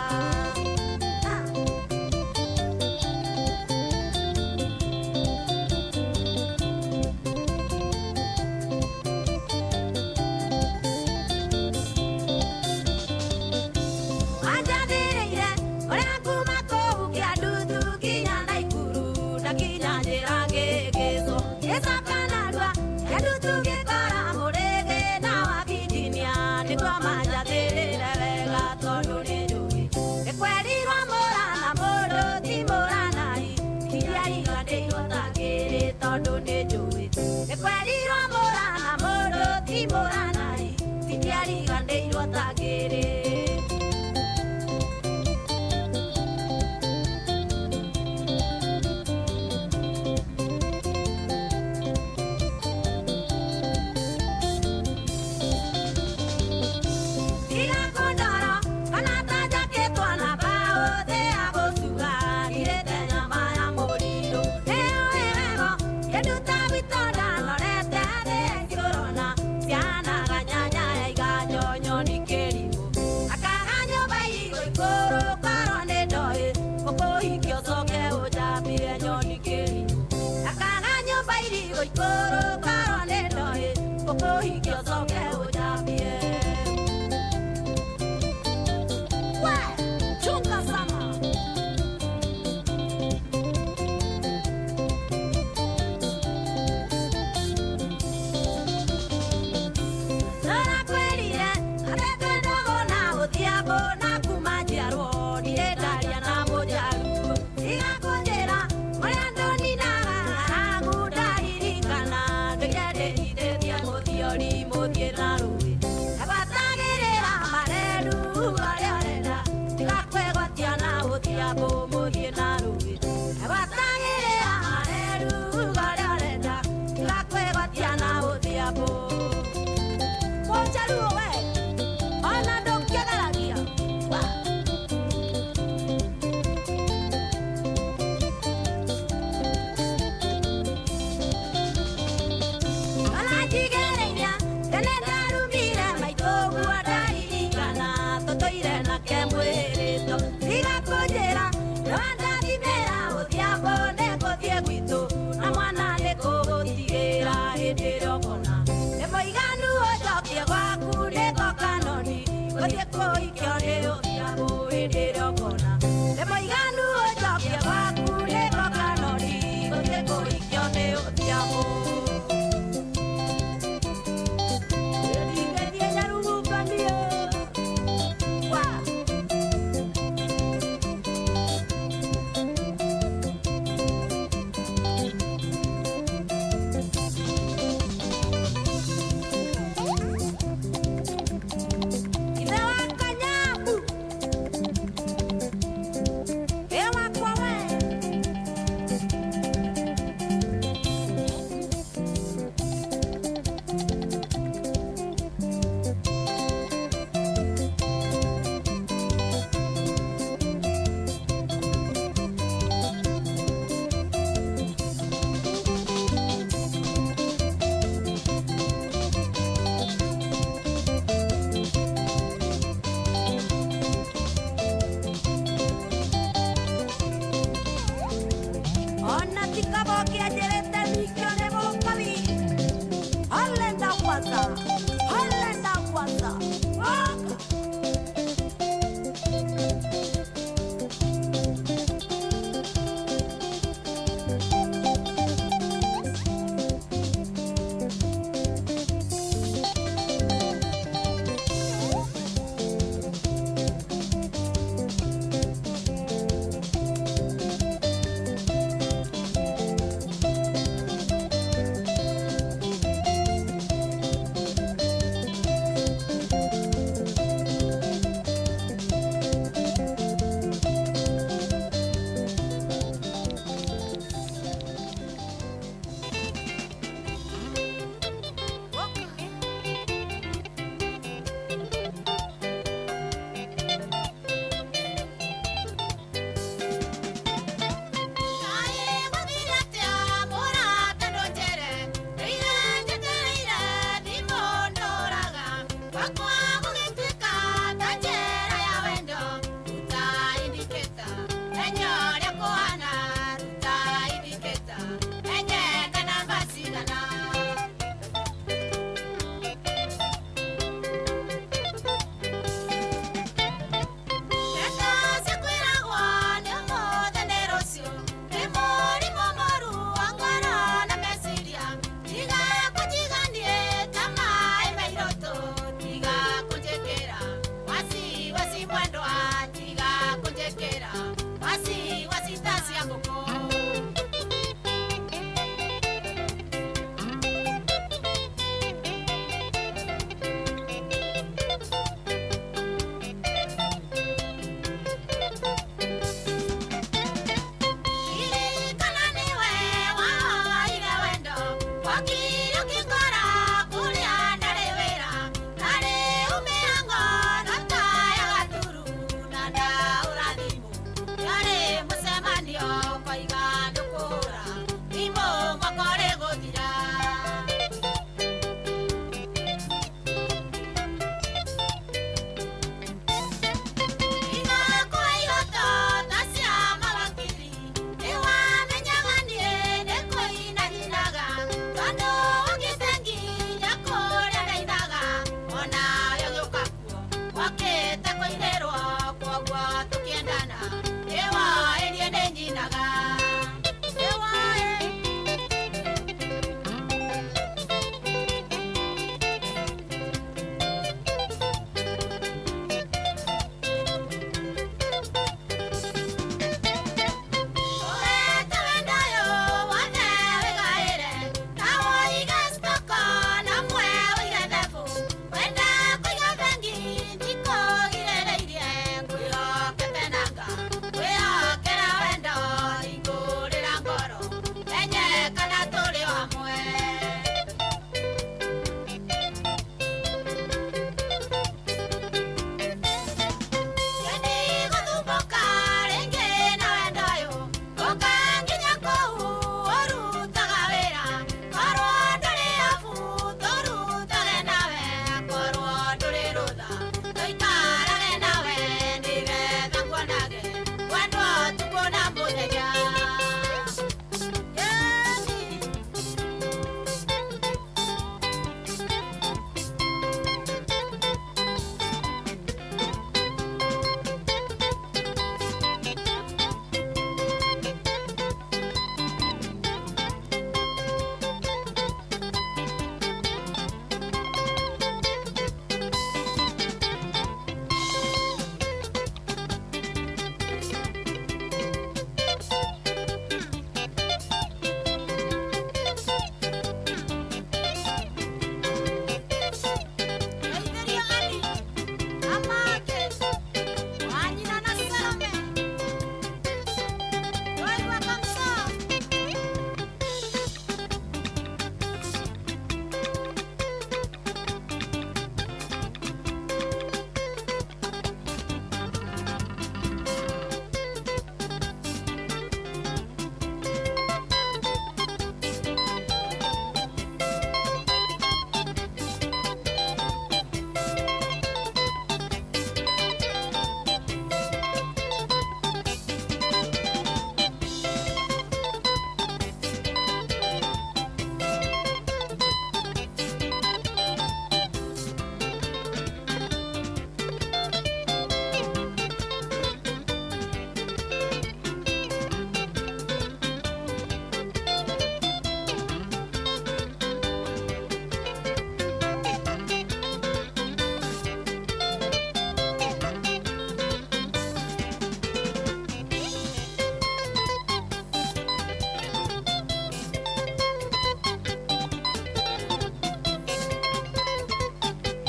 Wanjathĩrĩire ũrĩa kuma kũu Kĩandutu nginya Naikuru na nginya njĩra ngĩgĩcwo ngĩcoka narua Kĩandutu ngĩkora Mũrĩgĩ na Wakinjinia nĩguo manjathĩrĩire wega tondũ nĩ njũĩ nĩkwerirwo mũrana mũndũ ti mũranai ndiariganĩirwo ta ngĩrĩ tondũ nĩ njũĩ nĩkwerirwo mũrana mũndũ ti mũranai ndiariganĩirwo ta ngĩrĩ. Tiga kũndora kana ta njakĩtwo na mbaũ thĩa gũcuga ndirĩte nyama ya mũrirũ nĩũĩ wego kĩndũ ta gwitũ ndanorete thĩ cikũrona cianaga nyanya ya iganjo nyoni kĩrimũ akaga nyũmba igũ ikũrũ korwo nĩ ndoĩ ũkũhikio ũcoke ũnjambie nyoni kĩrimũ akaga nyũmba irigũ ikũrũ korwo nĩ ndoĩ ũkũhikio ũcoke ũnjambie. We, chunga sana. Nĩrakwĩrire atĩ twĩ ndũgũ na ũthiambo na kuma njiarwo ndirĩ ndaria na mũnjaruo tiga kũnjĩra ũrĩa ndũninaga ng'aragu ndaririkana ndũire ndĩhithĩtie mũthiori mũthiĩ na rũĩ Ebatagĩrĩra mareru ũrĩa ũrenda tiga kwĩgwatia na ũthiambo mũthiĩ na rũĩ Ebatagĩrĩra mareru ũrĩa ũrenda tiga kwĩgwatia na ũthiambo. Mũnjaruo we ona ndũngĩgeragia. Wa. Ona njigĩrĩiria tene ndarumire maitũ guo ndaririkana tũtũire nake mwĩrĩto tiga kũnjĩra nĩwandathimĩra ũthiambo nĩngũthiĩ gwitũ na mwana nĩngũgũtigĩra hĩndĩ ĩrĩa ũkona nĩ mũiganu ũnjokie gwaku nĩngoka noni gũthiĩ kũhikio nĩ ũthiambo hĩndĩ ĩrĩa ũkona nĩ mũiganu ũnjokie gwaku nĩngoka noni gũthiĩ kũhikio nĩ ũthiambo. Ndingĩthiĩ Nyarurunganio. Wa.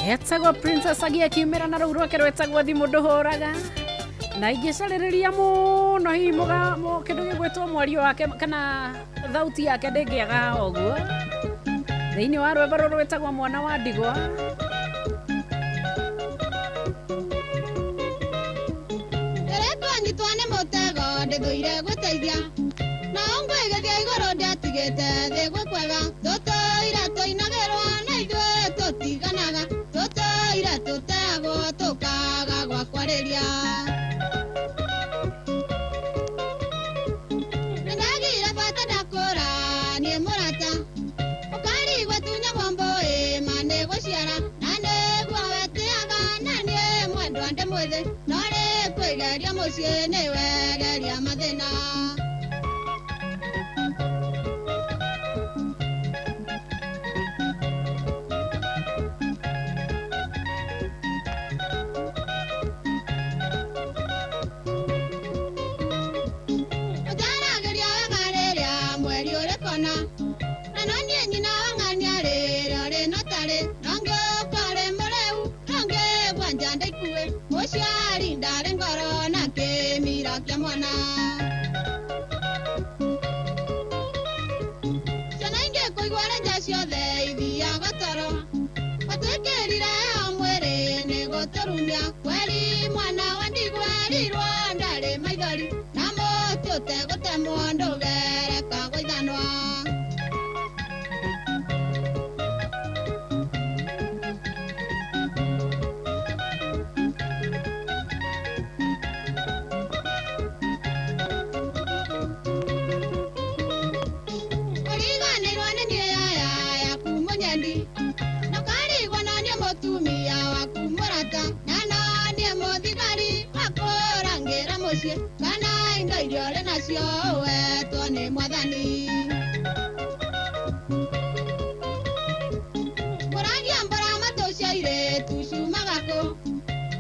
Etagwo Princess Agia akiumĩra na rũu rwake rwetagwo thimũ ndũhũraga. Na ingĩcarĩrĩria mũno hihi kĩndũ gĩgwĩtwo mwario wake kana thauti yake ndĩngĩaga ũguo. Thĩinĩ wa rwĩmbo rũrũ rwĩtagwo Mwana wa Ndigwa. Ndĩrekũnyitwo nĩ mũtego ndĩthũire gũteithia na ngwĩgĩthia igũrũ ndiatigĩte thĩ gwĩ kwega tũtũire tũinagĩrwo na ithuĩ tũtiganaga tũtũire tũteagwo tũkaga gwa kwarĩria. Nĩndagire bata ndakũra niĩ mũrata ũkarigwo tunyagwo mbũĩ ma nĩgũciara na nĩguo wetĩaga na niĩ mwendwa ndĩ mwĩthĩ no rĩ kwĩgeria mũciĩ nĩwegeria mathĩna. Ũtaragĩria wega rĩrĩa mweri ũrĩ kona na no niĩ nyina wa ng'ania rĩrĩa ũrĩ notarĩ no ngĩũka ũrĩ mũrĩu no ngĩgua nja ndaikue mũciari ndarĩ ngoro na kĩmira kĩa mwana. Ciana ingĩ kũigua nja ciothe ithiaga toro watwĩkĩrire heho mwĩrĩ nĩ gũtũrumia kweri mwana wa ndigwa erirwo ndarĩ maithori na mũtĩ ũtegũtemwo ndũgerekagwo ithanwa. Ũriganĩirwo nĩ niĩ yaya yaku mũnyendi na ũkarigwo no niĩ mũtumia waku mũrata na no niĩ mũthigari wa kũrangĩra mũciĩ kana indo iria ũrĩ nacio ũhetwo nĩ mwathani. Kũragia mbũra matũ cia airĩtu ciumaga kũ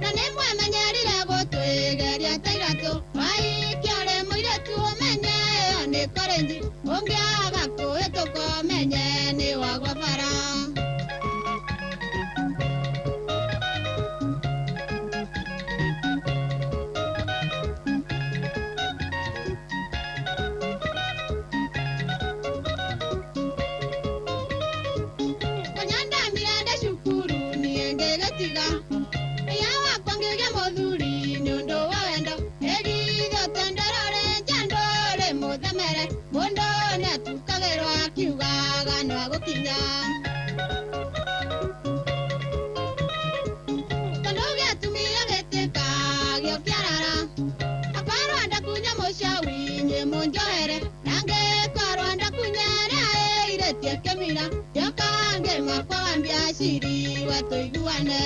na nĩ mwemenyerire gũtwĩgeria ta iratũ waikia ũrĩ mũirĩtu ũmenye ĩyo nĩ korenji ũngĩaga kũhĩtũka ũmenye nĩ wagwa bara. Kũnyandamire ndĩ cukuru niĩ ngĩgĩtiga ĩya wakwa ngĩgĩa mũthuri nĩ ũndũ wa wendo ĩgithio tendorore njandũrĩ mũthemere mũndũ nĩatukagĩrwo akiugaga no agũkinya. Tondũ gĩatumia gĩtĩka gĩokĩarara akorwo ndakunya mũcawi inyuĩ mũnjohere na ngĩkorwo ndakunyere ĩirĩtie kĩmira njoka ngĩmakwa wa mbiaciri we tũiguane.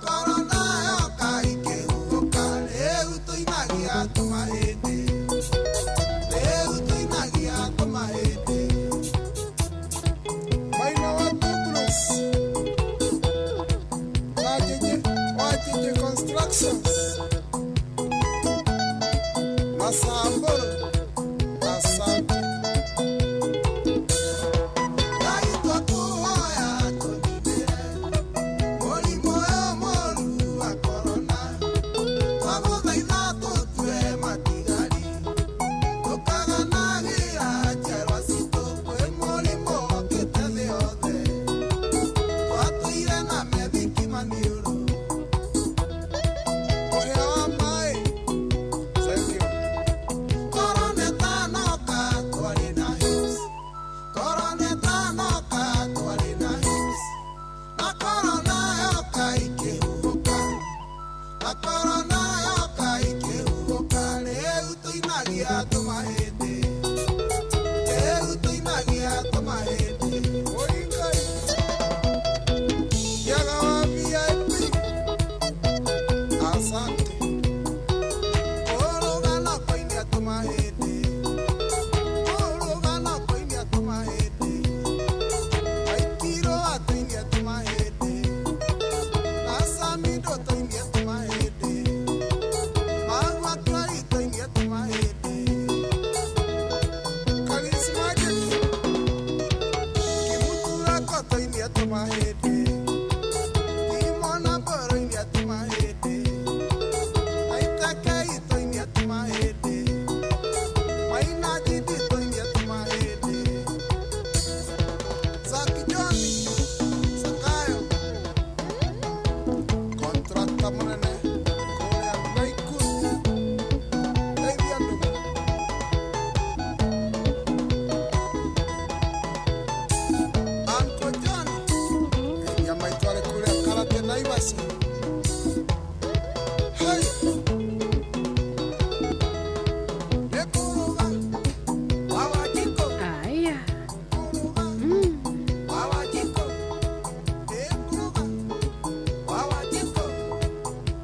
Korona yoka ikĩhuhũka, rĩu tũinagia tũmahĩndĩ. Rĩu tũinagia tũmahĩndĩ. Maina wa Tubros na Jeje Constructions na Samburu. Asante. Ngai twakũhoya tũnyitĩre mũrimũ ũyũ mũũru wa korona. Twagũthaitha tũtue matigari, tũkaganagira njiarwa citũ kwĩ mũrimũ ũkĩte thĩ yothe. Twatũire na methiki maniũrũ. Ũhĩa wa maĩ. Thank you. Korona ĩtanoka twarĩ na hips. Korona ĩtanoka twarĩ na hips. Na korona yoka ikĩhuhũka. Na korona yoka ikĩhuhũka, rĩu tũinagia tũmahĩndĩ. Rĩu tũinagia tũmahĩndĩ. Oi Ngai. Kiaga wa VIP. Asante. Kũrũga no kũinia tũmahĩndĩ. Kũrũga no kũinia tũmahĩndĩ. Waikirũ atũinie tũmahĩndĩ. Na Samido tũinie tũmahĩndĩ. Magua Clary tũinie tũmahĩndĩ. Charismatic. Kimutura ko tũinie tũmahĩndĩ. Kimona Mboro inia tũmahĩndĩ. Aitakei tũinie tũmahĩndĩ. Maina Jidi tũinie tũmahĩndĩ. Zaki John Sakayo. Contractor mũnene kũrĩa Naikuru. Teithia andũ. Uncle John. Endia maitũ arĩ kũrĩa Karate Naivasha. Hey. Nĩkũrũga Wawajiko. Aya. Wawajiko. Nĩkũrũga Wawajiko.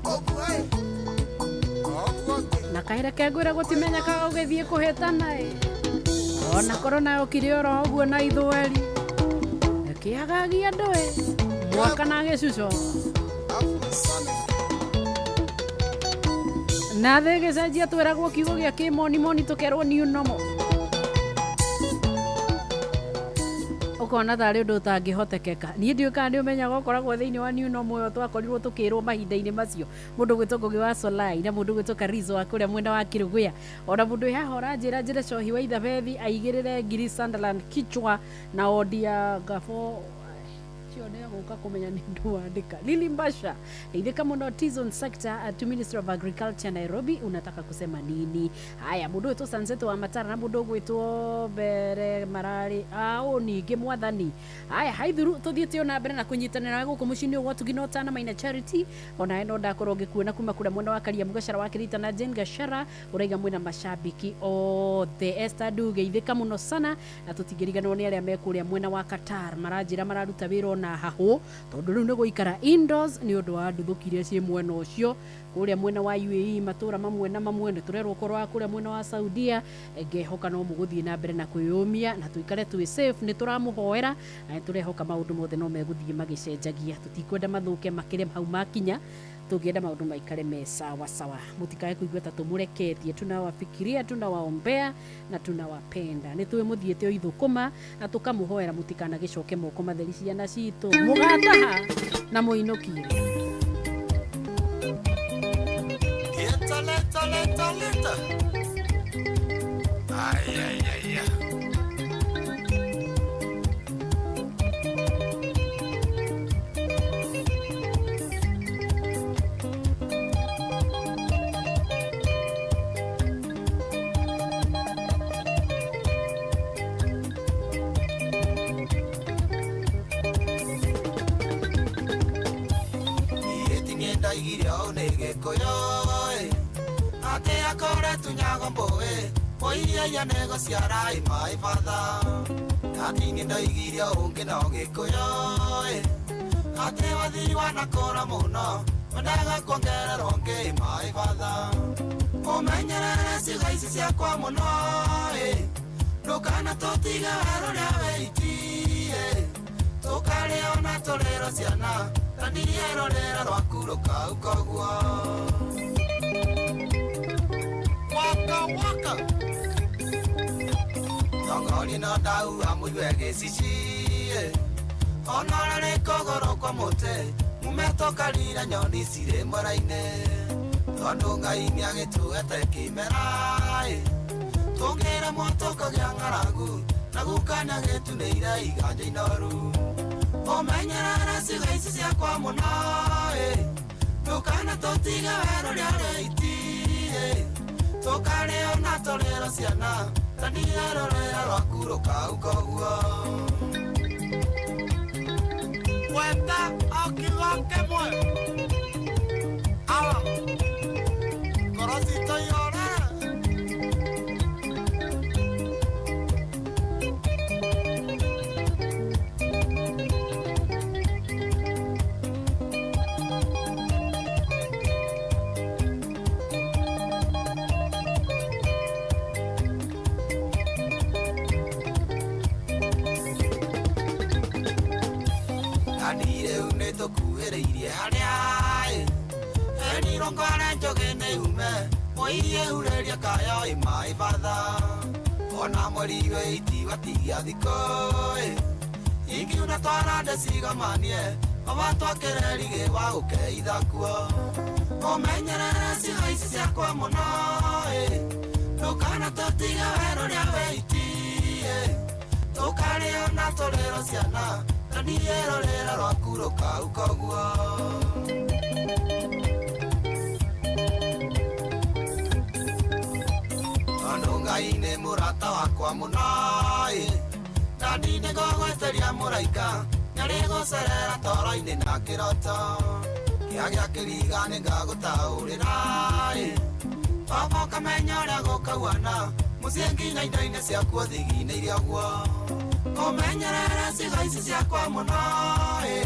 Ũguo ĩ. Ũguo Na kaira kengwĩra gũtimenyekaga ũgĩthiĩ kũhĩtana ĩ. Ona korona yokire oro ũguo na ithweri. Ĩkĩagagia andũ ĩ. Mwaka na gĩcuco. Na thĩ ĩgĩcenjia twĩragwo kiugo gĩa kĩmonimoni tũkerwo new normal. Ũkona tarĩ ũndũ ũtangĩhotekeka. Niĩ ndiũĩ kana nĩ ũmenyaga ũkoragwo thĩinĩ wa new normal ĩyo twakorirwo tũkĩrwo mahinda-inĩ macio. Mũndũ ũgwĩtwo Ngũgĩ wa Solai na mũndũ ũgwĩtwo Karizo wa kũrĩa mwena wa Kĩrũgũya. Ona mũndũ wĩ haha ũranjĩra njĩre cohi wa Ithabethi aigĩrĩre ngiri Sunderland kichwa na Odia Gafo cio nĩ gũka kũmenya nĩ ndũ wandĩka. Lili Mbasha ithika mũno T-Zone sector to Minister of Agriculture Nairobi, unataka kusema nini? Haya, mũndũ wĩtwo Sanseto wa Matara na mũndũ ũgwĩtwo Mbere Mararĩ au ningĩ mwathani. Haya, haithuru tũthiĩte ona mbere na kũnyitanĩra nawe gũkũ mũciĩ-inĩ ũyũ wa Ũtugi na Ũtana Maina Charity. Onawe no ndakorwo ngĩkuona kuma kũrĩa mwena wa Karia Mũgacara wa Kĩrita na Jane Gashara ũraiga mwĩna mashabiki othe. Esther Nduge ithika mũno sana na tũtingĩriganĩrwo nĩ arĩa me kũrĩa mwena wa Qatar maranjĩra mararuta wĩra ona hahũ tondũ rĩu nĩ gũikara indoors nĩ ũndũ wa nduthũki iria ciĩ mwena ũcio. Kũrĩa mwena wa UAE matũra mamwe na mamwe nĩ tũrerwo ũkorwo wa kũrĩa mwena wa Saudia. Ngehoka no mũgũthiĩ na mbere na kwĩyũmia na tũikare twĩ safe. Nĩ tũramũhoera na nĩ tũrehoka maũndũ mothe no megũthiĩ magĩcenjagia. Tũtikwenda mathũke makĩre hau makinya, tũngĩenda maũndũ maikare me sawa sawa. Mũtikae kũigua ta tũmũreketie, tunawafikiria, tunawaombea na tunawapenda. Nĩ tũĩ mũthiĩte o ithũkũma na tũkamũhoera mũtikanagĩcoke moko matheri ciana citũ mũgataha na mũinũkie. Leta, leta, leta, leta. Ay, ay, ay, ay. Ndaigire ũũ nĩ Gĩkũyũ ĩ, atĩ akoretwo Nyagombo ĩ, mũiria nĩ gũciara ĩ maĩ batha. Atĩ nĩ ndaigire ũngĩ no Gĩkũyũ ĩ, Atĩ wathiri wanakũra mũno wendaga kuongererwo ngĩ maĩ batha. Ũmenyerere ciugo ici ciakwa mũno ĩ, ndũkana tũtige werũ rĩa wĩiti ĩ, tũkarĩo na tũrĩrwo ciana na ndirie rũrĩra rwaku rũkauka ũguo. Waka waka Tongori no ndauga mũigue gĩcici ĩ, ona ũrĩa rĩ kũgũrũ kwa mũtĩ mume tũkarira nyoni cirĩ mwera-inĩ, tondũ Ngai nĩagĩtũhete kĩmera ĩ, tũngĩremwo tũkagĩa ng'aragu na guka nĩagĩtunĩire iganja inoru. Ũmenyerere ciugo ici ciakwa mũno ĩ, ndũkana tũtige werũ rĩa rĩiti ĩ, tũkarĩo na tũrĩrwo ciana ta ndirie rũrĩra rwaku rũkauka ũguo. Gweta o kiugo kĩmwe awa ngoro citũ ihorere. Tũkuhĩrĩirie harĩa ĩ, herirwo ngore njũgĩ nĩ ume mũirie hurĩria kayo ĩ maĩ batha. Ona mweri wĩ itiwatigia thikũ ĩ, ingiuna twarande cigomanie baba twakĩrerigĩ wa gũkeitha kuo. Ũmenyerere ciugo ici ciakwa mũno ĩ, ndũkana tũtige werũ rĩa wĩiti ĩ, tũkarĩo na tũrĩrwo ciana na ndirie rũrĩra rwaku rũkauka ũguo. Tondũ Ngai nĩ mũrata wakwa mũno ĩ, na ndinĩgũgwĩtĩria mũraika nĩarĩgũcerera toro-inĩ na kĩroto kĩa gĩa kĩriga nĩngagũtaũrĩra ĩ, baba ũkamenya ũrĩa gũkauana mũciĩ nginya indo-inĩ ciaku ũthiginĩire ũguo. Ũmenyerere ciugo ici ciakwa mũno ĩ,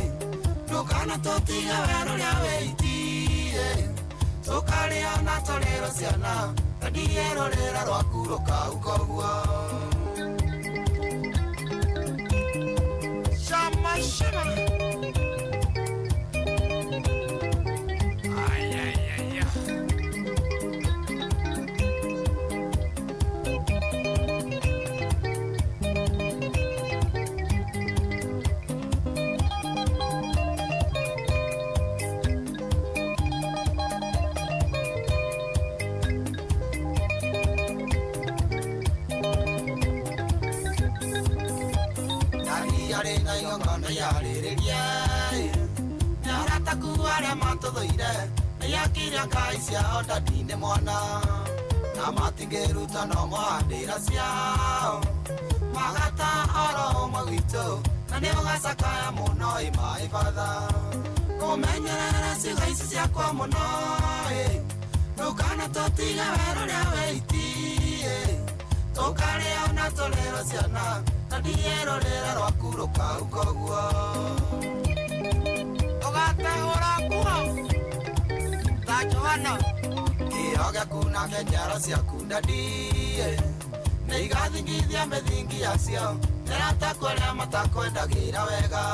ndũkana tũtige werũ rĩa wĩiti ĩ, tũkarĩo na tũrĩrwo ciana na ndirie rũrĩra rwaku rũkauka ũguo. Shama shama. Ay ay ay ay. Yarĩ na igongona yarĩrĩrie nĩ arataku arĩa matũthũire nĩyakire ngai ciao ndadi-inĩ mwana na matingĩruta no mohandĩra ciao magata oro ũmwe witũ na nĩ ũgacakaya mũno ĩ maĩ batha. Ũmenyerere ciugo ici ciakwa mũno ĩ, ndũkana tũtige werũ rĩa wĩiti ĩ, tũkarĩo na tũrĩrwo ciana na ndirie rũrĩra rwaku rũkauka ũguo. Ũgatahũra nguo ta Johana kĩo gĩaku na kĩnjaro ciaku ndadi ĩ, nĩ igathingithia mĩthingi yacio nĩrataku arĩa matakwendagĩra wega.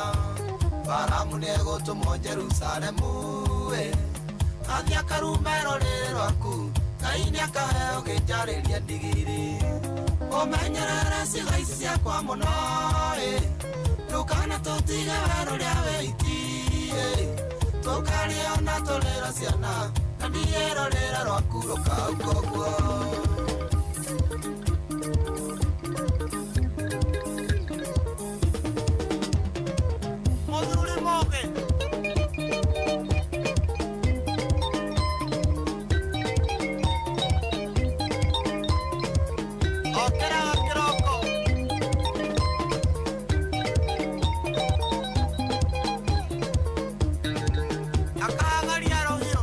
Baramu nĩegũtũmwo Jerusalemu ĩ, athiĩ akarume rũrĩrĩ rwaku Ngai nĩakaheo gĩnjarĩrie ndigiri. Ũmenyerere ciugo ici ciakwa mũno ĩ, ndũkana tũtige werũ rĩa wĩiti ĩ, tũkarĩo na tũrĩrwo ciana na ndirie rũrĩra rwaku rũkauka ũguo. Mũthuri mũgĩ. Okĩraga kĩroko. Akagaria rũhiũ.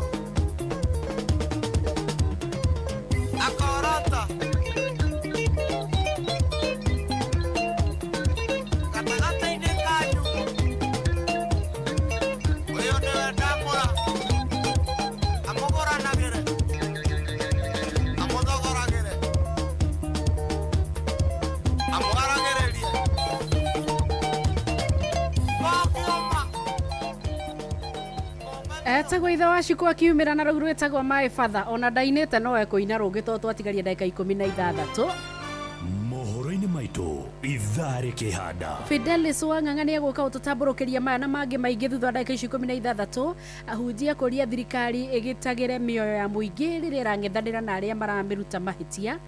Akorota. Etagwo ithe wa Shiko akiumĩra na rũu rwĩtagwo My Father ona ndainĩte no ekũina rũngĩ tondũ twatigaria ndagĩka 16. Mohoro-inĩ maitũ ithaa rĩkĩhanda. Fidelis Wang'ang'a nĩ egũka gũtũtambũrũkĩria maya na mangĩ maingĩ thutha wa ndagĩka ici 16. Ahunjia kũria thirikari ĩgitagĩre mĩoyo ya mũingĩ rĩrĩa ĩrang'ethanĩra na arĩa maramĩruta mahĩtia.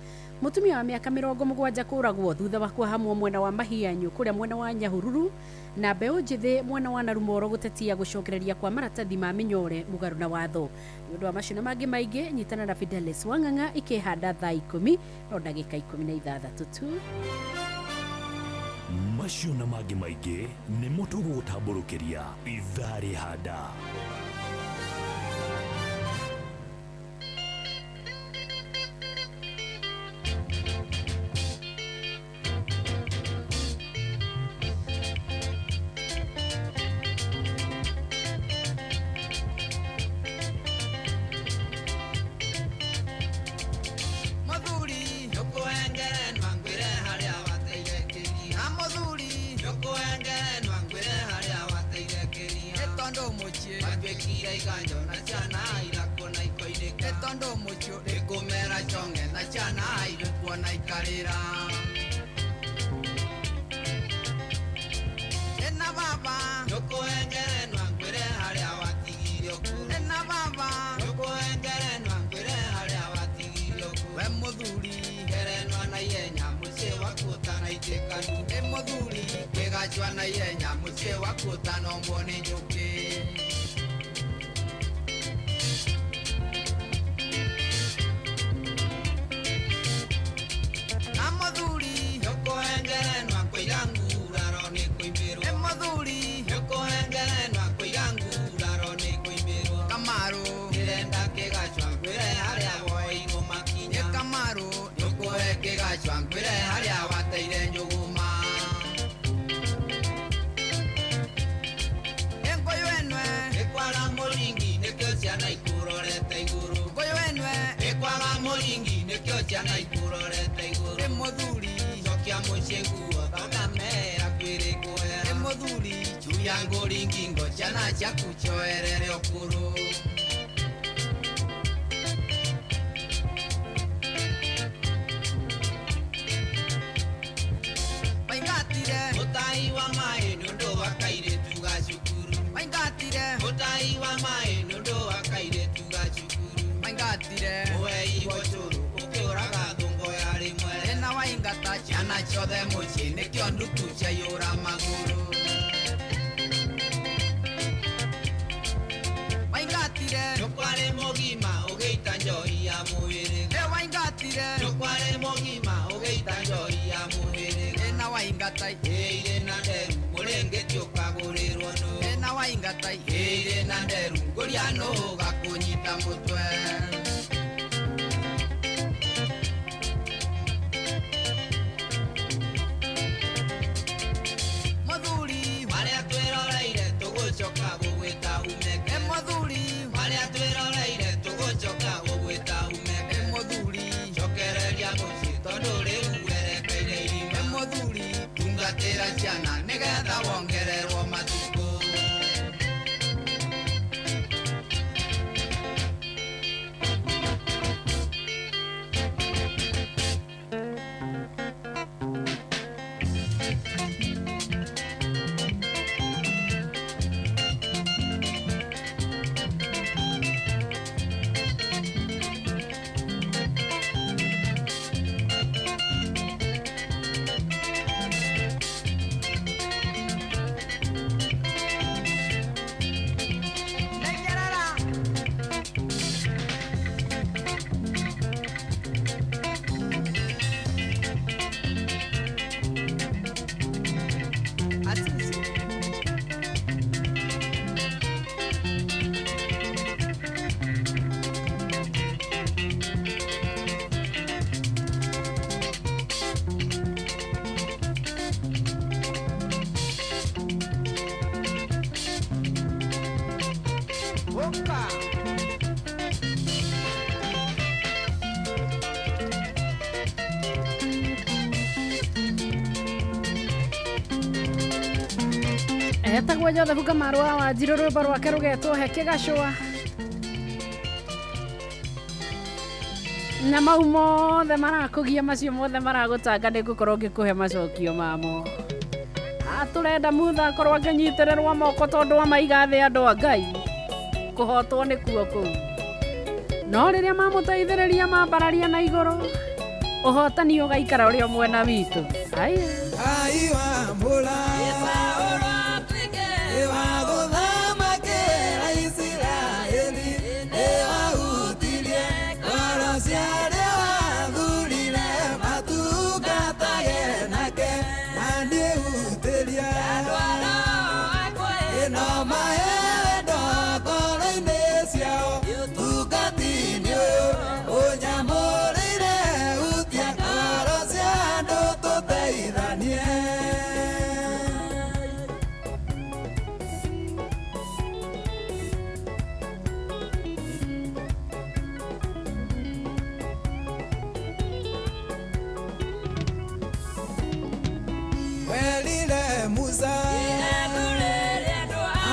Mũtumia wa mĩaka 70 kũragwo thutha wa kũhamwo mwena wa Mahianyu kũrĩa mwena wa Nyahururu, na mbeũ njĩthĩ mwena wa Narumoro gũtetia gũcokereria kwa maratathi ma mĩnyore mũgarũ na watho. Nĩ ũndũ wa macio na mangĩ maingĩ, nyitana na Fidelis Wang'ang'a ikĩhanda thaa 10 no ndagĩka 16 tu. Macio na mangĩ maingĩ nĩmo tũgũgũtambũrũkĩria ithaa rĩhanda. Etagwo Joseph Kamaru wa Wanjiru, rwĩmbo rwake rũgetwo he kĩgacũa. Na mau mothe marakũgia, macio mothe maragũtanga, nĩ ngũkorwo ngĩkũhe macokio mamo. Atũrenda mutha akorwo akĩnyitĩrĩrwo moko tondũ wa maiga thĩ andũ a Ngai kũhotwo nĩ kuo kũu, no rĩrĩa mamũteithĩrĩria mambararia na igũrũ, ũhotani ũgaikara ũrĩ o mwena witũ. Aya. Ngai wa mbura nĩwagũthamakĩra Isiraeli, nĩwahutirie ngoro cia arĩa wathurire matungatage nake, na niĩ hutĩrie ĩno mahe wendo ngoro-inĩ ciao. Ũtungati-inĩ ũyũ ũnyamũrĩire, hutia ngoro cia andũ tũteithanie. Werire Musa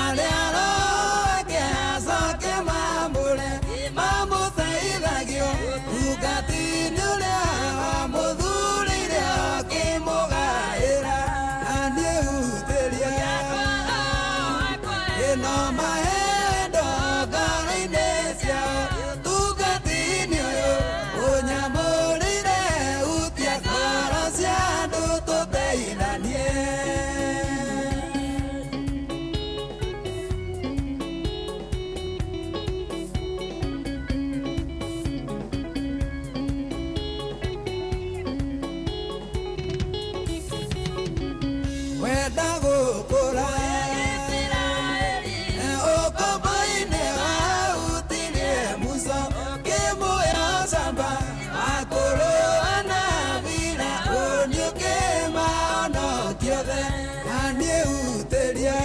arĩa aroke acoke mambũre mamũteithagio ũtungati-inĩ ũrĩa wamũthurire ũkĩmũgaĩra, na niĩ hutĩrie ĩno mahe wendo ngoro-inĩ ciao. Ũtungati-inĩ ũyũ ũnyamũrĩire, hutia ngoro cia andũ tũteithanie. Wenda gũkũra ũkombo-inĩ wahutirie Musa ũkĩmũhe camba akũrũa na Firaũni ũkĩmahonokia othe, na niĩ hutĩrie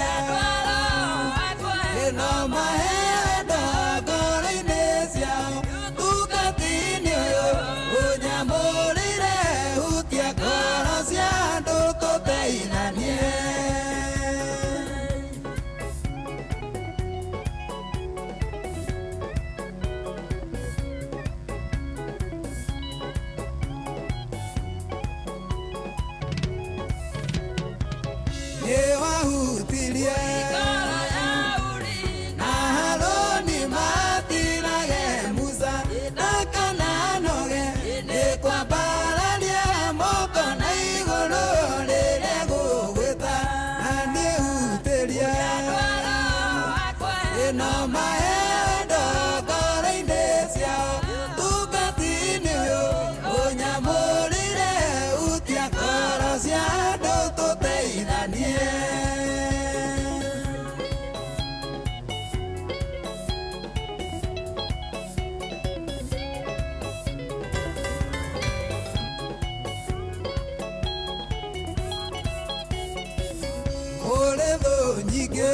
ĩno mahe wendo ngoro-inĩ ciao. Ũtungati-inĩ ũyũ ũnyamũrĩire, hutia ngoro cia andũ tũteithanie. Nĩwahutirie na Harũni matirage Musa ndakananoge, nĩ kwambararia moko na igũrũ rĩrĩa gũgwĩta, na niĩ hutĩrie ĩno mahe wendo ngoro-inĩ ciao. Ũtungati-inĩ ũyũ ũnyamũrĩire, hutia ngoro cia andũ tũteithanie. Kũrĩ thũ nyingĩ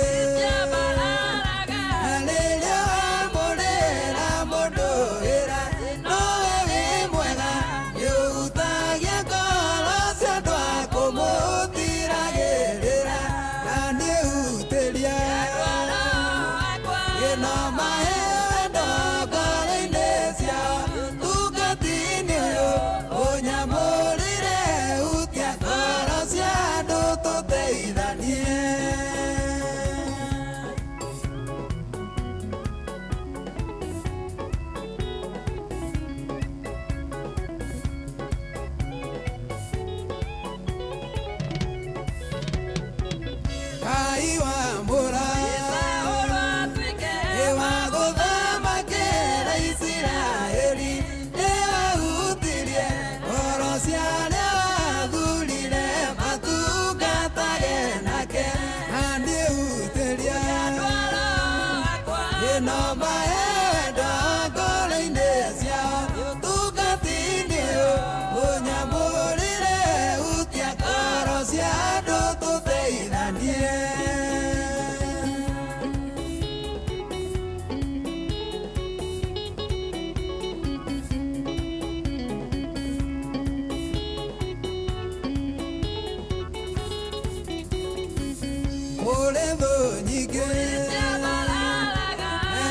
na rĩrĩa wamũrĩra mũndũ wĩra, nowe wĩ mwega, nĩũhutagia ngoro cia andũ a kũmũtiragĩrĩra, na niĩ hutĩrie ĩno mahe wendo ngoro-inĩ ciao. Ũtungati-inĩ ũyũ ũnyamũrĩire, hutia ngoro cia andũ tũteithanie. Ngai wa mbura nĩwagũthamakĩra Isiraeli, nĩwahutirie ngoro cia arĩa wathurire matungatage nake, na niĩ hutĩrie ĩno mahe wendo ngoro-inĩ ciao. Ũtungati-inĩ ũyũ ũnyamũrĩire, hutia ngoro cia andũ tũteithanie. Kũrĩ thũ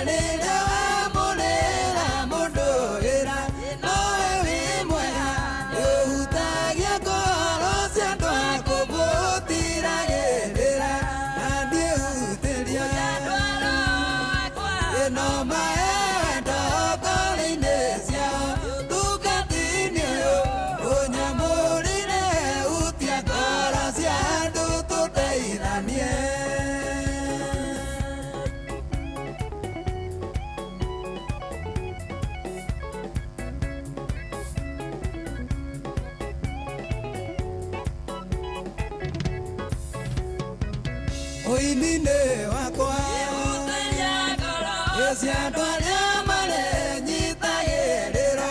Rĩrĩa wamũrĩra mũndũ wĩra nowe wĩ mwega nĩũhutagia ngoro cia andũ aku mũtiragĩrĩra na ndiĩhutĩria ĩno maendo ngoro-inĩ ciao tungatini ũyũ ũnyamũrire hutia ngoro cia andũ tũteithanie. Ũini-inĩ wakwa cia andũ arĩa marenyitagĩrĩra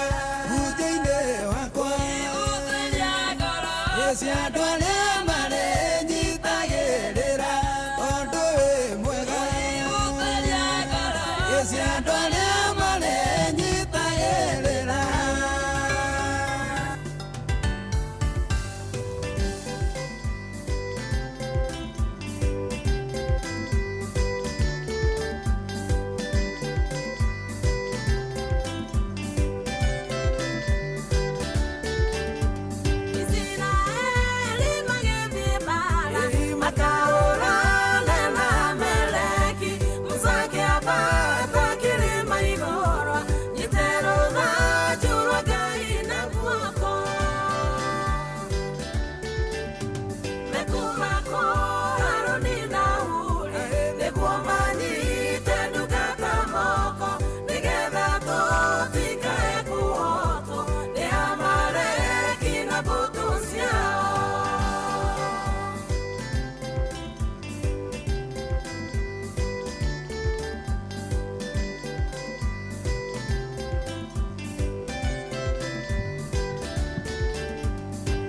hunjia-inĩ wakwa cia andũ arĩa marenyitagĩrĩra tondũ wĩ mwega cia andũ arĩa marenyitagĩrĩra. Isiraeli magĩthiĩ mbaara, makahũrane na Amaleki. Musa akĩambata kĩrĩma igũrũ, anyite rũthanju rwa Ngai na guoko. Mekuuma kũu Harũni na Huri, nĩguo manyite ndungata moko, nĩgetha tũtikae kũhotwo nĩ Amaleki na mbũtũ ciao.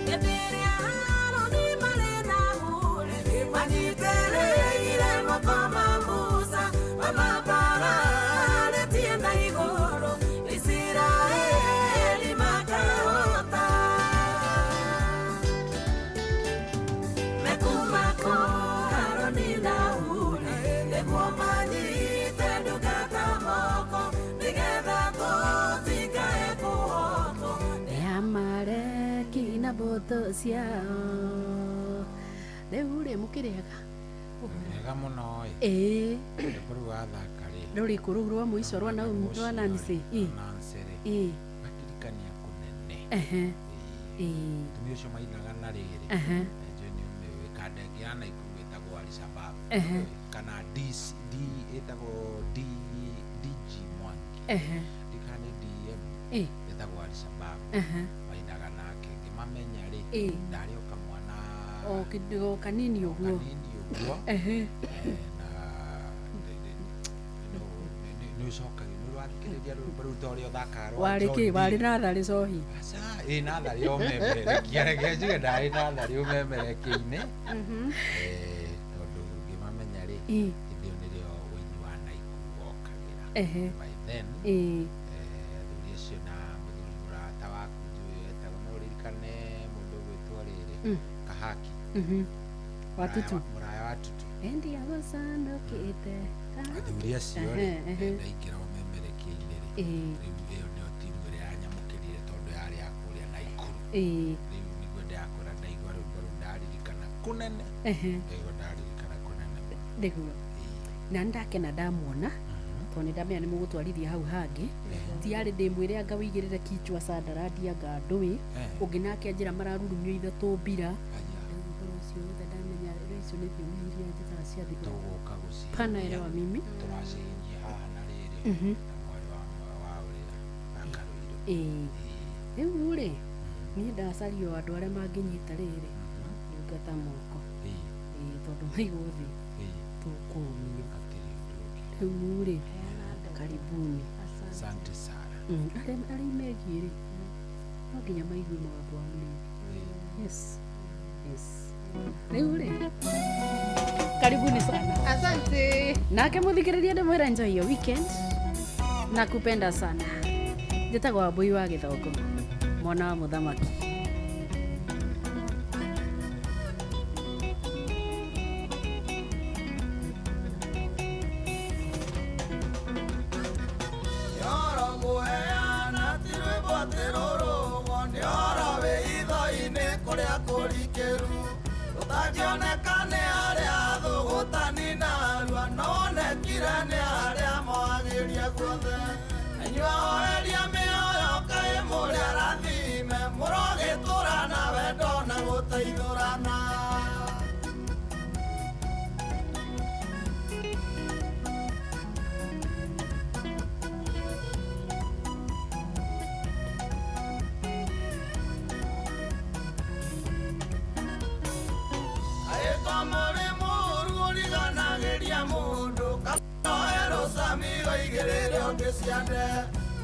Hĩndĩ ĩrĩa Harũni marĩ na Huri nĩmanyitĩrĩire moko ma Musa, mamambararĩtie na igũrũ, Isiraeli makahota. Mekuuma kũu Harũni na Huri nĩguo manyite ndungata moko, nĩgetha tũtikae kũhotwo nĩ Amaleki na mbũtũ ciao. Rĩu rĩ mũkĩrĩaga Wega mũno ĩ. Ĩĩ. Rwĩmbo rũu wathaka rĩ. Rũrĩkũ rũu rwa mũico rwa Naomi rwa Nancy? Ĩ. Nancy rĩ. Ĩ. Gatirikania kũnene. Ehe. Ĩ. Mũtumia ũcio mainaga na rĩrĩ. Ehe. Njũĩ nĩ ũmĩũĩ kanda ĩngĩ ya Naikuru ĩtagwo Alishabab. Ehe. Kana DC D ĩtagwo D DG Mwangi. Ehe. Ndikana nĩ DM. Ĩ. Ĩtagwo Alishabab. Ehe. Mainaga nake ngĩmamenya rĩ. Ĩ. Ndarĩ o kamwana O o kanini ũguo. Kanini ũguo. Ehe. Na nĩ ũcokagia nĩ ũrathikĩrĩria rwĩmbo rũu ta ũrĩa ũthakaga rwa Warĩ John kĩ? D. Warĩ natharĩ cohi. Aca, ĩ natharĩ ũmemerekia reke njuge ndarĩ natharĩ ũmemerekia-inĩ. Tondũ ngĩmamenya rĩ Ĩ. hĩndĩ ĩyo nĩrĩo ũini wa Naikuru wokagĩra. Ehe. By then Ĩ. athuri acio na mũthuri mũrata waku njũĩ etagwo no ũririkane mũndũ ũgwĩtwo rĩrĩ Kahaki. Watutu. Mũraya wa Tutu. Endia gũcandũkĩte. Athuri acio rĩ Ehe, ehe. ndaingĩra ũmemerekia-inĩ rĩ Ĩ. rĩu ĩyo nĩyo timu ĩrĩa yanyamũkĩrire tondũ yarĩ ya kũrĩa Naikuru. Ĩ. Rĩu nĩguo ndĩrakwĩra ndaigua rwĩmbo rũu ndaririkana kũnene. Ehe. Ndaigua ndaririkana kũnene. Nĩguo. Na nĩndakena ndamuona tondũ nĩndamenya nĩ mũgũtwarithia hau hangĩ tiarĩ ndĩmwĩre anga wĩigĩrĩre kichwa sandarandi anga ndũĩ ũngĩ nake anjĩra mararurumio ithatũ mbira. Rĩu ũhoro ũcio wothe ndamenya rĩu icio nĩ thiomi iria njĩtaga cia thigari. Tũgũka gũcihinyia. Panaelewa mimi. Tũracihinyia haha na rĩrĩ Mhm. na mwarĩ wa ũrĩa akarũirũ. Ĩĩ. Rĩu rĩ niĩ ndacaria o andũ arĩa mangĩnyita rĩrĩ ndungata moko. Ĩĩ tondũ maigwo thĩ tũkũmio. Rĩu rĩ karibuni. Asante sana. Arĩa imegiĩ rĩ no nginya maigue mũgambo wa mũrĩithi. Yes. Yes. Rĩu rĩ karibuni sana. Asante. Nake muthikiriria ndimwira enjoy your weekend. Nakupenda sana. Njĩtagwo Wambui wa Gĩthongo, mwana wa mũthamaki. Ũtangĩoneka nĩ arĩa thũgũtani narua, no wonekire nĩ arĩa moagĩrie guothe. Inyuĩ ahoreria mĩoyo kaĩ mũrĩ arathime, mũrogĩtũũra na wendo na gũteithũrana. Mũrĩ mũũru ũriganagĩria mũndũ, kanoe rũcami ũigĩrĩre ũngĩ ciande.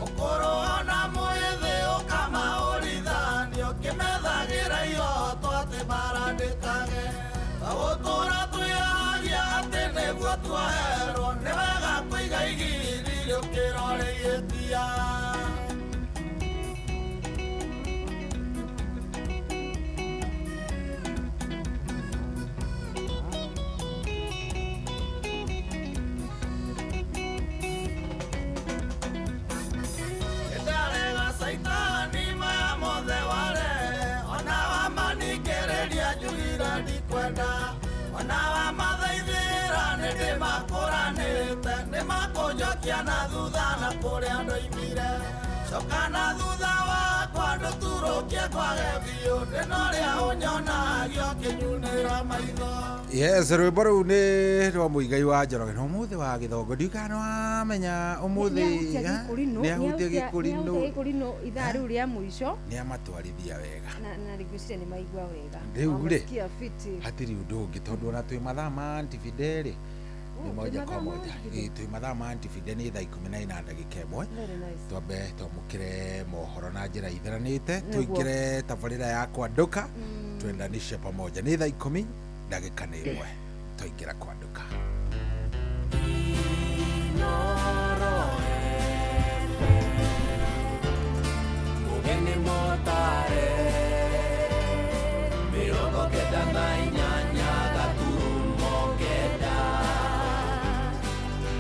Ũkũrũ ona mwĩthĩ ũkamaũrithanio, kĩmethagĩra ihoto atĩ mbara ndĩkage. Tũgũtũũra twĩhagia atĩ nĩguo tuoherwo, nĩ wega kũiga igiri rĩũkĩro rĩgĩtia. Saitani maya mothe warehe, ona wamaningĩrĩria njugire ndikwenda, ona wamathaithĩra nĩndĩmakũranĩte, nĩmakũnjokia na thutha na kũrĩa ndoimire. Coka na thutha wakwa ndũturũkie kwage biũ, ndĩna ũrĩa ũnyonagia ũkĩnyunĩra maitho. Yes, rwĩmbo rũu nĩ rwa Mũigai wa Njoroge na ũmũthĩ wa gĩthongo ndiũĩ kana nĩwamenya ũmũthĩ nĩahutia gĩkũrinũ gĩkũrinũ ithaa rĩu rĩa mũico nĩamatwarithia wega na ngwĩciria nĩ maigua wega rĩu rĩ Wamasikia fiti. Hatirĩ ũndũ ũngĩ tondũ ona twĩ mathaa ma antifide rĩ nĩ moja kwa moja twĩ mathaa ma antifide nĩ thaa 14:01. Very nice. Twambe twamũkĩre mohoro na njĩra itharanĩte tũingĩre tabarĩra ya kwanduka twendanishe pamoja nĩ thaa 10:01 twaingĩra kwanduka. Mũgeni mũtare 98.9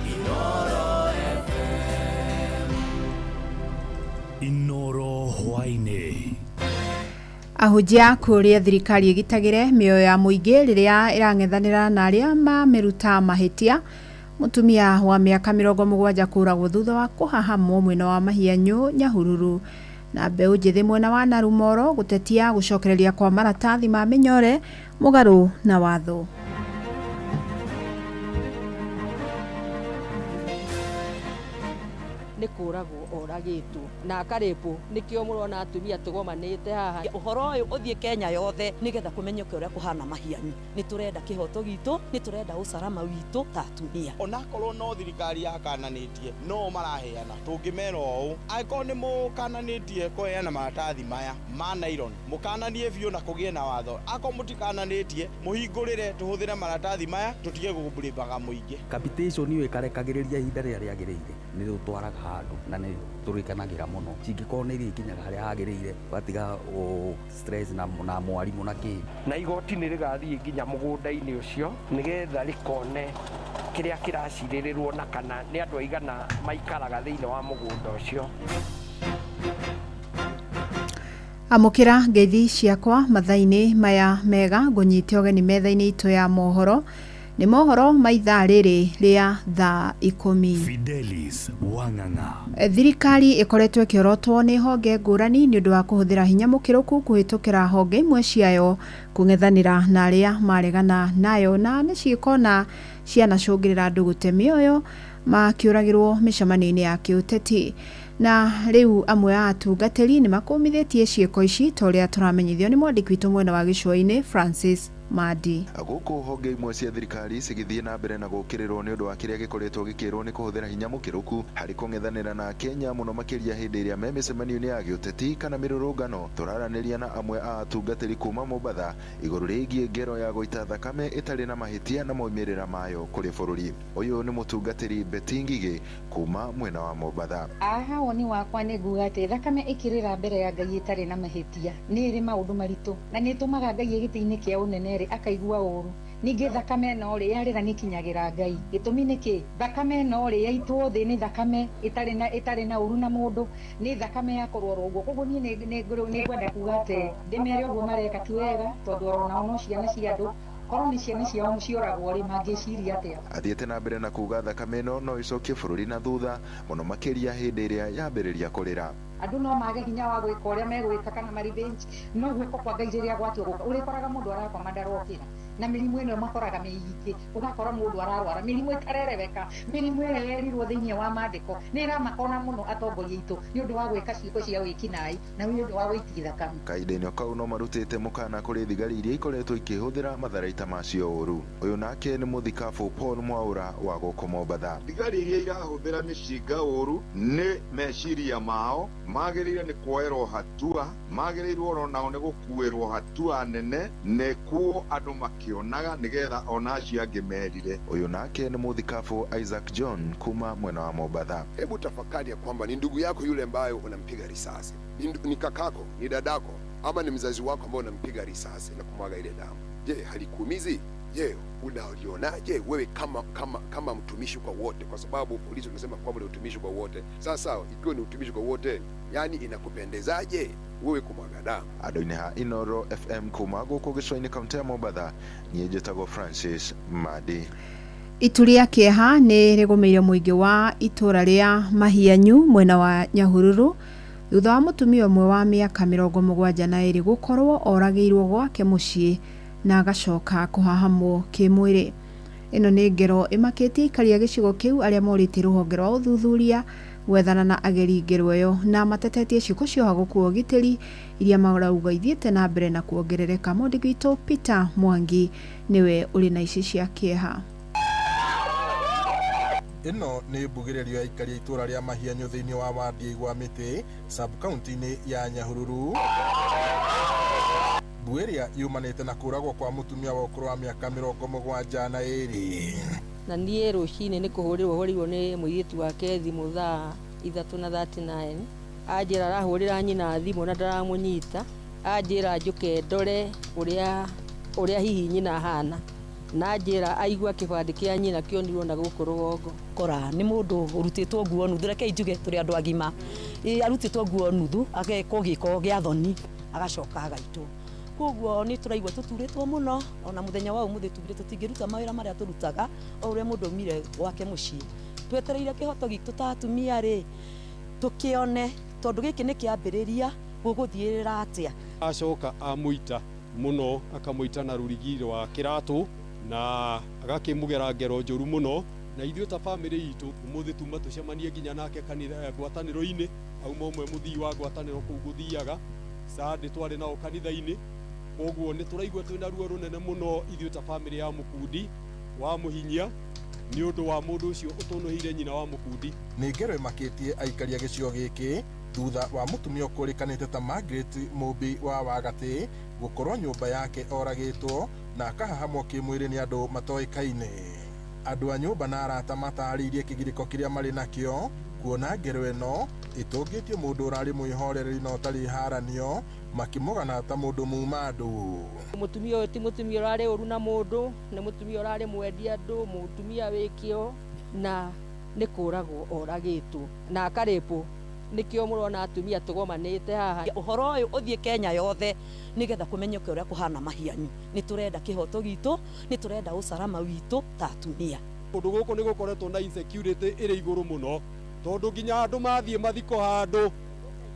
Inoro FM. Inoro hwaĩ-inĩ. Ahunjia kũrĩa thirikari ĩgitagĩre mĩoyo ya mũingĩ rĩrĩa ĩrang'ethanĩra na arĩa mamĩruta mahĩtia. Mũtumia wa mĩaka 70 kũragwo thutha wa kũhahamwo mwena wa Mahianyũ Nyahururu, na mbeũ njĩthĩ mwena wa Narumoro gũtetia gũcokereria kwa maratathi ma mĩnyore mũgarũ na watho. Nĩ kũragwo oragĩtwo na akarĩpwo nĩkĩo mũrona atumia tũgomanĩte haha. Ũhoro ũyũ ũthiĩ Kenya yothe nĩgetha kũmenyeke ũrĩa kũhana Mahianyu. Nĩ tũrenda kĩhoto gitũ, nĩ tũrenda ũcarama witũ ta atumia. Onakorwo no thirikari yakananĩtie no maraheana, tũngĩmera ũũ angĩkorwo nĩ mũkananĩtie kũheana maratathi maya ma nylon, mũkananie biũ na kũgĩe na watho. Akorwo mũtikananĩtie mũhingũrĩre tũhũthĩre maratathi maya tũtige gũbũrĩmbaga mũingĩ. Capitation ĩyo ĩkarekagĩrĩria ihinda rĩrĩa rĩagĩrĩire nĩ rĩtwaraga handũ na nĩ tũrĩkanagĩra mũno. Cingĩkorwo nĩ irĩkinyaga harĩa hagĩrĩire ũgatiga stress na mwarimũ na kĩ. Na igoti nĩ rĩgathiĩ nginya mũgũnda-inĩ ũcio nĩgetha rĩkone kĩrĩa kĩracirĩrĩrwo na kana nĩ andũ aigana maikaraga thĩinĩ wa mũgũnda ũcio. Amũkĩra ngeithi ciakwa mathaa-inĩ maya mega ngũnyite ũgeni metha-inĩ itũ ya mohoro. Nĩ mohoro ma ithaa rĩrĩ rĩa thaa 10. Fidelis Wang'ang'a. Thirikari ĩkoretwo ĩkĩorotwo nĩ honge ngũrani nĩ ũndũ wa kũhũthĩra hinya mũkĩrũku kũhĩtũkĩra honge imwe ciayo kũng'ethanĩra na arĩa maregana nayo, na nĩ ciĩko na cianacũngĩrĩra andũ gũte mĩoyo makĩũragĩrwo mĩcemanio-inĩ ya kĩũteti. Na rĩu amwe a atungatĩri nĩ makũmithĩtie ciĩko ici ta ũrĩa tũramenyithio nĩ mwandĩki witũ mwena wa gĩcũa-inĩ Francis Madi. Gũkũ honge imwe cia thirikari cigĩthiĩ na mbere na gũkĩrĩrwo nĩ ũndũ wa kĩrĩa gĩkoretwo gĩkĩrwo nĩ kũhũthĩra hinya mũkĩrũku harĩ kũng'ethanĩra na Kenya mũno makĩria hĩndĩ ĩrĩa me mĩcemanio-inĩ ya gĩũteti kana mĩrũrũngano. Tũraranĩria na amwe a atungatĩri kuma Mombatha igũrũ rĩgiĩ ngero ya gũita thakame ĩtarĩ na mahĩtia na moimĩrĩra mayo kũrĩ bũrũri. Ũyũ nĩ mũtungatĩri Betty Ngigĩ kuma mwena wa Mombatha. Aha, woni wakwa nĩ nguga atĩ thakame ĩkĩrĩra mbere ya Ngai ĩtarĩ na mahĩtia nĩ ĩrĩ maũndũ maritũ na nĩ ĩtũmaga Ngai gĩtĩ-inĩ kĩa ũnene rĩ akaigua ũru. Ningĩ thakame ĩno rĩ yarĩra nĩ ĩkinyagĩra Ngai. Gĩtũmi nĩ kĩ? Thakame ĩno rĩ yaitwo thĩ nĩ thakame ĩtarĩ na ũru na mũndũ, nĩ thakame ya kũrorwo ũguo. Koguo niĩ nĩ ngwenda kuga atĩ ndĩmere ũguo mareka ti wega, tondũ onao no ciana cia andũ. Korwo nĩ ciana ciao cioragwo rĩ, mangĩciria atĩa? Athiĩte na mbere na kuga thakame ĩno no ĩcokie bũrũri na thutha mũno makĩria hĩndĩ ĩrĩa yambĩrĩria kũrĩra. Andũ no mage hinya wa gwĩka ũrĩa megwĩka kana ma revenge, no guoko kwa Ngai rĩrĩa gwatua gũka, ũrĩkoraga mũndũ arakoma ndarokĩra. Na mĩrimũ ĩno makoraga mĩingĩ, ũgakora mũndũ ararwara mĩrimũ ĩtarereweka, mĩrimũ ĩrĩa yerirwo thĩinĩ wa maandĩko nĩ ĩramakona mũno atongoria aitũ nĩ ũndũ wa gwĩka ciĩko cia wĩkinaĩ na nĩ ũndũ wa gũitia thakame. Kahinda-inĩ o kau no marutĩte mũkana kũrĩ thigari iria ikoretwo ikĩhũthĩra matharaita macio ũru. Ũyũ nake nĩ mũthikabu Paul Mwaũra wa gũkũ Mombatha. Thigari iria irahũthĩra mĩcinga ũru nĩ meciria mao magĩrĩire nĩ kuoerwo hatua, magĩrĩirwo oro nao nĩ gũkuĩrwo hatua nene nĩkuo andũ makĩonaga nĩgetha ona acio angĩ merire. Ũyũ nake nĩ mũthikabu Isaac John kuma mwena wa Mombatha. Hebu tafakari ya kwamba ni ndugu yako yule ambaye unampiga risasi, ni kakako, ni dadako, ama ni mzazi wako ambaye unampiga risasi na kumwaga ile damu. Je, halikuumizi? Je, unalionaje wewe kama mtumishi kwa wote? Kwa sababu polisi tunasema kwamba ni utumishi kwa wote. Sasa ikiwa ni utumishi kwa wote, yani inakupendezaje wewe kumwaga damu? Andũ-inĩ ha Inoro FM kuma gũkũ gĩcũa-inĩ kaunti ya Mombatha, niĩ njĩtagwo Francis Madi. Itu rĩa kĩeha nĩ rĩgũmĩire mũingĩ wa itũra rĩa Mahianyu mwena wa Nyahururu thutha wa mũtumia ũmwe wa mĩaka 72 gũkorwo oragĩirwo gwake mũciĩ na agacoka kũhahamwo kĩmwĩrĩ. Ĩno nĩ ngero ĩmakĩtie aikari a gĩcigo kĩu arĩa morĩtie rũhonge rwa ũthuthuria gwethana na ageri ngero ĩyo na matetetie ciĩko cia ũhagũku wa ũgitĩri iria marauga ithiĩte na mbere na kuongerereka. Mwandĩki witũ Peter Mwangi nĩwe ũrĩ na ici cia kĩeha. Ĩno nĩ mbugĩrĩrio ya aikari a itũra rĩa Mahianyu thĩinĩ wa wadi ya Igwamĩtĩ sub-county-inĩ ya Nyahururu. Mbu ĩrĩa yumanĩte na kũragwo kwa mũtumia wa ũkũrũ wa mĩaka 72. Na niĩ rũcinĩ nĩ kũhũrĩrwo hũrĩirwo nĩ mũirĩtu wake thimũ thaa 3:39, anjĩra arahũrĩra nyina thimũ na ndaramũnyita, anjĩra njũke ndore ũrĩa hihi nyina ahana, na anjĩra aigua kĩbandĩ kĩa nyina kĩonirwo na gũkũ rũgongo. Kora nĩ mũndũ ũrutĩtwo nguo nuthu, reke njuge tũrĩ andũ agima, arutĩtwo nguo nuthu agekwo gĩko gĩa thoni agacoka agaitwo. Koguo nĩ tũraigua tũturĩtwo mũno, ona mũthenya wa ũmũthĩ tugire tũtingĩruta mawĩra marĩa tũrutaga o ũrĩa mũndũ aumire gwake mũciĩ. Twetereire kĩhoto gitũ ta atumia rĩ tũkĩone, tondũ gĩkĩ nĩ kĩambĩrĩria gũgũthiĩrĩra atĩa. Acoka amũita mũno, akamũita na rũrigi rwa kĩratũ na agakĩmũgera ngero njũru mũno. Na ithuĩ ta bamĩrĩ itũ ũmũthĩ tuma tũcemanie nginya nake kanitha ngwatanĩro-inĩ, auma ũmwe mũthii wa ngwatanĩro kũu gũthiaga Sunday twarĩ nao kanitha-inĩ. Koguo nĩ tũraigua twĩna ruo rũnene mũno ithuĩ ta bamĩrĩ ya Mũkundi wa Mũhinyia nĩ ũndũ wa mũndũ ũcio ũtũnũhĩire nyina wa Mũkundi. Nĩ ngero ĩmakĩtie aikari a gĩcigo gĩkĩ thutha wa mũtumia ũkũrĩkanĩte ta Margaret Mũmbi wa Wagatĩ gũkorwo nyũmba yake oragĩtwo na akahahamwo kĩmwĩrĩ nĩ andũ matoĩkaine. Andũ a nyũmba na arata matarĩirie kĩgirĩko kĩrĩa marĩ nakĩo kuona ngero ĩno ĩtũngĩtie mũndũ ũrarĩ mwĩhoreri na ũtarĩ haranio makĩmũgana ta mũndũ muma andũ. Mũtumia ũyũ ti mũtumia ũrarĩ ũru na mũndũ, nĩ mũtumia ũrarĩ mwendi andũ, mũtumia wĩ kĩo na nĩ kũragwo oragĩtwo na akarĩpwo. Nĩkĩo mũrona atumia tũgomanĩte haha. Ũhoro ũyũ ũthiĩ Kenya yothe nĩgetha kũmenyeke ũrĩa kũhana Mahianyu. Nĩ tũrenda kĩhoto gitũ, nĩ tũrenda ũcarama witũ ta atumia. Kũndũ gũkũ nĩ gũkoretwo na insecurity ĩrĩ igũrũ mũno, tondũ nginya andũ mathiĩ mathiko handũ,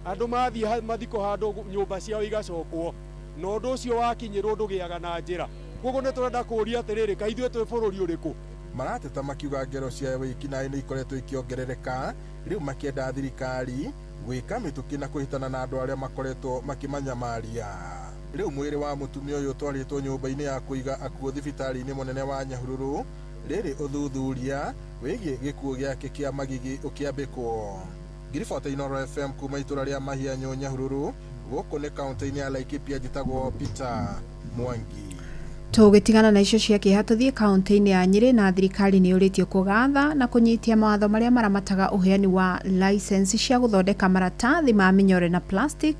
andũ mathiĩ mathiko handũ nyũmba ciao igacokwo, na ũndũ ũcio wakinyĩrwo ndũgĩaga na njĩra. Koguo nĩ tũrenda kũũria atĩrĩrĩ, kaĩ ithuĩ twĩ bũrũri ũrĩkũ? Marateta makiuga ngero cia wĩkinaĩ nĩ ikoretwo ikĩongerereka, rĩu makĩenda thirikari gwĩka mĩtũkĩ na kũhĩtana na andũ arĩa makoretwo makĩmanyamaria. Rĩu mwĩrĩ wa mũtumia ũyũ ũtwarĩtwo nyũmba-inĩ ya kũiga akuũ thibitarĩ-inĩ mũnene wa Nyahururu, rĩrĩ ũthuthuria wĩgiĩ gĩkuũ gĩake kĩa magigi ũkĩambĩkwo. Ngiribota Inoro FM kuma itũra rĩa Mahianyu Nyahururu, gũkũ nĩ kaunti-inĩ ya Laikipia, njĩtagwo Peter Mwangi. Tũgĩtigana na icio cia kĩeha tũthiĩ kaunti-inĩ ya Nyĩrĩ na thirikari nĩ yũrĩtio kũgatha na kũnyitia mawatho marĩa maramataga ũheani wa license cia gũthondeka maratathi ma mĩnyore na plastic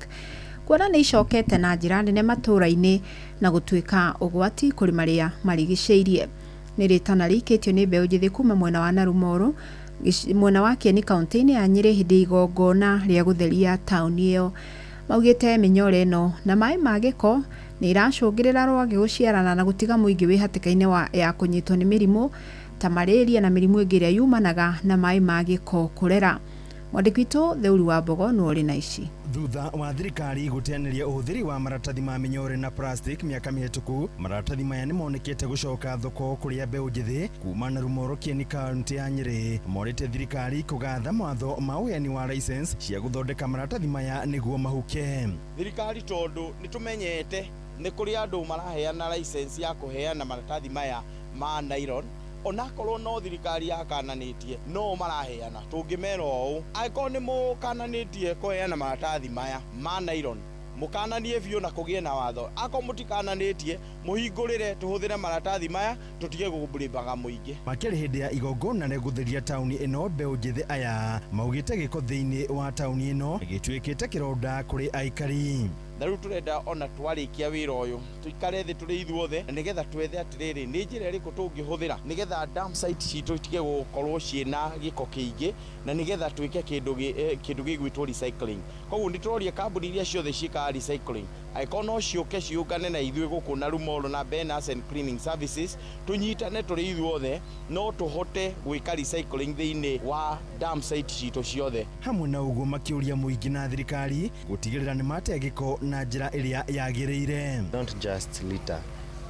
kuona nĩ icokete na njĩra nene matũũra-inĩ na gũtuĩka ũgwati kũrĩ marĩa marigicĩirie. Nĩ rĩtana rĩikĩtio nĩ mbeũ njĩthĩ kuma mwena wa Narumoro mwena wa Kieni kaunti-inĩ ya Nyĩrĩ hĩndĩ igongona rĩa gũtheria taũni ĩyo. Maugĩte mĩnyore ĩno na maĩ ma gĩko Nĩ iracũngĩrĩra rwagĩ gũciarana na gũtiga mũingĩ wĩ hatĩka-inĩ ya kũnyitwo nĩ mĩrimũ ta malaria na mĩrimũ ĩngĩ ĩrĩa yumanaga na maĩ ma gĩko kũrera. Mwandĩki witũ Theuri wa Mbogo nĩwe ũrĩ na ici. Thutha wa thirikari gũteanĩria ũhũthĩri wa maratathi ma mĩnyore na plastic mĩaka mĩhetũku, maratathi maya nĩ monekete gũcoka thoko kũrĩa mbeũ njĩthĩ kuma na Rumoro Kieni kaunti ya Nyĩrĩ morĩte thirikari kũgatha mawatho ma ũheani wa license cia gũthondeka maratathi maya nĩguo mahuke. Thirikari tondũ nĩ tũmenyete nĩ kũrĩ andũ maraheana license ya kũheana maratathi maya ma nylon, onakorwo no thirikari yakananĩtie no maraheana, tũngĩmera ũũ angĩkorwo nĩ mũkananĩtie kũheana maratathi maya ma nylon, mũkananie biũ na kũgĩe na watho, akorwo mũtikananĩtie mũhingũrĩre tũhũthĩre maratathi maya tũtige gũbũrĩmbaga mũingĩ. Makĩrĩ hĩndĩ ya igongona rĩa gũtheria taũni ĩno, mbeũ njĩthĩ aya maugĩte gĩko thĩinĩ wa taũni ĩno gĩtuĩkĩte kĩronda kũrĩ aikari. Na rĩu tũrenda ona twarĩkia wĩra ũyũ tũikare thĩ tũrĩ ithuothe na nĩgetha twethe atĩrĩrĩ nĩ njĩra ĩrĩkũ tũngĩhũthĩra nĩgetha dump site citũ itige gũkorwo ciĩna gĩko kĩingĩ na nĩgetha twĩke kĩndũ gĩgwĩtwo recycling. Koguo nĩ tũroria kambuni iria ciothe ciĩkaga recycling angĩkorwo no ciũke ciũngane na ithuĩ gũkũ na Rumoro na Benas and Cleaning Services tũnyitane tũrĩ ithuothe no tũhote gwĩka recycling thĩinĩ wa dump site citũ ciothe. Hamwe na ũguo makĩũria mũingĩ na thirikari gũtigĩrĩra nĩ mate gĩko na njĩra ĩrĩa yagĩrĩire. Don't just litter.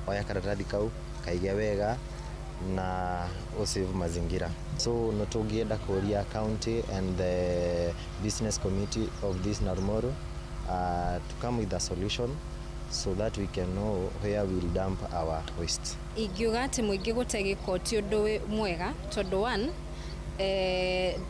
Oya karatathi kau kaige wega na usave mazingira. So no tũngĩenda kũria county and the business committee of this Narumoru to come with a solution so that we can know where we'll dump our waste. Ingiuga atĩ mũingĩ gũte gĩko ti ũndũ mwega tondũ one,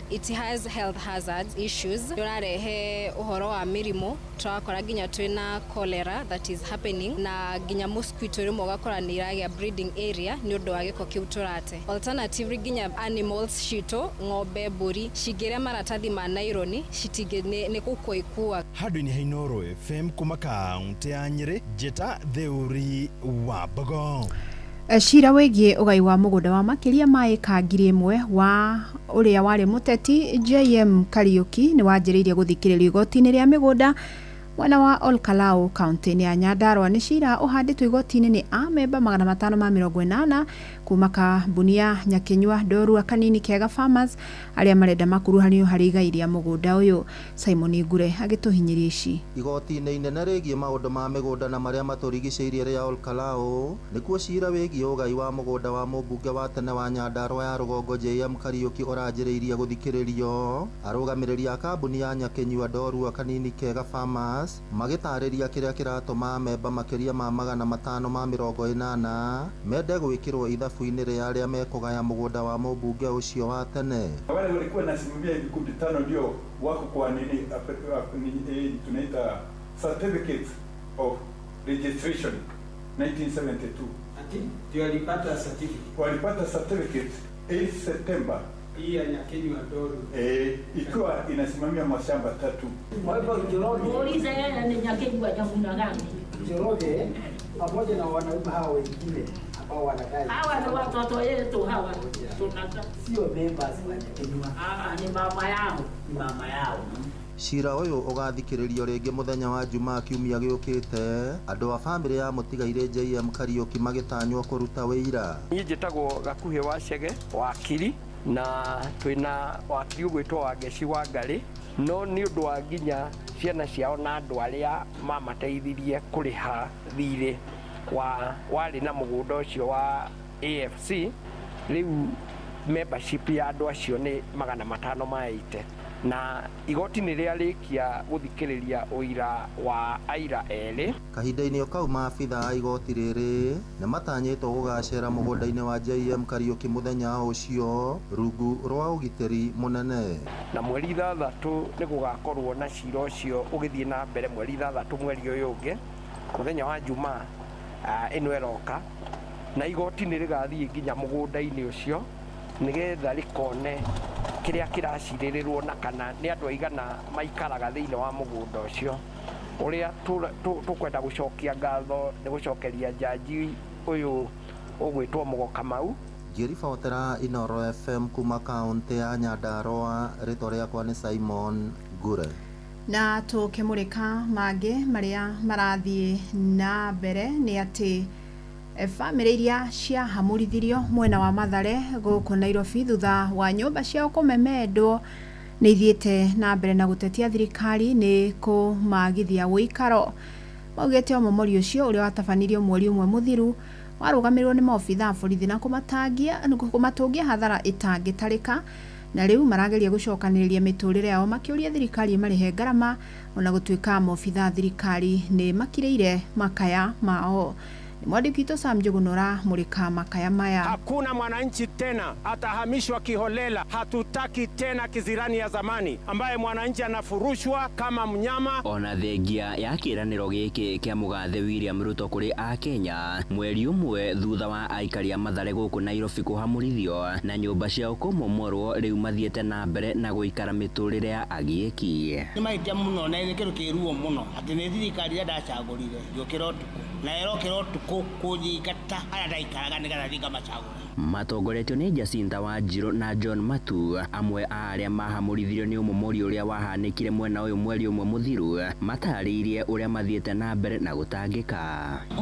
it has health hazards issues. Ũrarehe ũhoro wa mĩrimũ, tũrakora nginya twĩna cholera that is happening na nginya mosquito rĩmwe ũgakora nĩ iragĩa breeding area nĩ ũndũ wa gĩko kĩu tũrate. Alternatively nginya animals citũ, ng'ombe, mbũri cingĩrĩa maratathi ma naironi citingĩ nĩ gũkua ikuaga. Handũ-inĩ ha Inooro FM kuma kaunti ya Nyĩrĩ, Njĩta Theuri wa Mbogo. Cira wĩgiĩ ũgai wa mũgũnda wa makĩria ma ĩka 1,000 wa ũrĩa warĩ mũteti JM Kariuki nĩ wanjĩrĩirie gũthikĩrĩrio igoti-inĩ rĩa mĩgũnda mwena wa Olkalau kaunti-inĩ ya Nyandarua. Nĩ cira ũhandĩtwo igoti-inĩ nĩ amemba 580 kuma kambuni ya Nyakinyua Ndorua Kanini Kega Farmers arĩa marenda makuruhanio harĩ igai rĩa mũgũnda ũyũ. Simon Ngure agĩtũhinyĩria ici. Igoti-inĩ inene rĩgiĩ maũndũ ma mĩgũnda na marĩa matũrigicĩirie rĩa Olkalau nĩkuo cira wĩgiĩ ũgai wa mũgũnda wa mũmbunge wa tene wa Nyandarua ya rũgongo JM Kariuki ũranjĩrĩirie gũthikĩrĩrio. Arũgamĩrĩri a kambuni ya Nyakinyua Ndorua Kanini Kega Farmers magĩtarĩria kĩrĩa kĩratũma amemba makĩria ma 580 mende gwĩkĩrwo ithabu-inĩ rĩa arĩa mekũgaya mũgũnda wa mũmbunge ũcio wa tene. Wale walikuwa nasimamia vikundi tano ndio wako kwa nini tunaita certificate of registration 1972. Ati ndio walipata certificate. Walipata certificate 8 September hii ya Nyakinyua Ndoru. Ikiwa inasimamia mashamba tatu. Kwa hivyo Njoroge ni Nyakinyua jamuna gani? Njoroge pamoja na wanaume hawa wengine ambao wanadai. Hawa ni watoto wetu hawa. Tunataka sio members wa Nyakinyua. Ni mama yao, ni mama yao. Cira ũyũ ũgathikĩrĩrio rĩngĩ mũthenya wa Jumaa kiumia gĩũkĩte, andũ a bamĩrĩ ya mũtigairĩ JM Kariuki magĩtanywo kũruta wĩira. Niĩ njĩtagwo Gakuhĩ wa Chege, wakiri, na twĩna wakiri ũgwĩtwo Wangeci wa Ngarĩ, no nĩ ũndũ wa nginya ciana ciao na andũ arĩa mamateithirie kũrĩha thirĩ wa warĩ na mũgũnda ũcio wa AFC. Rĩu membership ya andũ acio nĩ 580 na igoti nĩ rĩarĩkia gũthikĩrĩria ũira wa aira erĩ. Kahinda-inĩ o kau maabitha a igoti rĩrĩ nĩ matanyĩtwo gũgacera mũgũnda-inĩ wa JM Kariuki mũthenya ũcio rungu rwa ũgitĩri mũnene. Na mweri 6 nĩ gũgakorwo na cira ũcio ũgĩthiĩ na mbere mweri 6 mweri ũyũ ũngĩ mũthenya wa Jumaa ĩno ĩroka, na igoti nĩ rĩgathiĩ nginya mũgũnda-inĩ ũcio nĩgetha rĩkone kĩrĩa kĩracirĩrĩrwo na kana nĩ andũ aigana maikaraga thĩinĩ wa mũgũnda ũcio. Ũrĩa tũkwenda gũcokia ngatho nĩ gũcokeria jaji ũyũ ũgwĩtwo Mũgo Kamau. Ngĩribotera Inooro FM kuma kaunti ya Nyandarua, rĩtwa rĩakwa nĩ Simon Ngure. Na tũkĩmũrĩka mangĩ marĩa marathiĩ na mbere nĩ atĩ bamĩrĩ iria ciahamũrithirio mwena wa Mathare gũkũ Nairobi thutha wa nyũmba ciao kũmemendwo nĩ ithiĩte na mbere na gũtetia thirikari nĩ kũmagithia ũikaro. Maugĩte ũmomori ũcio ũrĩa watabanirio mweri ũmwe mũthiru warũgamĩrĩrwo nĩ maobitha a borithi na kũmatũngia hathara ĩtangĩtarĩka, na rĩu marageria gũcokanĩrĩria mĩtũrĩre yao makĩũria thirikari ĩmarĩhe ngarama ona gũtuĩka maobitha a thirikari nĩ makirĩire makaya mao. Ni mwandĩki witũ Sam Njuguna ũramũrĩka makaya maya. Hakuna mwananchi tena atahamishwa kiholela. Hatutaki tena kizirani ya zamani ambaye mwananchi anafurushwa kama mnyama. Ona thengia ya kĩĩranĩro gĩkĩ kĩa mũgathe William Ruto kũrĩ Akenya mweri ũmwe thutha wa aikari a Mathare gũkũ Nairobi kũhamũrithio na nyũmba ciao kũmomorwo, rĩu mathiĩte na mbere na gũikara mĩtũrĩre ya agiĩki. Nĩ mahĩtia mũno na nĩ kĩndũ kĩ ruo mũno atĩ nĩ thirikari ĩrĩa ndacagũrire ngĩũkĩra ũtukũ na ĩrokĩra ũtukũ kũnyingata harĩa ndaikaraga nĩgetha thiĩ ngamacagũre. Matongoretio nĩ Jacinta Wanjiru na John Matu, amwe a arĩa mahamũrithirio nĩ ũmomori ũrĩa wahanĩkire mwena ũyũ mweri ũmwe mũthiru, matarĩirie ũrĩa mathiĩte na mbere na gũtangĩka.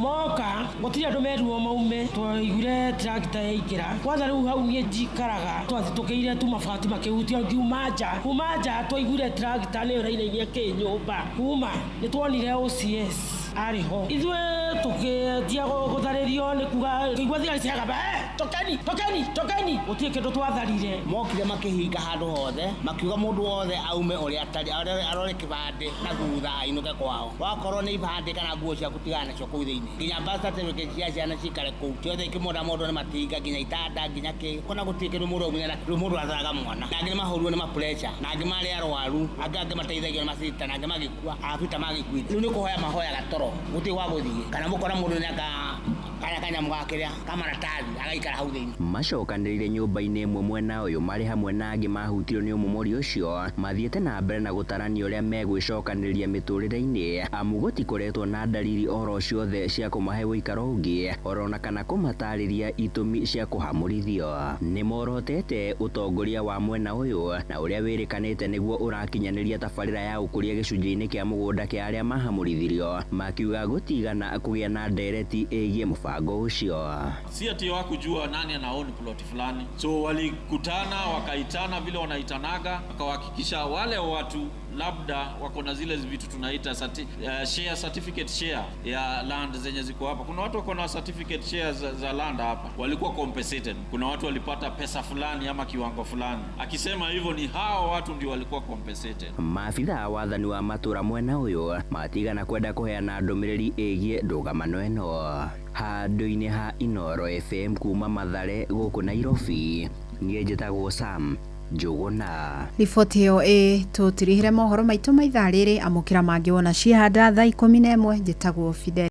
Moka gũtirĩ andũ merirwo maume, twaiguire tractor yaingĩra kwanza. Rĩu hau niĩ njikaraga twathitũkĩire tu mabati makĩhutia ngiuma nja, kuma nja twaiguire tractor nĩyo ĩrainainia kĩ nyũmba. Kuma nĩ tuonire OCS arĩ ho, ithuĩ tũkĩanjia gũtharĩrio nĩ kuga kĩigua thigari ciagamba tokeni tokeni tokeni, gũtirĩ kĩndũ twatharire. Mokire makĩhinga handũ hothe makiuga mũndũ wothe aume ũrĩa atari arore kĩbandĩ na thutha ainũke kwao, wakorwo nĩ ibandĩ kana nguo ciaku tigana nacio kũu thĩinĩ, nginya birth certificate cia ciana cikare kũu ciothe ikĩmona mũndũ nĩ matinga nginya itanda nginya kĩ kona gũtirĩ kĩndũ mũndũ aumire na rĩu mũndũ atharaga mwana na angĩ nĩ mahũrirwo nĩ ma pressure na angĩ marĩ arwaru angĩ mateithagio nĩ macita na angĩ magĩkua abita magĩkuire. Rĩu nĩ kũhoya mahoyaga toro gũtirĩ gwa gũthiĩ kana mũkora mũndũ nĩ aka kana kanyamũ gakĩrĩa kamaratathi agaikara hau thĩinĩ. Macokanĩrĩire nyũmba-inĩ ĩmwe mwena ũyũ marĩ hamwe na angĩ mahutirio nĩ ũmomori ũcio, mathiĩte na mbere na gũtarania ũrĩa megwĩcokanĩrĩria mĩtũrĩre-inĩ amu gũtikoretwo na ndariri oro ciothe cia kũmahe ũikaro ũngĩ orona kana kũmatarĩria itũmi cia kũhamũrithio. Nĩ morotete ũtongoria wa mwena ũyũ na ũrĩa wĩrĩkanĩte nĩguo ũrakinyanĩria tabarĩra ya ũkũria gĩcunjĩ-inĩ kĩa mũgũnda kĩa arĩa mahamũrithirio, makiuga gũtigana kũgĩa na ndereti ĩgiĩ mũbango ũcio. Si ati hawakujua nani ana own plot fulani, so walikutana wakaitana vile wanaitanaga, wakahakikisha wale watu labda wako na zile vitu tunaita share certificate, share ya land zenye ziko hapa. Kuna watu wako na certificate share za land hapa, walikuwa compensated. Kuna watu walipata pesa fulani ama kiwango fulani. Akisema hivyo ni hao watu ndio walikuwa compensated. Maabithaa wathani wa matura mwena ũyũ matigana kwenda kũheana ndũmĩrĩri ĩgiĩ ndũgamano ĩno. Handũ-inĩ ha Inooro FM kuma Mathare gũkũ Nairobi, niĩ njĩtagwo Sam Njuguna. Riboti ĩyo ĩtũtirihire mohoro maitũ ma ithaa rĩrĩ, amũkĩra mangĩ wona ciahanda thaa 11. Njĩtagwo Fidel.